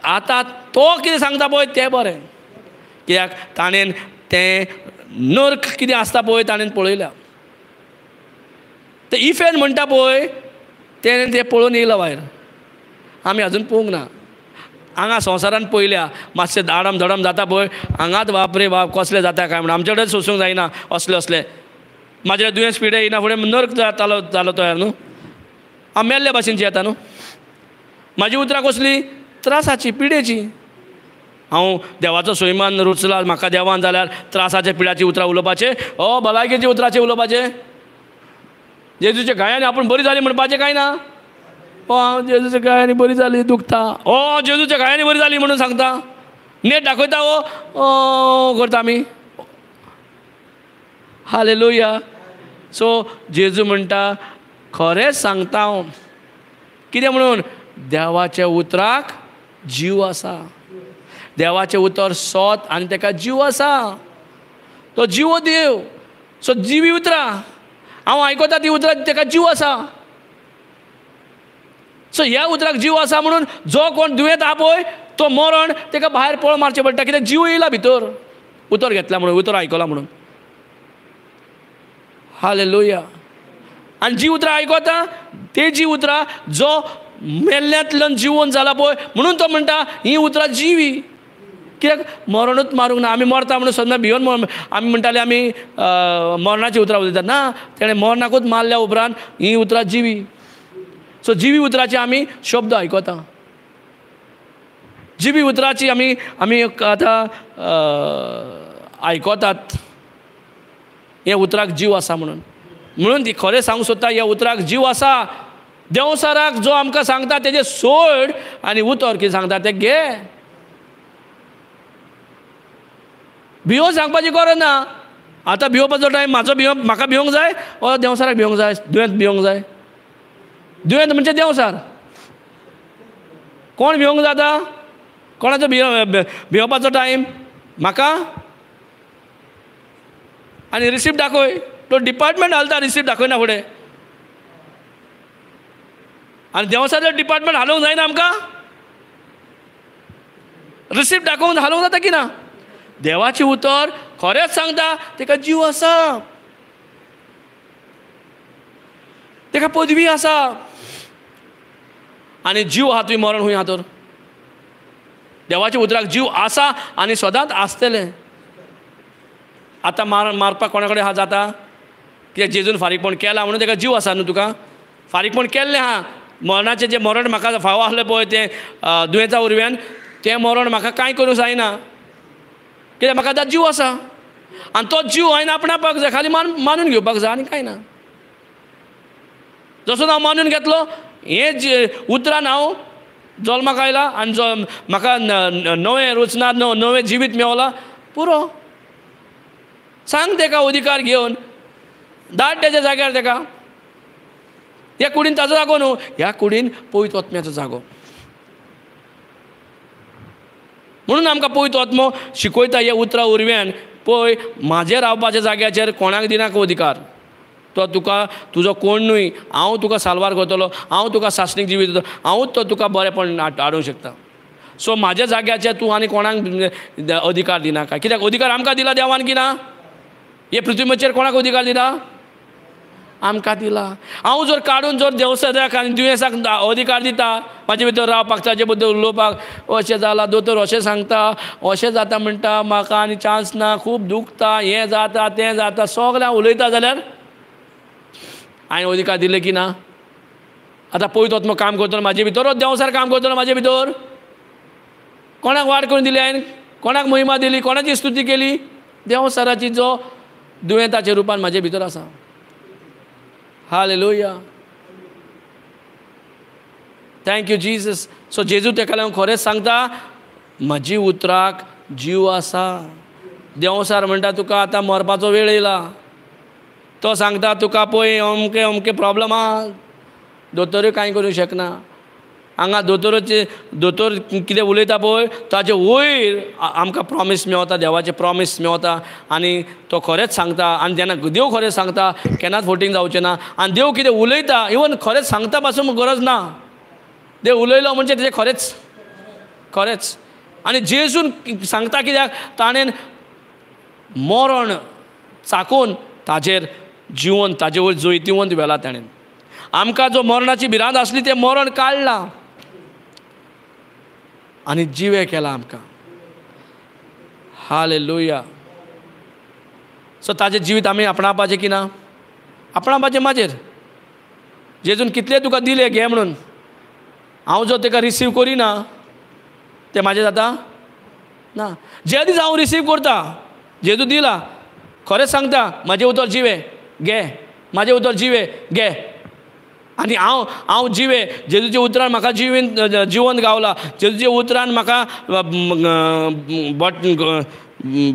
Speaker 1: आतां तो कितें सांगता पळय तें बरें. कित्याक ताणें तें नर्क कितें आसता पळय ताणें पळयलां. तें इफेन म्हणटा पळय तेणें तें पळोवन येयलां भायर, आमी अजून पळोवंक ना. हांगा संवसारान पळयल्या मातशें दाडम धडम जाता पळय हांगाच, बाप रे बाप कसलें जाता काय म्हणून आमचे कडेन सोसूंक जायना असलें असलें. म्हाजें दुयेंस पिडे येयना फुडें नर्क जातालो जालो तयार न्हू, हांव मेल्ल्या भाशेन येता न्हू. म्हाजी उतरां कसली? त्रासाची, पिडेची. हांव देवाचो सोयमान रुचला म्हाका देवान जाल्यार त्रासाच्या पिडाची उतरां उलोवपाचें, ओ भलायकेची उतराचें उलोवपाचें? जेजूच्या घायान आपूण बरी जाली म्हणपाचें कांय ना? ओ हांव जेजूच्या घायांनी बरी जाली, दुखता, ओ जेजूच्या घायांनी बरी जाली म्हणून सांगता, नेट दाखयता, ओ करता आमी. हालेलुया. सो जेजू म्हणटा खरेंच सांगता हांव, कितें म्हणून? देवाच्या उतराक जीव आसा. देवाचें उतर सोत आनी ताका जीव आसा, तो जिवो देव. सो जिवी उतरां हांव आयकता ती उतरां ताका जीव आसा. सो ह्या उतराक जीव आसा म्हणून जो कोण दुयेंत आहा पळय तो मरण ताका भायर पळ मारचें पडटा, कित्याक जीव येयला भितर, उतर घेतला म्हणून, उतर आयकलां म्हणून. हालेलुया. आनी जी उतरां आयकता ते जी उतरां जो मेल्ल्यांतल्यान जिवन जाला पळय म्हणून तो म्हणटा ही उतरां जिवी. कित्याक मरणूच मारूंक ना. आमी मरता म्हणून सदां भिवन आमी म्हणटाले आमी मरणाची उतरां उलयतात ना, तेणें मरणाकूच मारल्या उपरांत ही उतरां जिवी. सो जिवी उतराची आमी शब्द आयकता, जिवी उतराची आमी आमी आतां आयकतात. ह्या उतराक जीव आसा म्हणून, म्हणून ती खरें सांगूंक सोदता ह्या उतराक जीव आसा. देंवचाराक जो आमकां सांगता तेजें सोड आनी उतर कितें सांगता तें घे. भियो सांगपाची गरज ना. आतां भियोवपाचो टायम म्हाजो, भियो म्हाका भिवंक जाय ओ देंवचाराक भिवंक जाय? दुयेंत भिवंक जाय? दुयेंत म्हणजे देंवचार. कोण भिवंक जाता? कोणाचो भियोवपाचो टायम? म्हाका. आनी रिसिप्ट दाखय, तो डिपार्टमेंट हालता रिसिप्ट दाखयना फुडें. आनी देंवचाराचें डिपार्टमेंट हालोवंक जायना आमकां? रिसिप्ट दाखोवन हालोवंक जाता की ना? देवाचें उतर खरेंच सांगता ताका जीव आसा, ताका पदवी आसा. आनी जीव आहा तुवें मरण खंय आहा तर? देवाच्या उतराक जीव आसा आनी सदांच आसतलें. आतां मारपाक कोणा कडेन आहा जाता? कित्याक जेजून फारीकपण केलां म्हणून ताका जीव आसा न्हू. तुका फारीकपण केल्लें आहा, मरणाचें जें मरण म्हाका फावो आसलें पळय तें दुयेंसा वरव्यान, तें मरण म्हाका कांय करूंक जायना, कित्याक म्हाका आतां जीव आसा. आनी तो जीव हांवें आपणावपाक जाय, खाली मानून घेवपाक जाय आनी कांय ना. जसो हांव मानून घेतलो हें जे उतरान हांव जल्माक आयला आनी जो म्हाका नवें रचना नवें जिवीत मेवलां, पुरो. सांग ताका अधिकार घेवन धाड तेज्या जाग्यार ताका. ह्या कुडीन ताजो जागो न्हू, ह्या कुडीन पवित्र आत्म्याचो जागो. म्हणून आमकां पवित्र आत्मो शिकयता ह्या उतरां वरव्यान, पळय म्हाजें रावपाच्या जाग्याचेर कोणाक दिनाका अधिकार. तो तुका तुजो कोण न्हय, हांव तुका साल्वार करतलो, हांव तुका सासणीक जिवीत दितलो, हांवूच तो तुका बरेंपण हाडूंक शकता. सो म्हाज्या जाग्याचेर तूं आनी कोणाक अधिकार दिनाका. कित्याक अधिकार आमकां दिला देवान की ना? हे पृथ्वीचेर कोणाक अधिकार दिला? आमकां दिला. हांव जर काडून जर देवसाक आनी दुयेंसाक अधिकार दिता म्हाजे भितर रावपाक, ताजे बद्दल उलोवपाक, अशें जालां दोतोर अशें सांगता, अशें जाता म्हणटा, म्हाका आनी चान्स ना, खूब दुखता, हें जाता तें जाता, सगळें हांव उलयता जाल्यार हांवें अधिकार दिले की ना? आतां पयतो आत्मो काम करतलो म्हाजे भितर, देवसार काम करतलो म्हाजे भितर. कोणाक वाड करून दिली हांवें? कोणाक महिमा दिली? कोणाची स्तुती केली? देवसाराची, जो दुयेंताच्या रुपान म्हाजे भितर आसा. Hallelujah, thank you Jesus. So जेजू तेका लागून खरेंच सांगता, म्हजी उतराक जीव आसा. देवसार म्हणटा तुका आतां मरपाचो वेळ येयला. तो सांगता तुका पळय अमके अमके प्रॉब्लम आहा, दोतोरूय कांय करूंक शकना. हांगा दोतोराचे दोतोर कितें उलयता पळय ताचे वयर आमकां प्रॉमीस मेवता, देवाचें प्रॉमीस मेवता. आनी तो खरेंच सांगता, आनी जेन्ना देव खरें सांगता केन्नाच फोटींग जावचें ना. आनी देव कितें उलयता इवन खरेंच सांगता पासून गरज ना, देव उलयलो म्हणजे तेजें खरेंच खरेंच. आनी जेजून सांगता कित्याक ताणें मरण चाकून ताजेर जिवन ताजे वयर जैतिवंत व्हेला. ताणें आमकां जो मरणाची भिरांत आसली तें मरण काडलां आनी जिवे केला आमकां. हालेलुया. सो ताजें जिवीत आमी आपणावपाचें की ना? आपणावपाचें म्हाजेर. जेजून कितलें तुका दिलें घे म्हणून, हांव जर ताका रिसीव करिना तें म्हाजें जाता ना. जे दीस हांव रिसीव करता, जेजू दिला, खरेंच सांगता म्हाजें उतर जिवें घे, म्हाजें उतर जिवें घे, आनी हांव हांव जिवे जेजूच्या उतरान म्हाका जिवन गावला, जेजूच्या उतरान म्हाका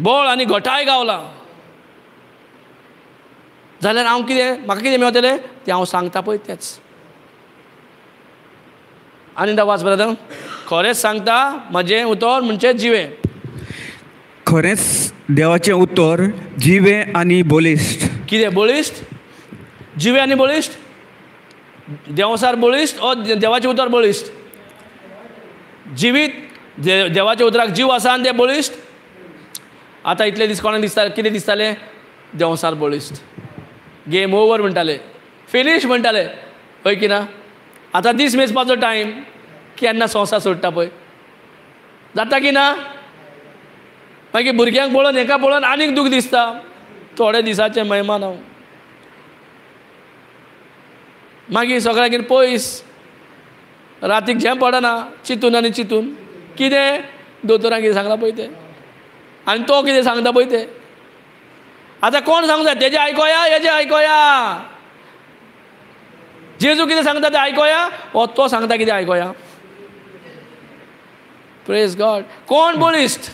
Speaker 1: बळ आनी घटाय गावला, जाल्यार हांव कितें, म्हाका कितें मेवतलें तें हांव सांगता पळय तेंच. आनी एकदां वाच ब्रदर. खरेंच सांगता म्हजें उतर म्हणजे जिवें.
Speaker 2: खरेंच देवाचें उतर जिवें आनी बळिश्ट.
Speaker 1: कितें बळिश्ट? जिवें आनी बळिश्ट? देवसार बळिश्ट ओ देवाचें उतर बळिश्ट? जिवीत देवाच्या उतराक जीव आसा आनी तें बळिश्ट. आतां इतले दीस कोणाक दिसता कितें दिसतालें? देवसार बळिश्ट, गेम ओवर म्हणटाले, फिनीश म्हणटाले, हय की ना? आतां दीस मेजपाचो टायम, केन्ना संवसार सोडटा पळय, जाता की ना? मागीर भुरग्यांक पळोवन हेका पळोवन आनीक दूख दिसता, थोडे दिसाचें मेहमान हांव. मागीर सगळ्यांगेर पयस, रातीक झेम पडना, चिंतून आनी चिंतून कितें दोतोरान कितें सांगलां पळय तें, आनी तो कितें सांगता पळय तें. आतां कोण सांगता? तेजें आयकोया हेजें आयकोया? जेजू कितें सांगता तें आयकोया ओ तो सांगता कितें आयकोया? Praise God. कोण बळिश्ट?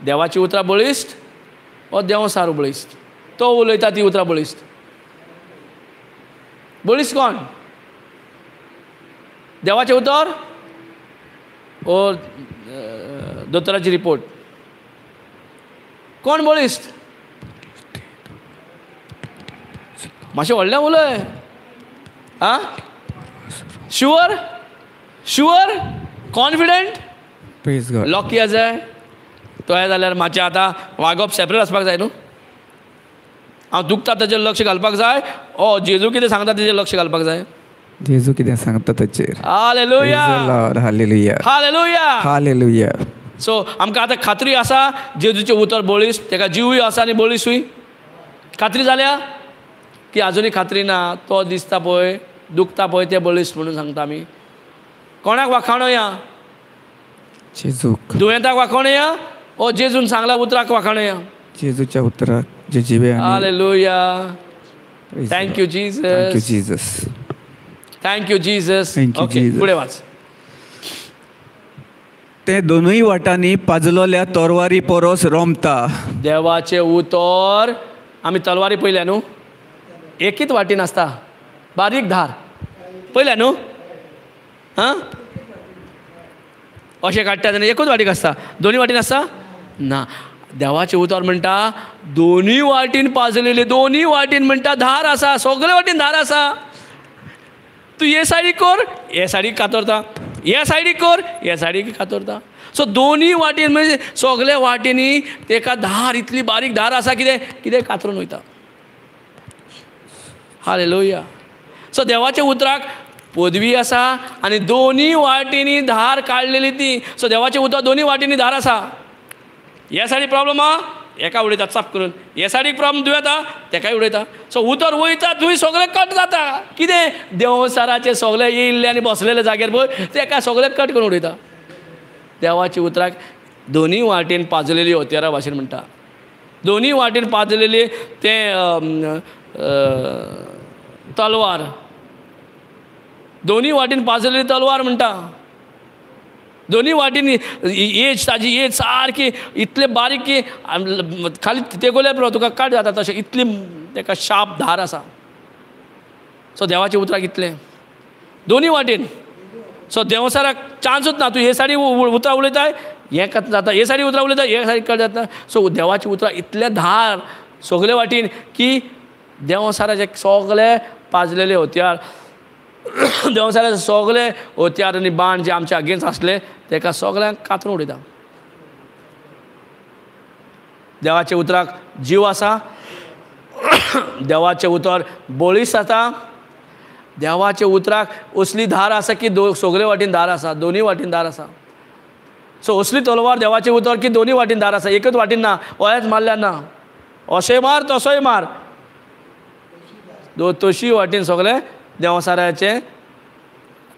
Speaker 1: देवाची उतरां बळिश्ट ओ देवसार बळिश्ट? तो उलयता ती उतरां बळिश्ट. बळिश्ट कोण? देवाचें उतर ओ दोतोराची रिपोर्ट? कोण बळिश्ट? मातशें व्हडलें उलय. आं, शुअर? Sure? Confident? Lucky आसा तो जाल्यार मातशें आतां वागप सेपरेट आसपाक जाय न्हू. हांव दुखता ताचेर लक्ष घालपाक जाय ओ जेजू कितें सांगता ताचेर लक्ष घालपाक जाय?
Speaker 2: जेजू कितें सांगता ताचेर.
Speaker 1: Hallelujah,
Speaker 2: hallelujah,
Speaker 1: hallelujah,
Speaker 2: hallelujah.
Speaker 1: So आमकां आतां खात्री आसा जेजूचें उतर बळिश्ट, ताका जिवूय आसा आनी बळिश्टूय. खात्री जाल्या की आजुनूय खात्री ना? तो दिसता पळय, दुखता पळय तें बळिश्ट म्हणून सांगता आमी. कोणाक वाखाणोया?
Speaker 2: जेजूक.
Speaker 1: दुयेंताक वाखाणोया ओ जेजून सांगला उतराक वाखाणोया?
Speaker 2: जेजूच्या उतराक जे जिवे.
Speaker 1: Hallelujah, thank you Jesus,
Speaker 2: thank you Jesus,
Speaker 1: thank you Jesus. Okay, फुडें वाच.
Speaker 2: ते दोनूय वाटांनी पाजलोल्या तलवारी परस रोमता.
Speaker 1: देवाचें उतर आमी तलवारी पळयल्या न्हू, एकीच वाटेन आसता, बारीक धार पळयल्या न्हू. आं, अशें काडटा तेन्ना एकूच वाटेक आसता, दोनूय वाटेन आसता ना. देवाचें उतर म्हणटा दोनूय वाटेन पाजलेली, दोनूय वाटेन म्हणटा धार आसा, सगळे वाटेन धार आसा. तूं हे सायडीक कर, हे सायडीक कातरता, हे सायडीक कर, हे सायडीक कातरता. सो दोनूय वाटेन म्हणजे सगळे वाटेनी तेका धार, इतली बारीक धार आसा कितें कितें कातरून वयता. हालेलुया. सो देवाच्या उतराक पदवी आसा आनी दोनूय वाटेनी धार काडलेली ती. सो देवाचें उतर दोनूय वाटेनी धार आसा. हे सायडीक प्रॉब्लम आहा एका उडयता चाप करून, हे सायडीक प्रॉब्लम दुयेता तेकाय उडयता. सो उतर वयता थंय सगळें कट जाता. कितें देंवचाराचें सगळें येयल्लें आनी बसलेलें जाग्यार पळय तेका सगळें कट करून उडयता. देवाच्या उतराक दोनूय वाटेन पाजलेली हत्यारा भाशेन म्हणटा, दोनूय वाटेन पाजलेली तें तलवार, दोनूय वाटेन पाजलेली तलवार म्हणटा. दोनूय वाटेनी एज, ताजी एज सारकी इतले बारीक की खाली तेगोल्यार पुरो तुका कट जाता तशें, इतली तेका शार्प धार आसा. सो देवाच्या उतराक इतलें दोनूय वाटेन. सो देंवचाराक चान्सूच ना, तूं हे सायडी उतरां उलयताय हें कट जाता, हे सायडी उतरां उलयता हे सायडी कट जाता. सो देवाची उतरां इतलें धार सगळे वाटेन की देंवचाराचे सगळे पाजलेले हत्यार, देंवचाराचे सगळे हत्यार आनी बाण जे आमचे अगेन्स्ट आसले तेका सगळ्यांक कातरून उडयता. देवाच्या उतराक जीव आसा, देवाचें उतर बळिश्ट आसा, देवाच्या उतराक असली धार आसा की सगळे वाटेन धार आसा, दोनूय वाटेन धार आसा. सो असली तलवार देवाचें उतर की दोनूय वाटेन धार आसा, एकच वाटेन ना, ओळेच मारल्यार ना, अशेंय मार तसोय मार, तशी वाटेन सगळे देंवचाराचें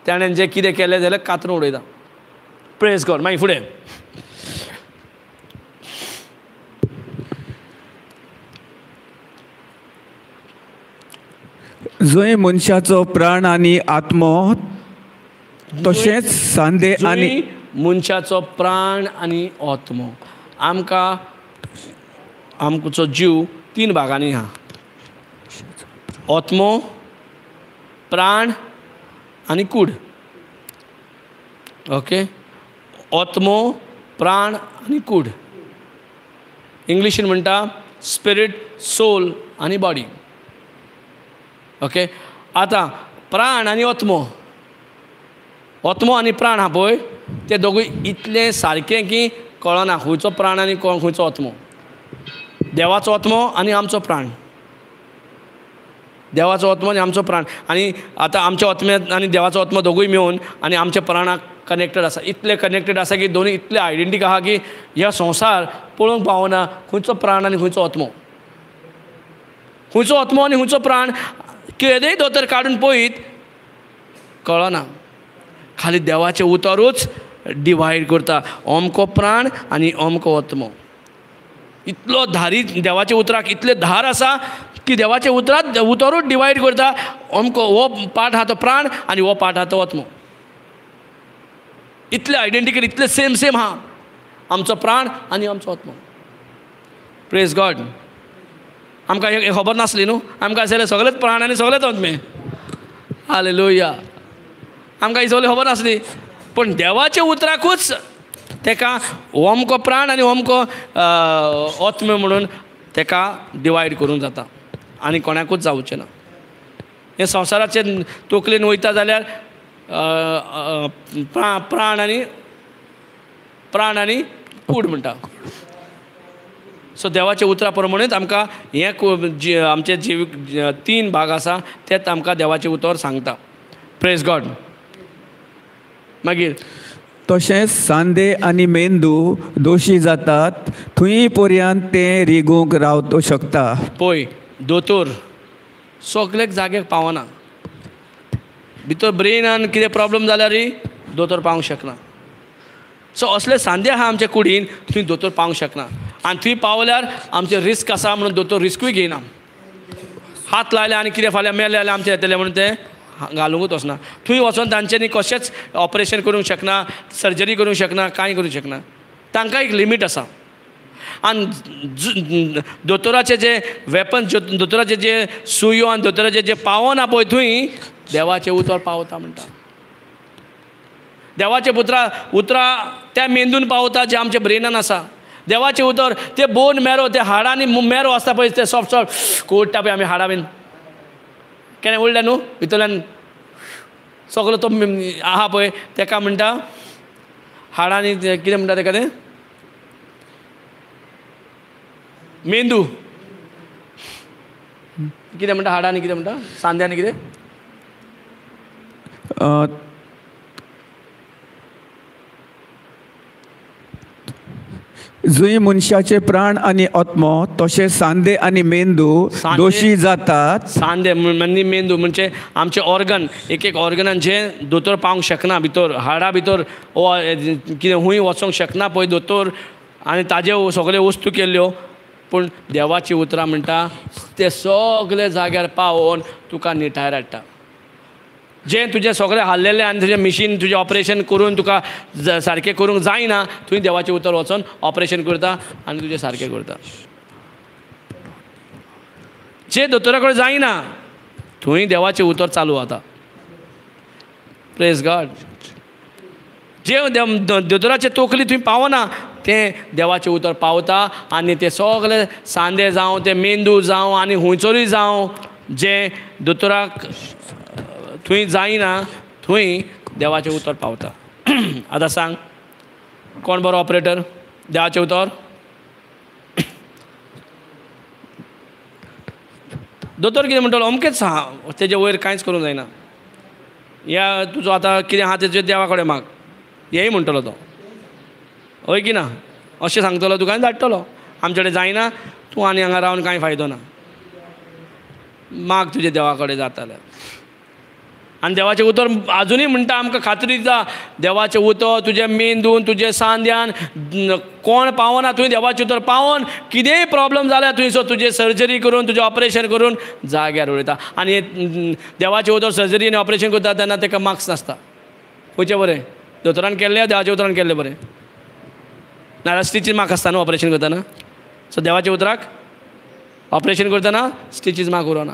Speaker 1: ताणें जें कितें केलें जाल्यार कातरून उडयता. प्रेज गॉड. मागीर फुडें
Speaker 2: जंय मनशाचो प्राण आनी आत्मो तशेंच सांदे आनी
Speaker 1: मनशाचो प्राण आनी आत्मो. आमकां आमचो जीव तीन भागांनी आहा, आत्मो, प्राण आनी कूड. ओके, आत्मो, प्राण आनी कूड. इंग्लिशीन म्हणटा स्पिरीट, सोल आनी बॉडी. ओके, आतां प्राण आनी आत्मो, आत्मो आनी प्राण आहा पळय ते दोगूय इतले सारके की कळना खंयचो प्राण आनी खंयचो आत्मो. देवाचो आत्मो आनी आमचो प्राण, देवाचो आत्मो आनी आमचो प्राण. आनी आतां आमच्या आत्म्यांत आनी देवाचो आत्मो दोगूय मेळून आनी आमच्या प्राणाक कनेक्टेड आसा, इतले कनेक्टेड आसा की दोनूय इतले आयडेंटीक आहा की ह्या संवसार पळोवंक पावना खंयचो प्राण आनी खंयचो आत्मो, खंयचो आत्मो आनी खंयचो प्राण. केदेय दोतोर काडून पळयत कळना, खाली देवाचें उतरूच डिवायड करता, अमको प्राण आनी अमको आत्मो. इतलो धारी देवाच्या उतराक इतले धार आसा की देवाच्या उतरात उतरूच डिवायड करता, अमको हो पार्ट आहा तो प्राण आनी हो पार्ट आहा तो आत्मो. इतले आयडेंटिकल, इतले सेम सेम आहा आमचो प्राण आनी आमचो आत्मो. प्रेज गॉड. आमकां हें खबर नासली न्हू, आमकां आसलें सगळेच प्राण आनी सगळेच आत्मे. हालेलुया. आमकां ही सगळी खबर नासली, पूण देवाच्या उतराकूच तेका अमको प्राण आनी अमको आत्मो म्हणून तेका डिवायड करूंक जाता आनी कोणाकूच जावचें ना. हे संवसाराचे तकलेन वयता जाल्यार प्राण आनी प्राण आनी कूड म्हणटा. सो देवाच्या उतरा प्रमाणेच आमकां हें आमचे जीव तीन भाग आसा तेच आमकां देवाचें उतर सांगता. प्रेज गॉड. मागीर
Speaker 2: तशेंच सांदे आनी मेंदू दोशी जातात थंय पर्यंत ते रिगूंक रावतो शकता.
Speaker 1: पळय दोतोर सगल्याक जाग्याक पावना, भितर ब्रेनान कितें प्रॉब्लम जाल्यारय दोतोर पावंक शकना. सो असले सांदे आहा आमच्या कुडीन, थंय दोतोर पावंक शकना आनी थंय पावल्यार आमचें रिस्क आसा म्हणून दोतोर रिस्कूय घेयना. हात लायले आनी कितें फाल्यां मेलें जाल्यार आमचें येतलें म्हणून तें घालुंकूच वचना. थंय वचोन तांच्यांनी कशेंच ऑपरेशन करूंक शकना, सर्जरी करूंक शकना, कांय करूंक शकना. तांकां एक लिमीट आसा. आनी दोतोराचे जे वेपन, दोतोराचे जे सुयो आनी दोतोराचे जे पावना पळय थंय देवाचें उतर पावता म्हणटा. देवाचें उतरां त्या मेंदून पावता जे आमच्या ब्रेनान आसा. देवाचें उतर ते बोन मेरो, ते हाडांनी मेरो आसता पळय, ते सॉफ्ट सॉफ्ट कोडटा पळय आमी हाडां बीन, केन्ना उडले न्हू भितरल्यान सगलो तो आहा पळय, तेका म्हणटा हाडांनी कितें म्हणटा तेका तें मेंदू, कितें म्हणटा हाडांनी, कितें म्हणटा सांद्यांनी, कितें
Speaker 2: जुंय मनशाचे प्राण आनी आत्मो तशे सांदे आनी मेंदू दोशी जातात.
Speaker 1: सांदे आनी मेंदू म्हणजे आमचे ऑर्गन, एक एक ऑर्गनान जे दोतोर पावंक शकना, भितर हाडा भितर कितें हुंय वचोंक शकना पळय दोतोर, आनी ताजे सगळे वस्तू केल्ल्यो, पूण देवाची उतरां म्हणटा ते सगळे जाग्यार पावोवन तुका निटायर हाडटा. जें तुजें सगळें हाल्लेलें आनी तुजें मिशीन तुजें ऑपरेशन करून तुका सारकें करूंक जायना, थंय देवाचें उतर वचोन ऑपरेशन करता आनी तुजें सारकें करता. जें दोतोरा कडेन जायना थंय देवाचें उतर चालू जाता. Praise God. जें दोतोराचे तोकली थंय पावना तें देवाचें उतर पावता आनी तें सगळें सांदे जावं, तें मेंदू जावं आनी हुंयचोरूय जावं, जें दोतोराक थंय जायना थंय देवाचें उतर पावता. आतां सांग कोण बरो ऑपरेटर? देवाचें उतर. दोतोर कितें म्हणटलो, अमकेंच आहा, तेजे वयर कांयच करूंक जायना, या तुजो आतां कितें आहा तेजें देवा कडेन माग, हेंय म्हणटलो तो, हय की ना? अशें सांगतलो तुका आनी धाडटलो. आमचे कडेन जायना, तूं आनी हांगा रावन कांय फायदो ना, माग तुजे देवा कडेन जाता जाल्यार. आनी देवाचें उतर आजुनूय म्हणटा आमकां खात्री दिता, देवाचें उतर तुजें मेंदून तुजें सांद्यान कोण पावना तुवें देवाचें उतर पावोन कितेंय प्रॉब्लम जाल्यार थंयसर तुजें सर्जरी करून तुजें ऑपरेशन करून जाग्यार उडयता. आनी देवाचें उतर सर्जरी आनी ऑपरेशन करता तेन्ना ताका मार्क्स नासता. खंयचें बरें, दोतोरान केल्लें देवाच्या उतरान केल्लें बरें? नाजाल्यार स्टिचीज मार्क आसता न्हू ऑपरेशन करतना. सो देवाच्या उतराक ऑपरेशन करतना स्टिचीज मार्क उरना.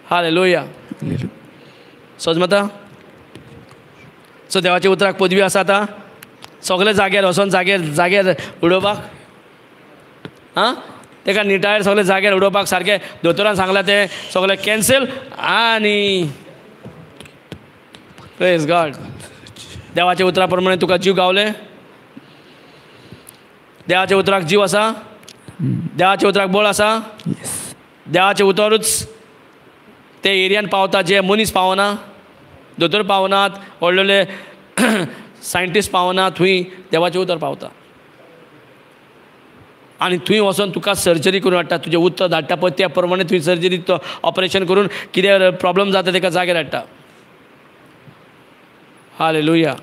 Speaker 1: हालेलुया. सजमता. सो देवाच्या उतराक पदवी आसा आतां सगळे जाग्यार वचोन जाग्यार जाग्यार उडोवपाक, आं ताका निटायर सगळे जाग्यार उडोवपाक सारकें दोतोरान सांगलां तें सगळें कॅन्सल. आनी प्रेज गॉड, देवाच्या उतरा प्रमाणे तुका जीव गावले. देवाच्या उतराक जीव आसा, देवाच्या उतराक बळ आसा, देवाचें उतरूच ते एरियान पावता जे मनीस पावना, दोतोर पावनात, व्हडले सायंटिस्ट पावना, थंय देवाचें उतर पावता. आनी थंय वचोन तुका सर्जरी करून हाडटा, तुजें उतर धाडटा पळय त्या प्रमाणे थंय सर्जरी ऑपरेशन करून कितें प्रॉब्लम जाता ताका जाग्यार हाडटा. हालेलुया.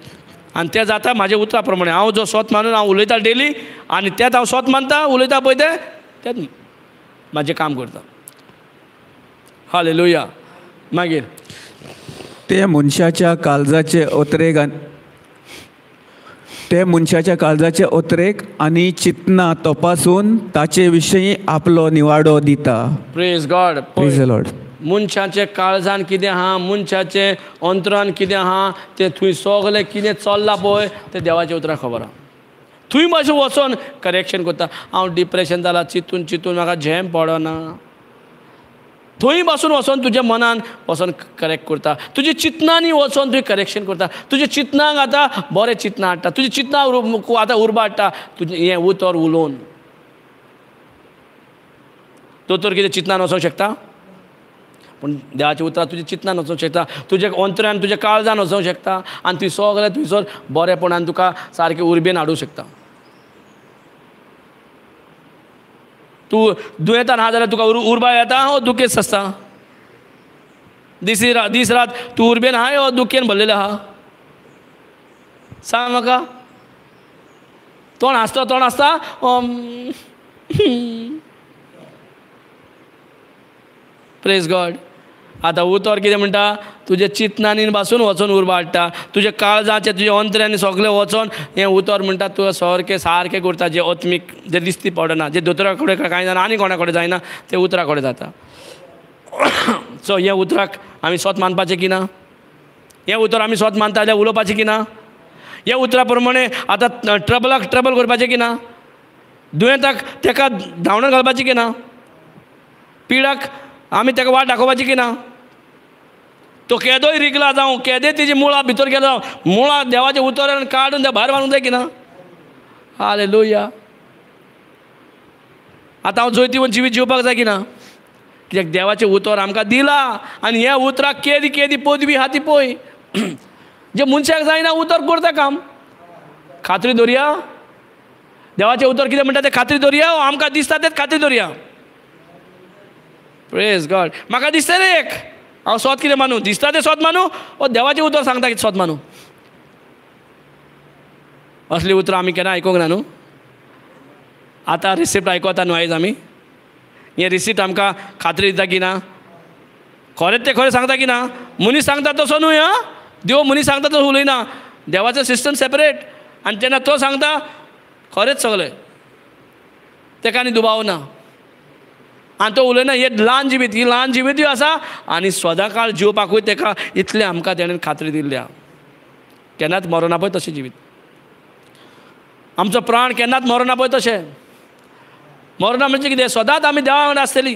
Speaker 1: आनी तें जाता म्हाज्या उतरा प्रमाणे. हांव जो सोत मानून हांव उलयतां डेली, आनी तेंच हांव सोत मानता उलयता पळय तें तेंच म्हाजें काम करता. हालेलुया. मागीर
Speaker 2: ते मनशाच्या काळजाचे अत्रेक, ते मनशाच्या काळजाचे अत्रेक आनी चिंतना तपासून ताचे विशीं आपलो निवाडो दिता.
Speaker 1: Praise God.
Speaker 2: Praise the Lord.
Speaker 1: मनशाचे काळजान कितें आहा, मनशाचे अंतरान कितें आहा, तें थंय सगळें कितें चल्लां पळय तें देवाच्या उतराक खबर आहा. थंय मातशें वचोन करेक्शन करता. हांव डिप्रेशन जालां, चिंतून चिंतून म्हाका झेम पडना, थंय बसून वचोन तुज्या मनान वचोन करेक्ट करता. तुज्या चिंतनांनी वचोन तुवें करेक्शन करता. तुज्या चिंतनांक आतां बरें चिंतनां हाडटा, तुज्या चिंतनां आतां उर्बा हाडटा तुजें हें उतर उलोवन. दोतोर कितें चिंतनान वचोंक शकता? पूण देवाच्या उतरां तुज्या चिंतनान वचोंक शकता, तुज्या अंतरान तुज्या काळजान वचोंक शकता, आनी तुवें सगळें थंयसर बरेपणान तुका सारकें उर्बेन हाडूंक शकता. तूं दुयेंतान आहा जाल्यार तुका उर्बा येता हो दुखेस्त आसता. दीस दीस रात तूं उर्बेन आहाय हो दुखेन भरलेलें आहा? सांग म्हाका. तोंड हांसता तोंड हांसता प्रेज गॉड. आतां उतर कितें म्हणटा, तुज्या चिंतनांनी पासून वचोन उर्बा हाडटा, तुज्या काळजाचें तुज्या अंतऱ्यांनी सगळें वचोन हें उतर म्हणटा तुका सारकें सारकें करता. जें आत्मीक जें दिसती पडना, जें दोतोरा कडेन कांय जायना आनी कोणा कडेन जायना, तें उतरा कडेन जाता. सो हें उतराक आमी सोत मानपाचें की ना? हें उतर आमी सोत मानता जाल्यार उलोवपाचें की ना? ह्या उतरा प्रमाणे आतां ट्रबलाक ट्रबल करपाचें की ना? दुयेंताक तेका धांवणां घालपाची की ना? पिडाक आमी तेका वाट दाखोवपाची की ना? तो केदोय रिगला जावं, केदे तेजी मुळां भितर गेलो जावं, मुळां देवाचें उतर काडून भायर मारूंक जाय की ना? हालेलुया. आतां हांव जैतिवंत जिवीत जिवपाक जाय की ना? कित्याक देवाचें उतर आमकां दिलां आनी ह्या उतराक केदी केदी पदवी आहा ती पळय. जे मनशाक जायना उतर करता काम. खात्री दवरया, देवाचें उतर कितें म्हणटा तें खात्री दवरया, आमकां दिसता तें खात्री दवरया. प्रेज गॉड. म्हाका दिसता रे एक हांव सोद कितें मानूं, दिसता तें सोद मानूं ओ देवाचें उतर सांगता कितें सोद मानूं? असलीं उतरां आमी केन्ना आयकूंक ना न्हू. आतां रिसिप्ट आयकता न्हू आयज आमी, हें रिसिप्ट आमकां खात्री दिता की ना? खरें तें खरें सांगता की ना? मनीस सांगता तसो न्हय, आं, देव मनीस सांगता तसो उलयना. देवाचें सिस्टम सेपरेट आनी तेन्ना तो सांगता खरेंच सगळें, तेका आनी दुबाव ना. आनी तो उलयना. हें ल्हान जिवीत, ही ल्हान जिवितूय आसा आनी सदांकाळ जिवपाकूय तेका इतलें आमकां तेणें खात्री दिल्ल्या. केन्नाच मरना पळय तशें जिवीत, आमचो प्राण केन्नाच मरना पळय तशें. मरना म्हणजे कितें? सदांच आमी देवा वांगडा आसतली.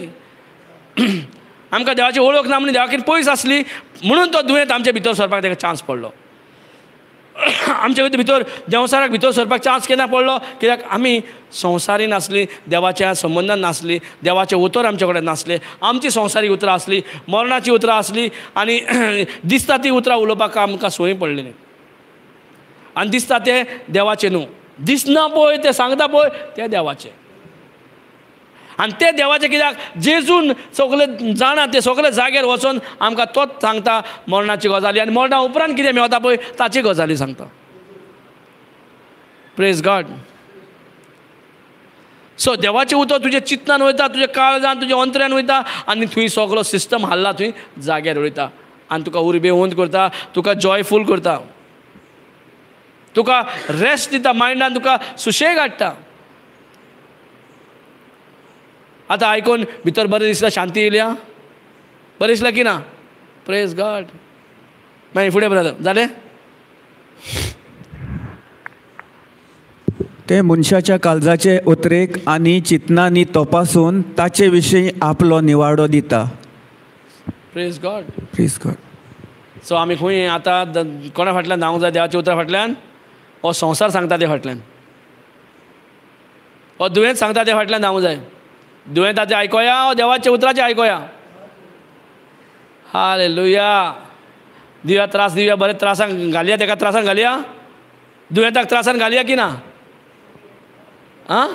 Speaker 1: आमकां देवाची वळख ना म्हणून देवाक पयस आसली म्हणून तो दुयेंत आमच्या भितर सरपाक तेका चान्स पडलो. आमच्या भितर देंवसाराक भितर सरपाक चान्स केन्ना पडलो? कित्याक आमी संवसारी नासली, देवाच्या संबंदान नासली, देवाचें उतर आमचे कडेन नासलें, आमची संवसारी उतरां आसली, मरणाची उतरां आसली आनी दिसता ती उतरां उलोवपाक आमकां संवय पडली न्ही. आनी दिसता तें देवाचें न्हू, दिसना पळय तें सांगता पळय तें देवाचें. आनी तें देवाचें कित्याक? जेजून सगळे जाणा ते सगळे जाग्यार वचून आमकां तोच सांगता मरणाची गजाली आनी मरणा उपरांत कितें मेवता पळय ताची गजाली सांगता. Praise God. सो देवाचें उतर तुजें चिंतनान वयता, तुजें काळजान, तुजें अंतऱ्यान वयता आनी थंय सगळो सिस्टम हाल्ला, थंय जाग्यार वयता आनी तुका उर्बेवंत करता, तुका जॉयफूल करता, तुका रेस्ट दिता, मायंडान तुका सुशेग हाडटा. आतां आयकून भितर बरें दिसता, शांती येयल्या, बरें दिसलां की ना? प्रेज गॉड. मागीर फुडें ब्रदर जालें.
Speaker 2: ते मनशाच्या काळजाचे उतरेक आनी चिंतनांनी तपासून ताचे विशीं आपलो निवाडो दिता.
Speaker 1: Praise God.
Speaker 2: Praise God.
Speaker 1: So आमी खंय आतां कोणा फाटल्यान धांवंक जाय? देवाच्या उतरा फाटल्यान, हो संवसार सांगता ते फाटल्यान, हो दुयेंत सांगता ते फाटल्यान धांवंक जाय. दुयेंताचें आयकोया, देवाच्या उतराचें आयकोया. हालेलुया. दिवया त्रास, दिवया बरें त्रासांक घालया, तेका त्रासांक घालया, दुयेंताक त्रासान घालया की ना? आं,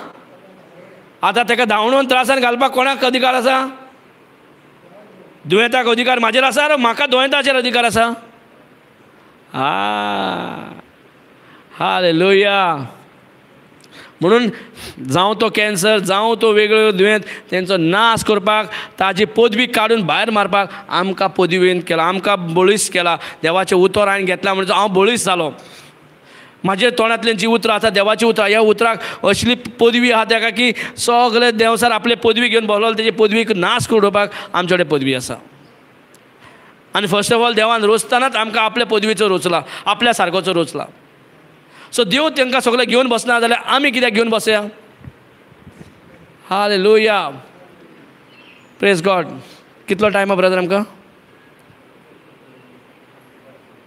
Speaker 1: आतां तेका धांवणून त्रासान घालपाक कोणाक अधिकार आसा? दुयेंताक अधिकार म्हाजेर आसा, म्हाका दुयेंताचेर अधिकार आसा? हालेलुया. म्हणून जावं तो कॅन्सर, जावं तो वेगळो दुयेंत, तेंचो नाश करपाक, ताजी पदवी काडून भायर मारपाक आमकां पदवीन केला, आमकां बळीस केला. देवाचें उतर हांवें घेतलां म्हणजे हांव बळीस जालो. म्हाजे तोंडांतल्यान जी उतरां आसा देवाची उतरां, ह्या उतराक असली पदवी आसा तेका की सगळे देंवसार आपले पदवी घेवन बसलो, तेजी पदवीक नाश उडोवपाक आमचे कडेन पदवी आसा. आनी फर्स्ट ऑफ ऑल देवान रोचतानाच आमकां आपल्या पदवीचो रोचला, आपल्या सारकोचो रोचला. सो देव तांकां सगळें घेवन बसना जाल्यार आमी कित्याक घेवन बसया? हालेलुया. Praise God. कितलो टायम आहा ब्रदर आमकां?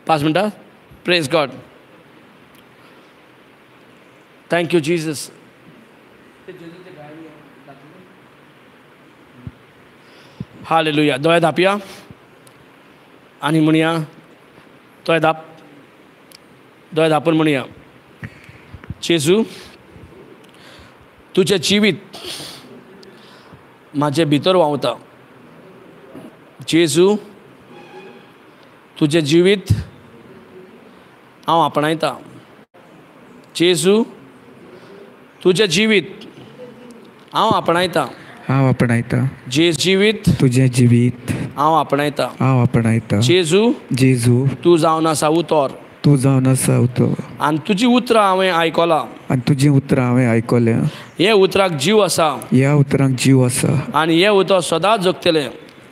Speaker 1: 5 मिनटां. Praise God. Thank you Jesus. Hallelujah. दोळे धापया आनी म्हणया, दोळे धाप, दोळे धापून म्हणया, जेजू तुजें जिवीत म्हाजे भितर व्हांवता. जेजू तुजें जिवीत हांव आपणायता. जेजू तुजें जिवीत हांव आपणायता.
Speaker 2: हांव आपणायता.
Speaker 1: जे जिवीत
Speaker 2: तुजें जिवीत
Speaker 1: हांव आपणायता.
Speaker 2: हांव आपणायता.
Speaker 1: जेजू,
Speaker 2: जेजू
Speaker 1: तूं जावन आसा उतर,
Speaker 2: तूं जावन आसा उतर,
Speaker 1: आनी तुजी उतरां हांवें आयकलां,
Speaker 2: आनी तुजी उतरां हांवें आयकल्या.
Speaker 1: हे उतराक जीव आसा,
Speaker 2: ह्या उतरांक जीव आसा,
Speaker 1: आनी हें उतर सदांच जगतलें,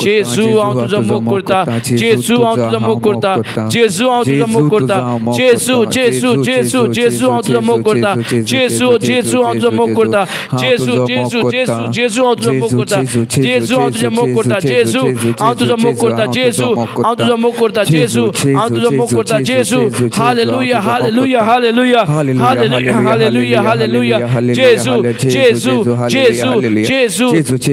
Speaker 1: जेजू हांव तुजो मोग करता, जेजू हांव तुजो मोग करता, जेजू हांव तुजो मोग करता, जेजू जेजू जेजू जेजू हांव तुजो मोग करता, जेजू जेजू हांव तुजो मोग करता, जेजू जेजू जेजू जेजू हांव तुजो मोग करता, जेजू हांव तुजो मोग करता, जेजू हांव तुजो मोग करता, जेजू हांव तुजो मोग करता, जेजू हांव तुजो मोग करता, जेजू. Hallelujah hallelujah hallelujah hallelujah hallelujah hallelujah. जेजू जेजू जेजू जेजू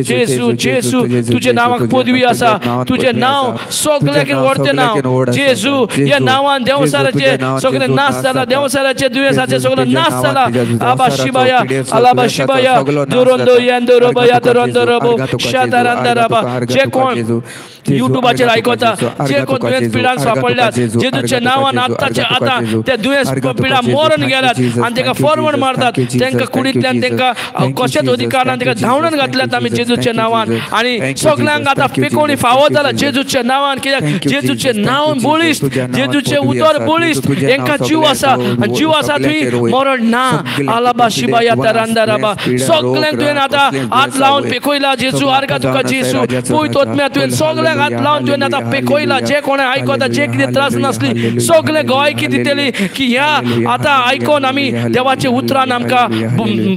Speaker 1: जेजू जेजू, तुझे नावाक पदवी आसा, तुझे नांव सगळ्याक व्हडचें नांव जेजू. ह्या नांवान देवसाराचे सगळे नाश जाला, देवसाराचे दुयेंसाचे सगळे नाश जाला. आबा शिबाया अलाबा शिबाया दुरोंदो येंदोरोबा दोरोंदोरोबो शातारांदाराबा. जे कोण युट्यूबाचेर आयकता, जे कोण दुयेंस पिडान सापडल्यात, जेजूच्या नांवान आतांचे आतां ते दुयेंस पिडा मरण गेल्यात आनी तांकां फॉरवर्ड मारतात, तांकां कुडींतल्यान तांकां कशेंच अधिकार ना, तांकां धांवडून घातल्यात आमी जेजूच्या नांवान. आनी सगल्यांक आतां पेकोवणी फावो जाला जेजूच्या नांवान, कित्याक जेजूचें नांव बळिश्ट, जेजूचें उतर बळिश्ट, हांकां जीव आसा आनी जीव आसा थंय मरण ना. आलाबा शिबाया तरांदाराबा. सगल्यांक तुवें आतां हात लावन पेखयला जेजू, आर्गां तुका जेजू. पवित्र आत्म्या तुवें सगल्यांक हात लावन तुवें आतां पेखयला. जे कोणें आयकता, जे कितें त्रास नासली, सगळे गोवायकी दितली की ह्या आतां आयकोन आमी देवाच्या उतरान आमकां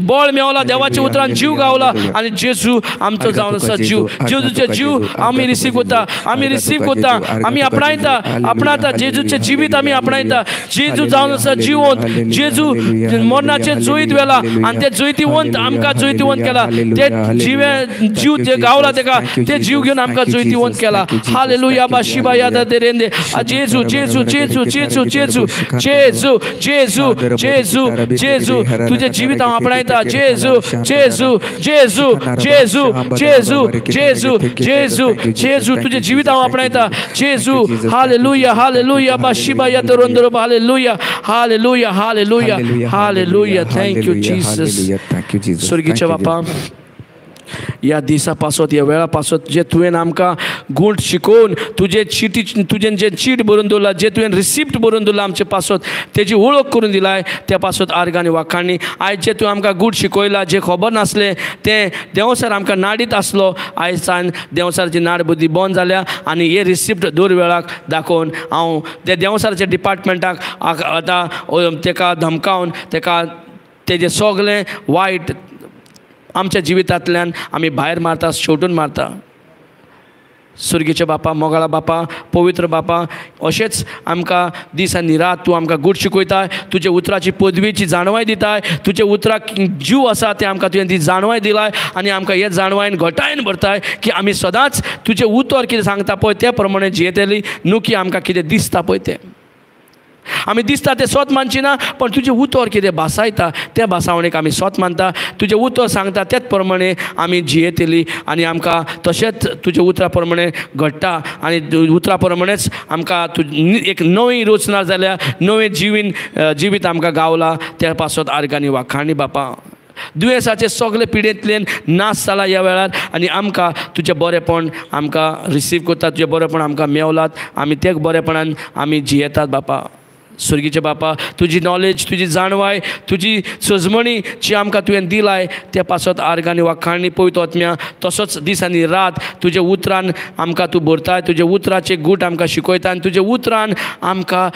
Speaker 1: बळ मेवला, देवाच्या उतरान जीव गावला आनी जेजू आमचो जावन आसा जीव. जेजूचे जीव आमी रिसीव करता, आमी रिसीव करता, आमी आपणायता, आपणायता जेजूचें जिवीत आमी आपणायता. जेजू जावन आसा जिवंत, जेजू मरणाचेर जैत व्हेला आनी ते जैतिवंत आमकां जैतिवंत केला. ते जिवे जीव जे गावला तेका ते जीव घेवन आमकां जैतिवंत केला. हालेलुया बा शिबाया रेंदे. जेजू जेजू जेजू जेजू जेजू जेजू जेजू जेजू जेजू, तुझे जिवीत हांव आपणायता. जेजू जेजू जेजू जेजू जेजू जेजू जेजू जेजू, तुझे जिवीत हांव आपणायता. जेजू. हालेलुया हालेलुया बा शिबाया रोंदरो. Hallelujah hallelujah hallelujah hallelujah. Thank you Jesus. स्वर्गीच्या बापा, ह्या दिसा पासत, ह्या वेळा पासत जे तुवें आमकां गूण शिकोवन तुजे चिटी, तुजें जें चीट बरोवन दवरला, जे तुवें रिसिप्ट बरोवन दवरला आमचे पासत, तेजी वळख करून दिलाय, त्या पासत आर्गां आनी वाखाणी. आयज जे तुवें आमकां गूण शिकयला, जें खबर नासलें तें देंवसार आमकां नाडीत आसलो, आयज सान देंवसाराची नाड बुद्दी बंद जाल्या आनी हे रिसिप्ट दर वेळाक दाखोवन हांव त्या देंवसाराच्या डिपार्टमेंटाक आतां तेका धमकावन तेका तेजें सगळें वायट आमच्या जिवितांतल्यान आमी भायर मारता, शेवटून मारता. सुर्गीचे बापा, मोगाळा बापा, पवित्र बापा, अशेंच आमकां दीस आनी रात तूं आमकां गूट शिकयताय, तुजे उतराची पदवीची जाणवाय दिताय, तुजे उतराक जीव आसा तें आमकां तुवें ती जाणवाय दिलाय आनी आमकां हे जाणवायन घटायन भरताय की आमी सदांच तुजें उतर कितें सांगता पळय ते प्रमाणे जियेतली, न्हू की आमकां कितें दिसता पळय तें आमी दिसता तें सोत मानची ना, पण तुजें उतर कितें भासायता त्या भासावणीक आमी सोत मानता. तुजें उतर सांगता त्याच प्रमाणे आमी जियेतली आनी आमकां तशेंच तुज्या उतरा प्रमाणे घडटा आनी उतरा प्रमाणेच आमकां एक नवी रचना जाल्या, नवें जिवीन जिवीत आमकां गावला. त्या पासत आर्गांनी वाखाणी बापा. दुयेंसाचे सगळे पिडेंतल्यान नाश जाला ह्या वेळार आनी आमकां तुजें बरेंपण आमकां रिसीव करता, तुजें बरेंपण आमकां मेवलात, आमी ते बरेंपणान आमी जियेतात बापा. सुर्गीचे बापा, तुजी नॉलेज, तुजी जाणवाय, तुजी सजमणी जी आमकां तुवें दिलाय त्या पासत आर्गांनी वाखाणी पवित्र आत्म्या तसोच दीस आनी रात तुज्या उतरान आमकां तूं भरताय, तुज्या उतराचे गूट आमकां शिकयता आनी तुज्या उतरान आमकां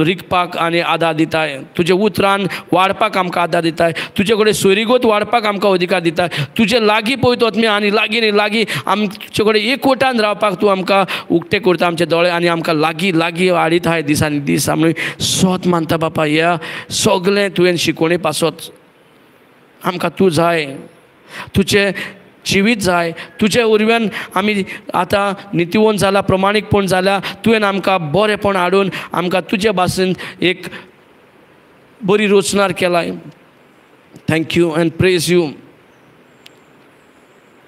Speaker 1: रिगपाक आनी आदार दिताय, तुज्या उतरान वाडपाक आमकां आदार दिताय, तुजे कडेन सोयरीगत वाडपाक आमकां अधिकार दिताय, तुजे लागीं पवित्र आत्म्या आनी लागीं आनी लागीं आमचे कडेन एकवटान रावपाक तूं आमकां उक्ते करता आमचे दोळे आनी आमकां लागीं लागीं हाडीताय दीस आनी दीस. आमी सोत मानता बापा, ह्या सगळें तुवें शिकोवणे पासत आमकां तूं जाय, तुजें जिवीत जाय, तुजे उरव्यान आमी आतां नितिवंत जाला, प्रमाणीकपण जाला, तुवें आमकां बरेंपण हाडून आमकां तुजे भाशेन एक बरी रचणार केलाय. Thank you and praise you.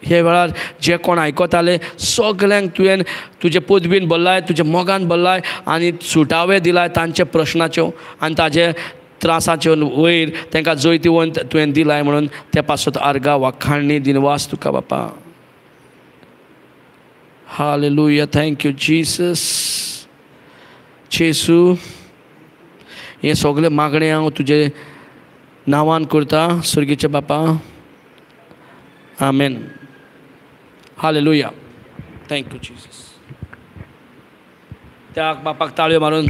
Speaker 1: हे वेळार जे कोण आयकताले सगल्यांक तुवें तुजे पदवीन भरलाय, तुज्या मोगान भरलाय आनी सुटावे दिलाय तांच्या प्रश्नाच्यो आनी ताजे त्रासाच्यो वयर तांकां जैतिवंत तुवें दिलाय म्हणून त्या पासत आर्गां वाखाणी दिनवास तुका बापा. Hallelujah. Thank you Jesus. जेजू, हें सगळें मागणें हांव तुजे नांवान करता सुर्गीचे बापा. आमेन. हालेलुया. Thank you Jesus. त्या बापाक ताळयो मारून.